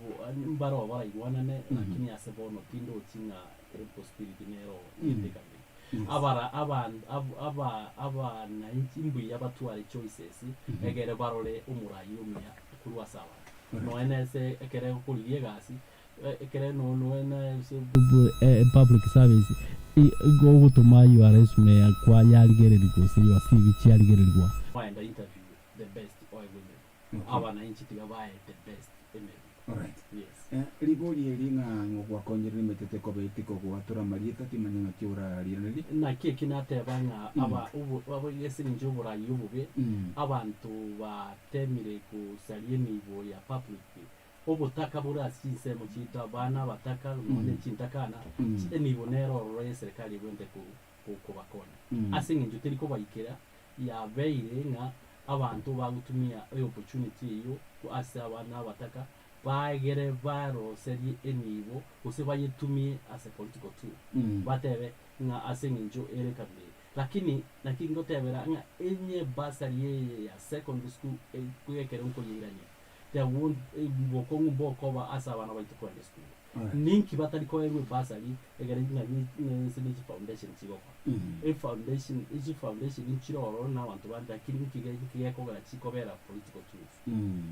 mbaroo baraigwanane lakini ase bono tindochi ng'a epossibility nero getekane. Abara aban aba abananchi mbuya batware choices egere barore omorai omuya korwa ase abanto. Nonya nese ekere okorigia egasi ekere nonya nese Public service igo ogotoma your resume kwa yarigererigwa gose your CV chiarigererigwa. Waenda interview the best oegwe emeremo. Abananchi tiga bae the best emeremo. Alright. Yes. Ribori eri ng'a ng'o gwakonyire rimetete koba etiko goatora amarieta timanya ng'aki orariiranerie. Naki eki nateba ng'a aba obo aba ase eng'encho y'oborai obobe, abanto batemire gosaria enibo ya public, obotaka bore ase chinsemo chiaito abana abataka nonya ne chintakana, enibo nere ororo y'eserekari ebwenerete ko ko kobakonya. Ase eng'encho teri kobaikera, yabeire ng'a abanto bagotumia eopportunity eyio ase abana abataka Baegere baroserie enibo, gose bayetumie as a political tool, batebe ng'a ase eng'encho ere kabira eye. Lakini naki ngotebera ng'a enye bursary eye ya secondary school ekero nkoyeirania, there won't bokong'u mbokoba ase abana baito kogenda esukuru. Ninki batari koerwa ebursary egere ng'a ase ne chifoundation chigokora. Efoundation, echifoundation nchire ororo na abanto bande lakini nki gekogera chikobera political tools.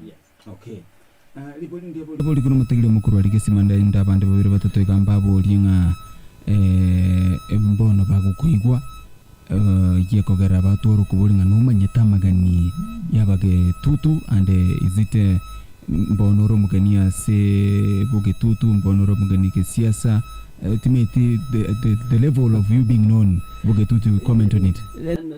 Yes. Okay. Ah, ribori ndiria bori bori kono motegeria omokoro aria gesima ndaende abande babere batato iga mbaborie ng'a eh, mbono bagokoigwa eh, gekogera batware okobori ng'a nomanyete amagani y'abagetutu and is it eh, mbono ore omogeni ase bogetutu mbono ore omogeni gesiasa eh, timanyeti the, the, the level of you being known bogetutu comment on it.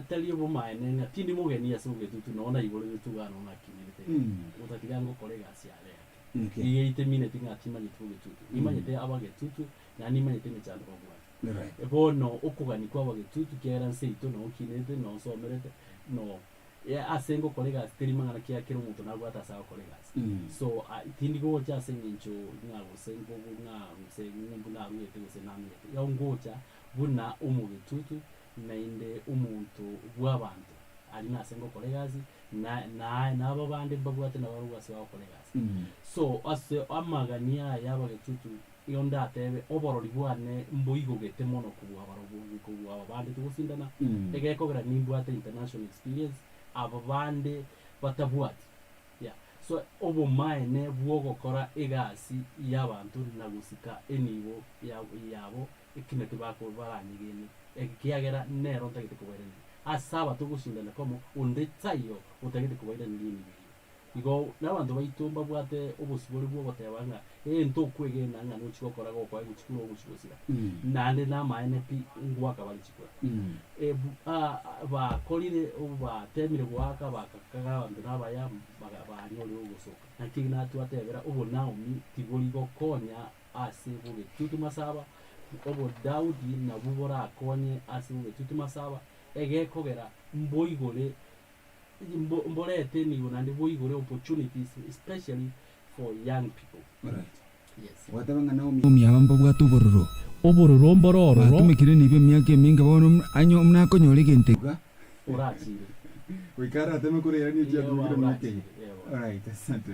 Tari obomaene ng'a tindi mogeni ase bogetutu nonya naiboreretwe iga nonya nakinerete iga, gotatiga ngokora egasi yare yake. Okay. Iga itemineti ng'a timanyeti bogetutu, nimanyete abagetutu naende nimanyete emechando babwate. Right. Bono okogania kwa abagetutu kiagera nse yaito noo nkinerete, noo nsomerete, noo ase ngokora egasi teri mang'ana kia kera omonto nabwate ase agokora egasi. So tindi gocha ase eng'encho ng'a gose ngogo ng'a gose ng'umbu naruete gose namenyete. Igo ngocha buna omogetutu naende omonto bw'abanto aria nase ngokora egasi, na na nabo bande mbabwate nabarobwo ase bagokora egasi. So ase amagani aya y'abagetutu igo ndatebe oborori bwane mboigogete mono kobua barobwo kobua aba bande togosindana, egekogera nimbwate international experience aba bande batabwati. Yeah. So obomaene bw'ogokora egasi y'abanto na gosika enibo ya yabo Eki nakio bako baranyegene, ekiagera nero ntagete kobairaneria. Ase aba togoshindana komo, onde taiyo otagete kobairaneria enibo eyio. Igo nabanto baito mbabwate obosibore bw'ogoteba ng'a ee ntokwegena ng'a nochi gokora gokoa egochi kura ogochi gosira. Naende namaene pi ngoaka bare chikura. Bakorire batemire goaka bagakaga abanto nabaya banyorire ogosoka. Naki natwatebera obonaomi tibori gokonya ase bogetutu masaba, obo Daudi nabwo borakonye ase bogetutu masaba, egekogera mboigore mbo mborete enibo naende boigore opportunities especially for young people. Alright. Yes. Gwateba ng'a Naomi aba mbabwate obororo. Obororo mbore ororo. Batumekire nibo emiaka eminge bono anyo nakonyora egento iga. Orachire. Goika arateme korairania Eeh, echiatumekire emiaka eye. orachire, eeh. Alright, asante.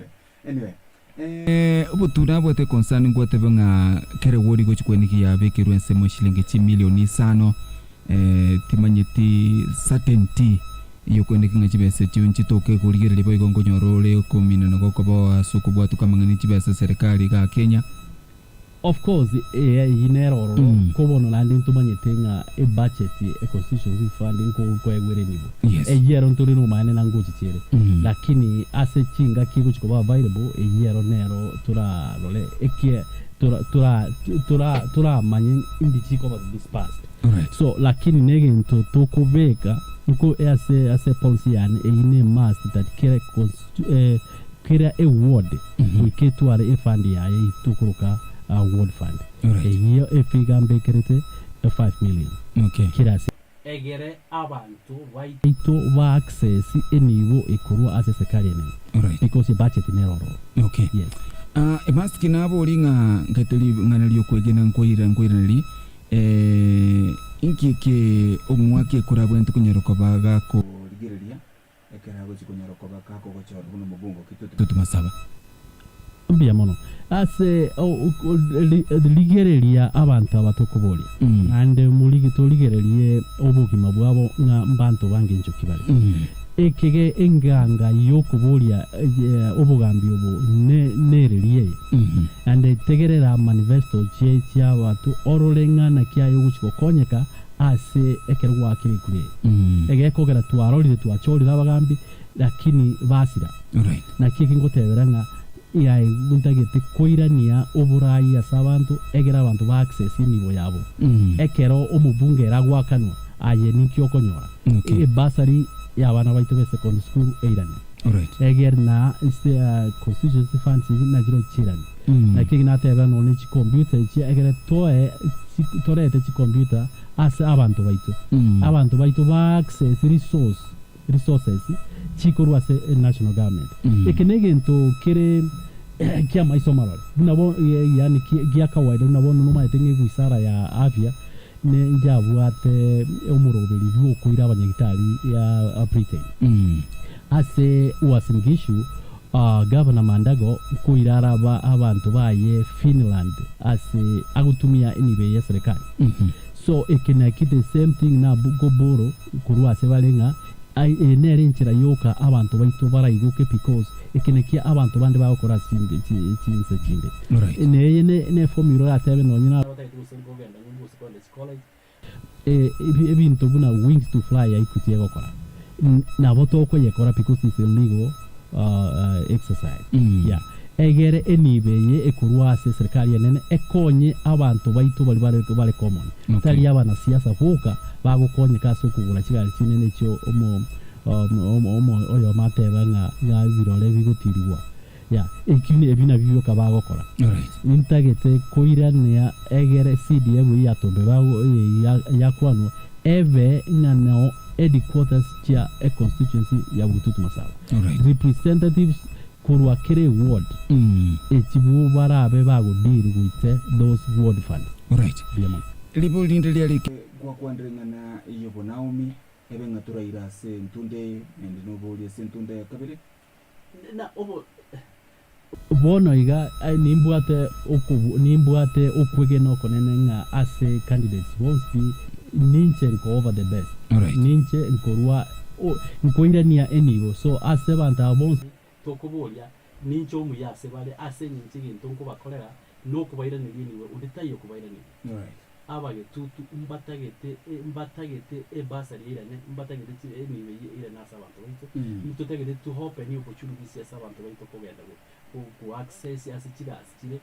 Anyway, Obotuko nabwate concern ngwatebe ng'a kere ward gochi kweniki yabekerwe ensemo eshilingi chimilioni isano timanyeti certainty yokweneki ng'a chibesa echio nchitoke korigereria boigo nkonyora ore okominana gokoba ase okobwatuka amang'ana echibesa serikali igaa Kenya. Of course eyio nere ororo ko bono naende ntomanyete ng'a ebudget e constituency fund nko nkoegwa ere nibo. Yes. Eyio ero ntore nomaene na ngochicha ere. Lakini ase chingaki egochi koba available eyio ero nero torarore ekie tora tora tora toramanye indi chikoba disbursed. Alright. So lakini negento tokobeka nko ase ase policy yane eyio ne must that kera constitu Kera eward goika etware efund yaye tokoroka ward fund. Alright. Eyio efiga mbekerete 5 million. Okay. Kera ase. Egere abanto baito. Baito ba access enibo ekorwa ase eserikali enene. Alright. Because ebudget nere ororo. Okay. Yes. Ah, emaski nabori ng'a ngete ring'ana riokwegena nkoira nkoiraneri eh, Inki eke omwaka ekura abwenerete konyara koba gakorigereria ekero agochia konyara koba gakogochora buna omobungo Kitutu Masaba? Mbuya mono. Ase rigereria abanto aba tokoboria, naende morige torigererie obogima bwabo ng'a mbanto bangencho ki bare. Ekege enganga y'okoboria obogambi obo nereria eye. Naende tegerera manifesto chi'abato orore ng'a naki aye ogochia gokonyeka ase ekero gwaakire ekura eye. Egekogera twarorire twachorire abagambi lakini basira. Naki eki ngotebera ng'a yaye ntagete koirania oborai ase abanto egere abanto ba access enibo yabo. Ekero omobunge ere agoakanwa aye ninki okonyora? Ebursary y'abana baito be secondary school eirane. Egere na constituency funds echi nachireo chiirane. Naki eki natebera nonya ne chicomputer echi egere toe torete chicomputer ase abanto baito. Abanto baito ba access resource resources chikorwa ase national government. Eke negento kere kiamaiso marore buna bo yaani gia kawaida buna bono nomanyete ng'a ewizara ya afya ne njabwate omoroberi bwokoira abanyagitari ya Britain. Ase Uasin Gishu Governor Mandago nkoira are abanto baye Finland ase agotumia enibo eye y'eserekari. So eke naki the same thing na goboro korwa ase bare ng'a eye nere enchera yoka abanto baito baraigoke because eke nakia abanto bande bagokora ase chinse chinde. Neye ne formula oratebe nonye na Ebinto buna wings to fly ya Equity egokora nabo tokoyekora because it's a legal exercise yeah. Egere enibo eye ekorwa ase eserikari enene ekonye abanto baito baria bare bare common tari abanasiasa boka bagokonyeka ase okogora chigari chinene echio omo omo oyomo ateba ng'a ng'a ebirore bigotirigwa. Yeah, ekio ebi nabio bioka bagokora. Intagete koiranea egere CDF eyio ya Tombe bago yakwanwa ebe ng'a nao headquarters chia e constituency ya Bogetutu Masaba. Representatives korwa kera eward echi barabe bago deal goite those ward funds. Mbuya mono. Ribori rinde riarenge gwakwanire ng'ana y'obonaomi, ebe ng'a toraire ase entunda eye, naende noborie ase entunda ya kabere. Na obo. Bono iga nimbwate okobu nimbwate okwegena okonene ng'a ase candidates bonsi pi ninche nkoba the best. Ninche nkorwa nkoirania enibo so ase abanto aba bonsi. Tokoboria, ninche omuya ase bare ase engencho egento nkobakorera nokobairaneria enibo, onde taiyo okobairaneria. Abagetutu mbatagete mbatagete ebasari eirane, mbatagete chi enibo eyio eirane ase abanto baito, ntotagete to open opportunities ase abanto baito kogenda go go access ase chigasi chire,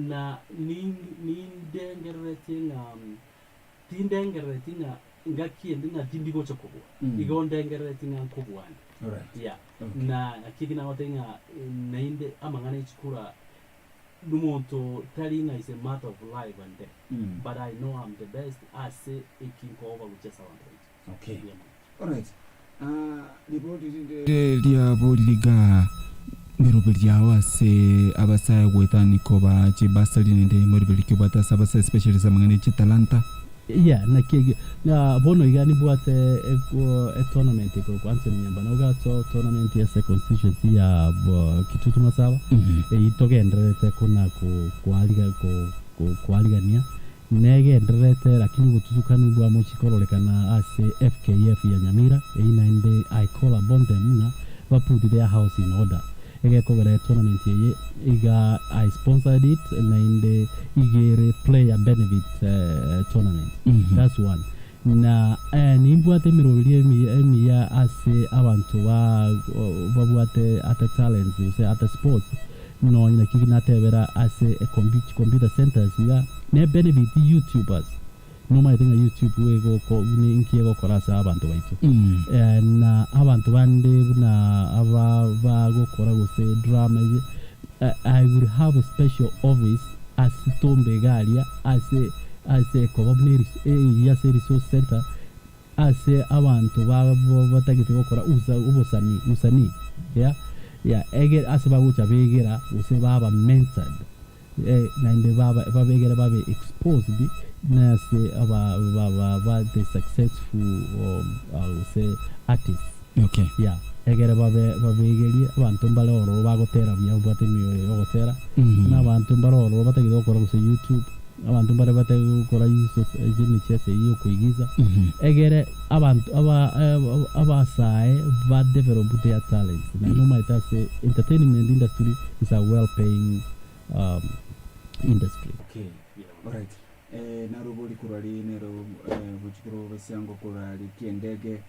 na nindengereretie ng'a tindengerereti ng'a ngaki ende ng'a tindi gocha kobua, igo ndengerereti ng'a nkobua ande. Yeah, na naki eki nagotebia ng'a naende amang'ana ya chikura Nomonto tari ng'a is a matter of life and death but I know I'm the best ase eki nkoba gochia ase abanto baito. Okay. Mbuya mono. Alright. Ah, ribori rinde riaborire igaa meroberi yao ase abasae goetania koba chibasari naende meroberi ki obwate ase abasae especially ase amang'ana e chitalanta? Yeah, naki ege na bono iga nibwate etournament ekorokwa Anthony Nyambane Ogato tournament ase constituency ya Kitutu Masaba eyio togendererete kona koariga koarigania negendererete lakini obotutukanu bwamochie kororekana ase FKF ya Nyamira eyio naende I call upon them ng'a ba put their house in order. Egekogera etournament eye iga I sponsored it naende iga ere player benefit tournament that's one. Na nimbwate emeroberi emiya ase abanto ba babwate ate talents gose ate sports nonye naki natebera ase computer centers iga ne benefit youtubers. Nomanyete ng'a YouTube egoko ninki egokora ase abanto baito. Na abanto bande buna aba bagokora gose drama eye, I will have a special office ase tombe iga aria ase ase ekoba buna eria ase resource center ase abanto ba batagete gokora usa obosani usanii yeah yeah ege ase bagocha begera gose baba mentored. Naende babegere babe exposed Nase aba ba ba ba the successful um, gose artists. Okay. Yeah. Egere babe babegerie abanto mbare ororo bagotera buya babwate emioyo yogotera, na abanto mbare ororo batagete gokora gose YouTube, abanto mbare batagete gokora emicheso eyio yokoigiza, egere abanto aba abasae ba develop their talents. Naende omanyete ase entertainment industry is a well paying um, industry. Okay. Alright. Eh, narobori korwa ri nero eh, gochikoro basiango korwa ri kiendege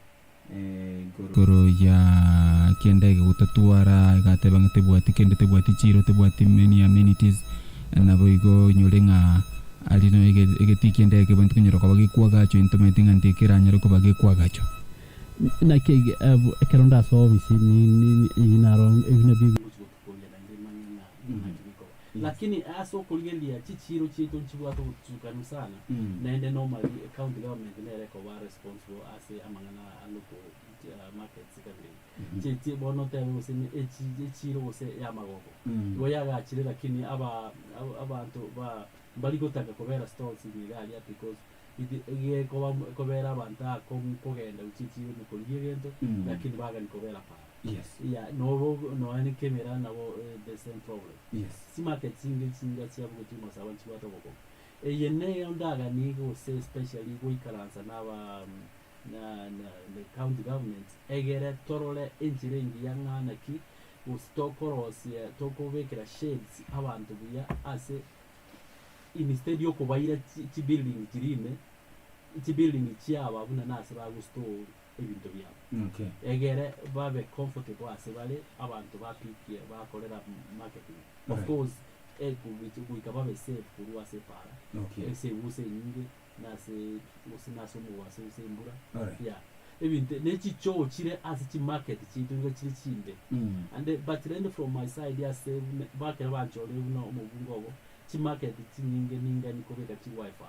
eh, igoro. Igoro ya kiendege gotatwara egateba ng'a tebwati kende tebwati chiro tebwati many amenities naboigo onyore ng'a aria no ege egetii kiendege kebwenerete konyora koba gekwagachwa intwe tomanyete ng'a nti keranyare koba gekwagachwa. Naki ekero ndasoa ofisi ni ni ni naro ebi nabio. Lakini ase okorigereria chichiiro chiaito nchibwate obotutukanu sana, naende normally county government nere ekoba responsible ase amang'ana a local markets kabere ebi. Chi chi bono otebe gose ne echi echiiro gose ya amagoko, igo yagachire lakini aba abanto ba mbari gotaka kobera stalls ime iga aria because it gekoba ekobera abanto akong'u kogenda gochia echiiro ime korigia egento, lakini bagani kobera para. Yes. Yeah, nobo nonya ne kemera nabo the same problem. Yes. Chimarket chinge chinga chia bogochia masaba nchibwate obokong'u. Eye neye ndaganie gose especially goikaransa na aba na na the county government egere torore enchera engiya ng'a naki gose tokorosia tokobekera shades abanto buya ase instead yokobaira chi chibuilding chiria ime, chibuilding chiaba buna nase bagostore ebinto biabo. Okay. Egere babe comfortable ase bare abanto ba pick bakorera marketing. Of Right. course eh, gochi- goika babe safe korwa ase epara, Okay. ase egusa enyinge, na ase gose nase omogaso gose embura. Alright. Yeah. Ebinto ne chichoo chire ase chimarket chiaito nigo chire chimbe. And but rende from my side ase buna bakera banchorire buna omobunge obo, chimarket chinyinge ningani kobeka chiwifi.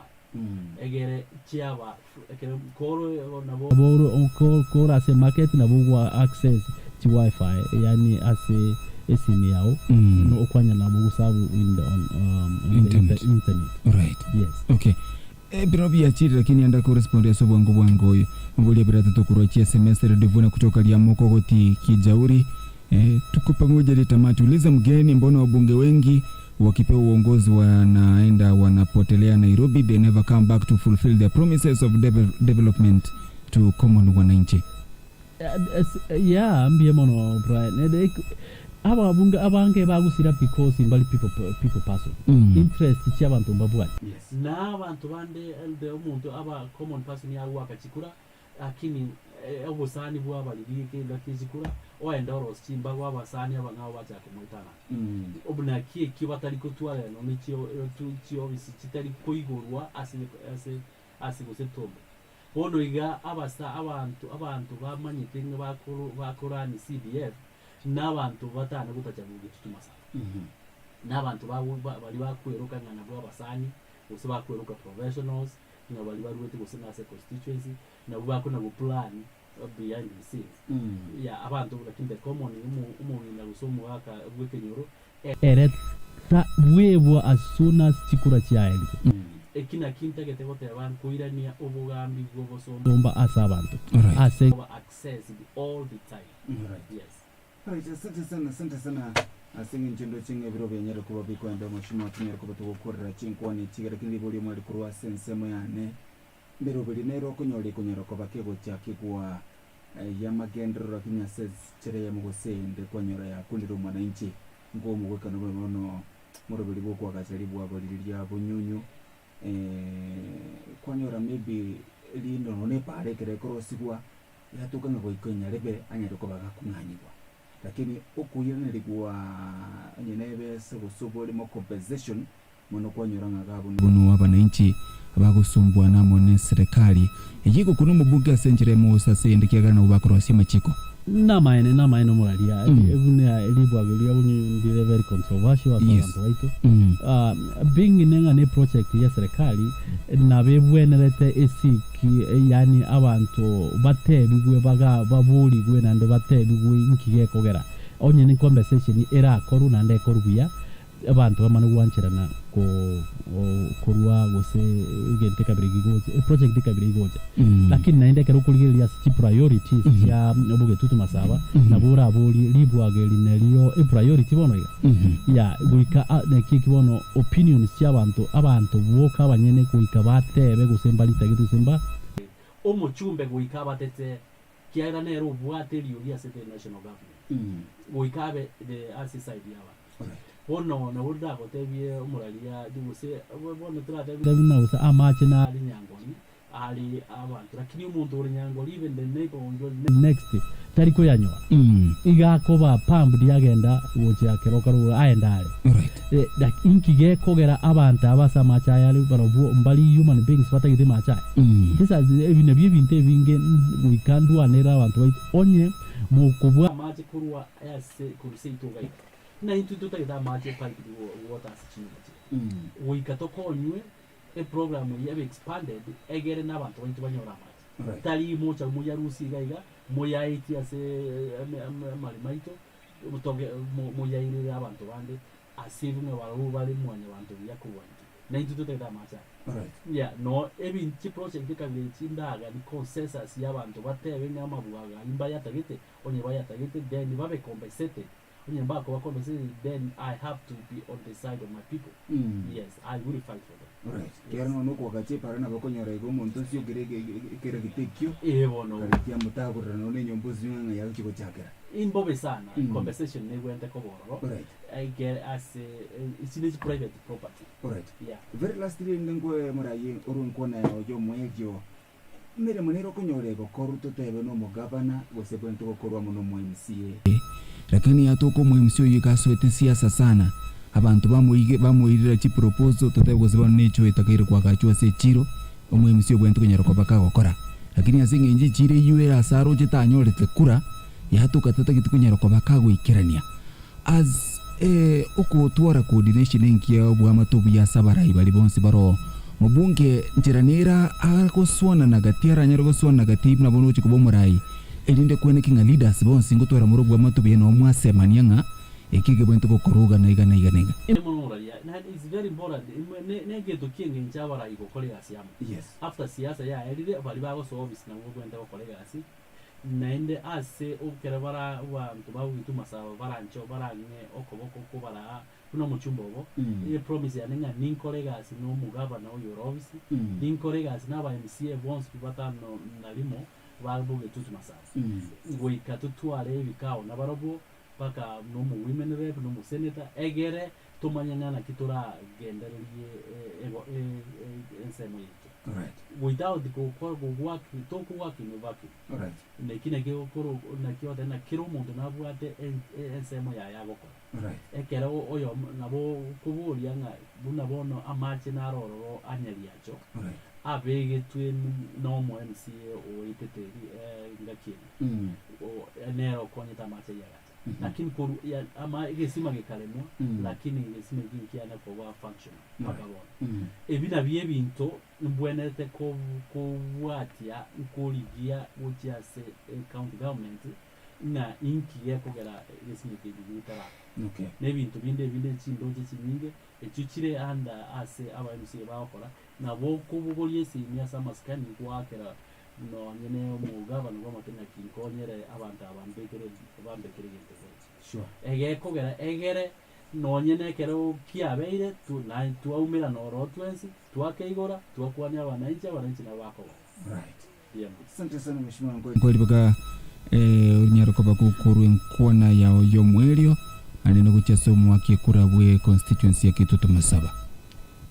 Egere chiaba ekero koro nabo. Nabo kore ase emarket nabo ogwa access chi wifi yaani ase esimi yao no okwanya nabo gosabu in the on on the Internet. internet. Alright. Yes. Okay. Ebiro biachire lakini enda korespond ase obwango bwango oyo. Oboria biratato korwa chi SMS Radio Vuna kutoka Liamoko goti Kijauri. Eh, tuko pamoja hadi tamati. Uliza mgeni, mbona wabunge wengi wakipewa uongozi wanaenda wanapotelea Nairobi, they never come back to fulfill their promises of development to common wananchi. Yeah, mbuya mono Brian. Ababunge abange bagosira because mbari people people person. Interest chia abanto mbabwati. Na abanto bande the omonto aba common person yagoaka chikura Lakini obosani bw'abariri engaki echikura, oende orosie chimbago abasani abang'ao bachake komoetana. Naki ekio batari kotwarera nonya chiofisi chitari koigorwa ase ase ase gose tombe. Bono iga abasa abanto abanto bamanyete ng'a bakoro bakorani CDF, na abanto batana gotacha gotutu masaba. Na abanto bago baria bakweroka ng'a nabwo abasani, gose bakweroka professionals, ng'a baria baruete gose nase constituency, nabwo bakona go plan behind the scenes. Yeah, abanto lakini the common omo- omong'ina gose omogaka bw'ekenyoro, Ere ta bwebwa as soon as chikura chiaerire. Eki naki ntagete goteba nkoirania obogambi bw'obosomba. Somba ase abanto. Alright. Ase. Koba accessed all the time. Alright. Yes. Alright, asante sana, asante sana ase eng'encho ndoche ng'a ebiro bianyare koba bikoenda omochie tonyare koba togokorera chinkwana echi iga lakini riborio mwari korwa ase ensemo yane mberoberi nere okonyora ekonyara koba kegochakigwa yamagenderero lakini ase enchera eyemo gose eyende kwanyora yakunire omwananchi nkomogwekano bono bono moroberi bwokoagacha ribwago riria ria bonyunyu kwanyora maybe rinde nonya na epaara ekero ekorosigwa Yatoka ng'a goika onyarebe anyare koba gakong'anyigwa. Lakini okoiranerigwa onye nebesa gose oborimo compensation mono kwanyora ng'a iga abwo noo abananchi bagosumbuana amo neserekari eyio egokuna omobunge ase enchera emo gose ase eyende ekiagera nabwo bakorosia amachiko. Namaene namaene omoraria buna ribwago riria ndire very controversial ase abanto baito being ng'a ne project ya serikali nabo ebwenerete esik Yaani abanto batebigwe baga baborigwe naende batebigwe inki gekogera. Onye ne compensation erakorwe naende ekorwe buya. Abanto bamane gwancherana ko korwa gose egento ekabere gigocha, eproject ekabere igocha. Lakini naende ekero okorigereria ase chipriorities chia obogetutu masaba, nabo oraborie ribwaga eri nario epriority bono iga? Yeah, goika a naki eki bono opinions chia abanto, abanto boka abanyene goika batebe gose mbaritagete gose mba. Omochumbe goika abatete kiagera nere obwate eriogi ase the national government, goika abe the ase eside y'abanto. Bono nabo ndagotebie omoraria gose bono toratebie Buna gose amache na. Ari nyangori ari abanto lakini omonto ore nyangori even the neighbor onde ore next tari koyanyora iga akoba pumped agenda gochia keroka rogoro aende are. Like inki gekogera abanto aba ase amache aya are barobwo mbari human beings batagete mache aya? These are ebi nabio ebinto ebinge goika ndwanere abanto baito onye mokobua. Amache korwa ase korwa seito iga iga. Ng'a intwe totagete amache e piped water ase chinyomba chiaito. Goika tokonywe eprogram eye ebe expanded egere na abanto baito banyore amache. Right. Tari mocha moyarusie iga iga, moyaetie ase amaremo aito, toge moyairere abanto bande ase ebio ng'a barabwo bare mwanyabanto buya kobua intwe. Na intwe totagete amache aya. Alright. Yeah, no ebinto chiproject ekabere echi ndaga ni consensus ya abanto batebe ng'a amabwaga ayio mbayatagete, onye bayatagete then babe compensated. Onye mbakoba compensated then I have to be on the side of my people. Yes, I will fight for them. Alright. Kero nonya okoagacha epara nabo okonyora iga omonto osiokire ekeragita ekio, Ee bono. kare kiamotagorera nonya na enyomba osinywe ng'a ng'ai agochia gochakera. Imbobe sana, compensation negwenerete koba ororo, Alright. ekere ase echi ne chi private property. Alright. Yeah. Very lastly rende nkoe morayi orwe nkwana yao ya omoerio, Emeremo nere okonyora egokorwa totebe nomogavana gose bwente gokorwa amo nomo MCA. Lakini yatoka omo MC oyio iga asoete siasa sana, abanto bamoige bamoirera chiproposal totebe gose bono nechuo etakaire koagachwa ase echiro, omo MC obwenerete konyara koba kagokora. Lakini ase eng'encho echiro eyio ere ase aroche tanyorete kura, yatoka tatageti konyara koba kagoikerania. As e okotwara coordination engiya obwamate obuya ase abarai baria bonsi baroo. Mobunge nchera nere agoswanana gati aranyare goswanana gati buna bono ogochia koba omorai erinde kweneki ng'a leaders bonsi ngotwara more obwamate obuya nabo mwasemania ng'a eki egebwenerete gokorwa iga na iga na iga na iga. Ere mono moraria naende it's very important ne negento kieng'encho abarai gokora egasi amo. Yes. After siasa yaerire baria bagosoa ofisi nabwo babwenerete gokora egasi Naende ase ekero bara abanto bagoitwa amasabo baranche barang'e okoboko kobaraa buna omochumba obo, epromise yane ng'a ninkore egasi na omogavana oyo ore ofisi, ninkore egasi na aba MCA bonsi pi batano na rimo ba bogetutu masabo. Goika totware ebikao nabarobwo mpaka na omo women rep na omosenator egere tomanye ng'a naki toragendererie ensemo yaito. Alright. Without gokora gowork tokowork in a vacuum. Alright. Naki naki okoro naki ogoteba ng'a kera omonto nabwate ensemo yaye agokora. Alright. Ekero oyomo nabo okoboria ng'a buna bono amache naro ororo anyariacho, Alright. abegetwe na omo MCA oetete engaki eye, nere okonyete amache ayio agacha. Lakini korwa ya ama egesima gekaremwa, lakini egesima eki nkiana koba functional mpaka bono. Ebi nabio ebinto mbwenerete ko kobwatia nkorigia gochia ase ecounty government ng'a inki gekogera egesima eke ebi getaraba. Okay. Na ebinto binde ebinde chindoche chinyinge echio chire under ase aba MCA bagokora, nabo okobogoria esimi ase amasikani goakera Nonye ne omogabana bw'amate naki nkonyere abanto aba mbekere bambekere egento gocha. Sure. Egekogera egere nonye nekero kiabeire tu na twaumerana ororo twensi, twakeigora, twakwania abananchi, abananchi nabo bakogoka. Right. Mbuya mono. Asante sana mheshimiwa Nkwe. Nkweribaga eh, onyare koba gokorwa enkwana yao y'omoerio naende nogochia ase omoaki ekura bwe constituency ya Kitutu Masaba.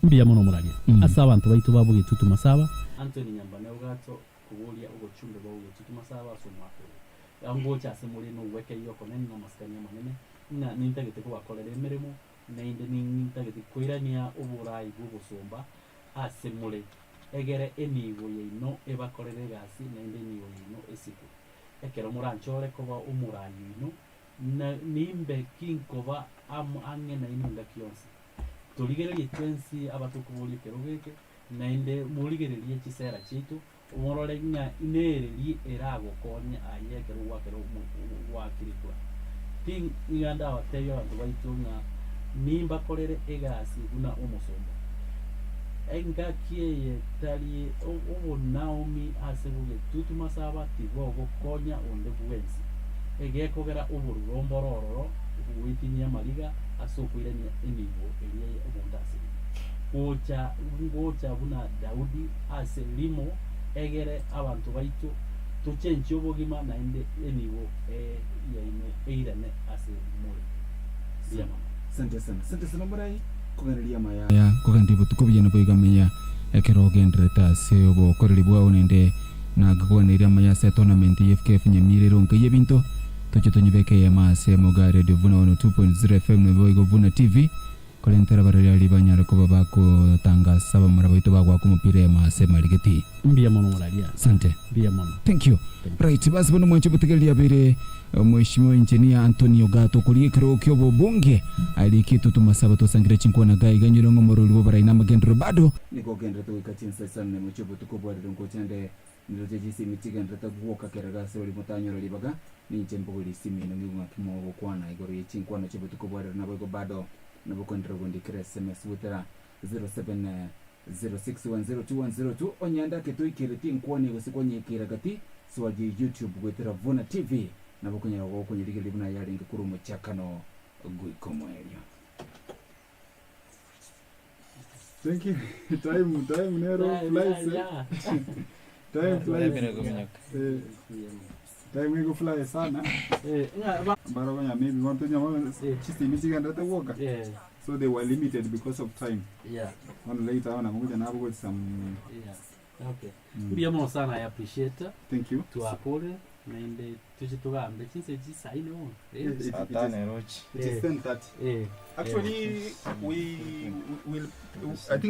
Mbuya mono moraria ase abanto baito ba Bogetutu Masaba. Anthony Nyambane Ogato koboria obochumbe bwa Bogetutu Masaba ase omwaka oyo. Ngocha ase more nogwekeyia okonene na amasikani amanene, ng'a nintagete kobakorera emeremo, naende nintagete koirania oborai bw'obosomba ase more, egere enibo yaino ebakorere egasi, naende enibo yaino esikwe. Ekero moranchore koba omorai oino, na nimbe kinkoba amo ang'e nainwe engaki yonsi. Torigererie twensi abatokoboria ekerogo eke, naende morigererie chisera chiaito, morore ng'a inereri eragokonye aye ekero gwakera gwakire kura. Tiga ndabatebie abanto baito ng'a Nimbakorere egasi buna omosomba. Engaki eye tari obonaomi ase bogetutu masaba tibogokonya onde bwensi. Egekogera obororo mboro ororo goetinyia amariga ase okoirania enibo eria omonto asirire. Gocha ngocha buna Daudi ase rimo egere abanto baito tochenchie obogima naende enibo yaino eirane ase more. Mbuya mono. Sante sana. Sante sana omorai koganeria amaya. Aya nkogenderia botuko buya naboigo amaya ekero ogendererete ase obokoreri bwao naende nakoganeria amaya ase etournament ye FKF Nyamira ere onka y'ebinto toche tonyebeke eyemo ase Mogaa Radio Vuna 102.0 FM naboigo Vuna TV korentera abarori aria banyare koba bagotangasa abamura baito bagoaka omopira eyemo ase Marigiti. Mbuya mono moraria. Sante. Mbuya mono. Thank you. Right, basi bono mwanche botegereria abere Mheshimiwa Engineer Anthony Ogato okoria ekerogo kia obobunge ariiketwe tomasaba tosangire chinkwana iga iga nyore ng'a omorori bw'oborai na amagenderero bado. Nigo ogenderete goika chinsa isano nemo chi'obotuko bwarire ngocha nde niroche chisimi chigenderete gwoka kera gase oria motanyora ribaga, ninche mbogorie esimi ino ng'igwe ng'aki mogokwana igoro ye chinkwana chi'obotuko bwarire naboigo bado nabo okoenderera gondikera sms goetera 0706102102 onye ande ake toikeretie nkwane gose kwanyekera gati soarie YouTube goetera Vuna TV nabo okonyara gokonyerigereria buna yarenge korwa omochakano goika omoerio. Thank you. Time, time nero Yeah, flies. yeah, yeah. Time flies. Time iragominyoka. Eh, time ego fly sana. Eh, ng'a- ba- Barogonya maybe want to nyama chisimi chigenderete gwoka. Yeah. So they were limited because of time. Yeah. On later on amuja nabo got some Yeah. Okay. Mm. Mbuya mono sana I appreciate. Thank you. Twakore naende tuche tugambe chinse chisaine bono. Eh. It- it- it is- It is 10:30. Eh. Actually, we will I think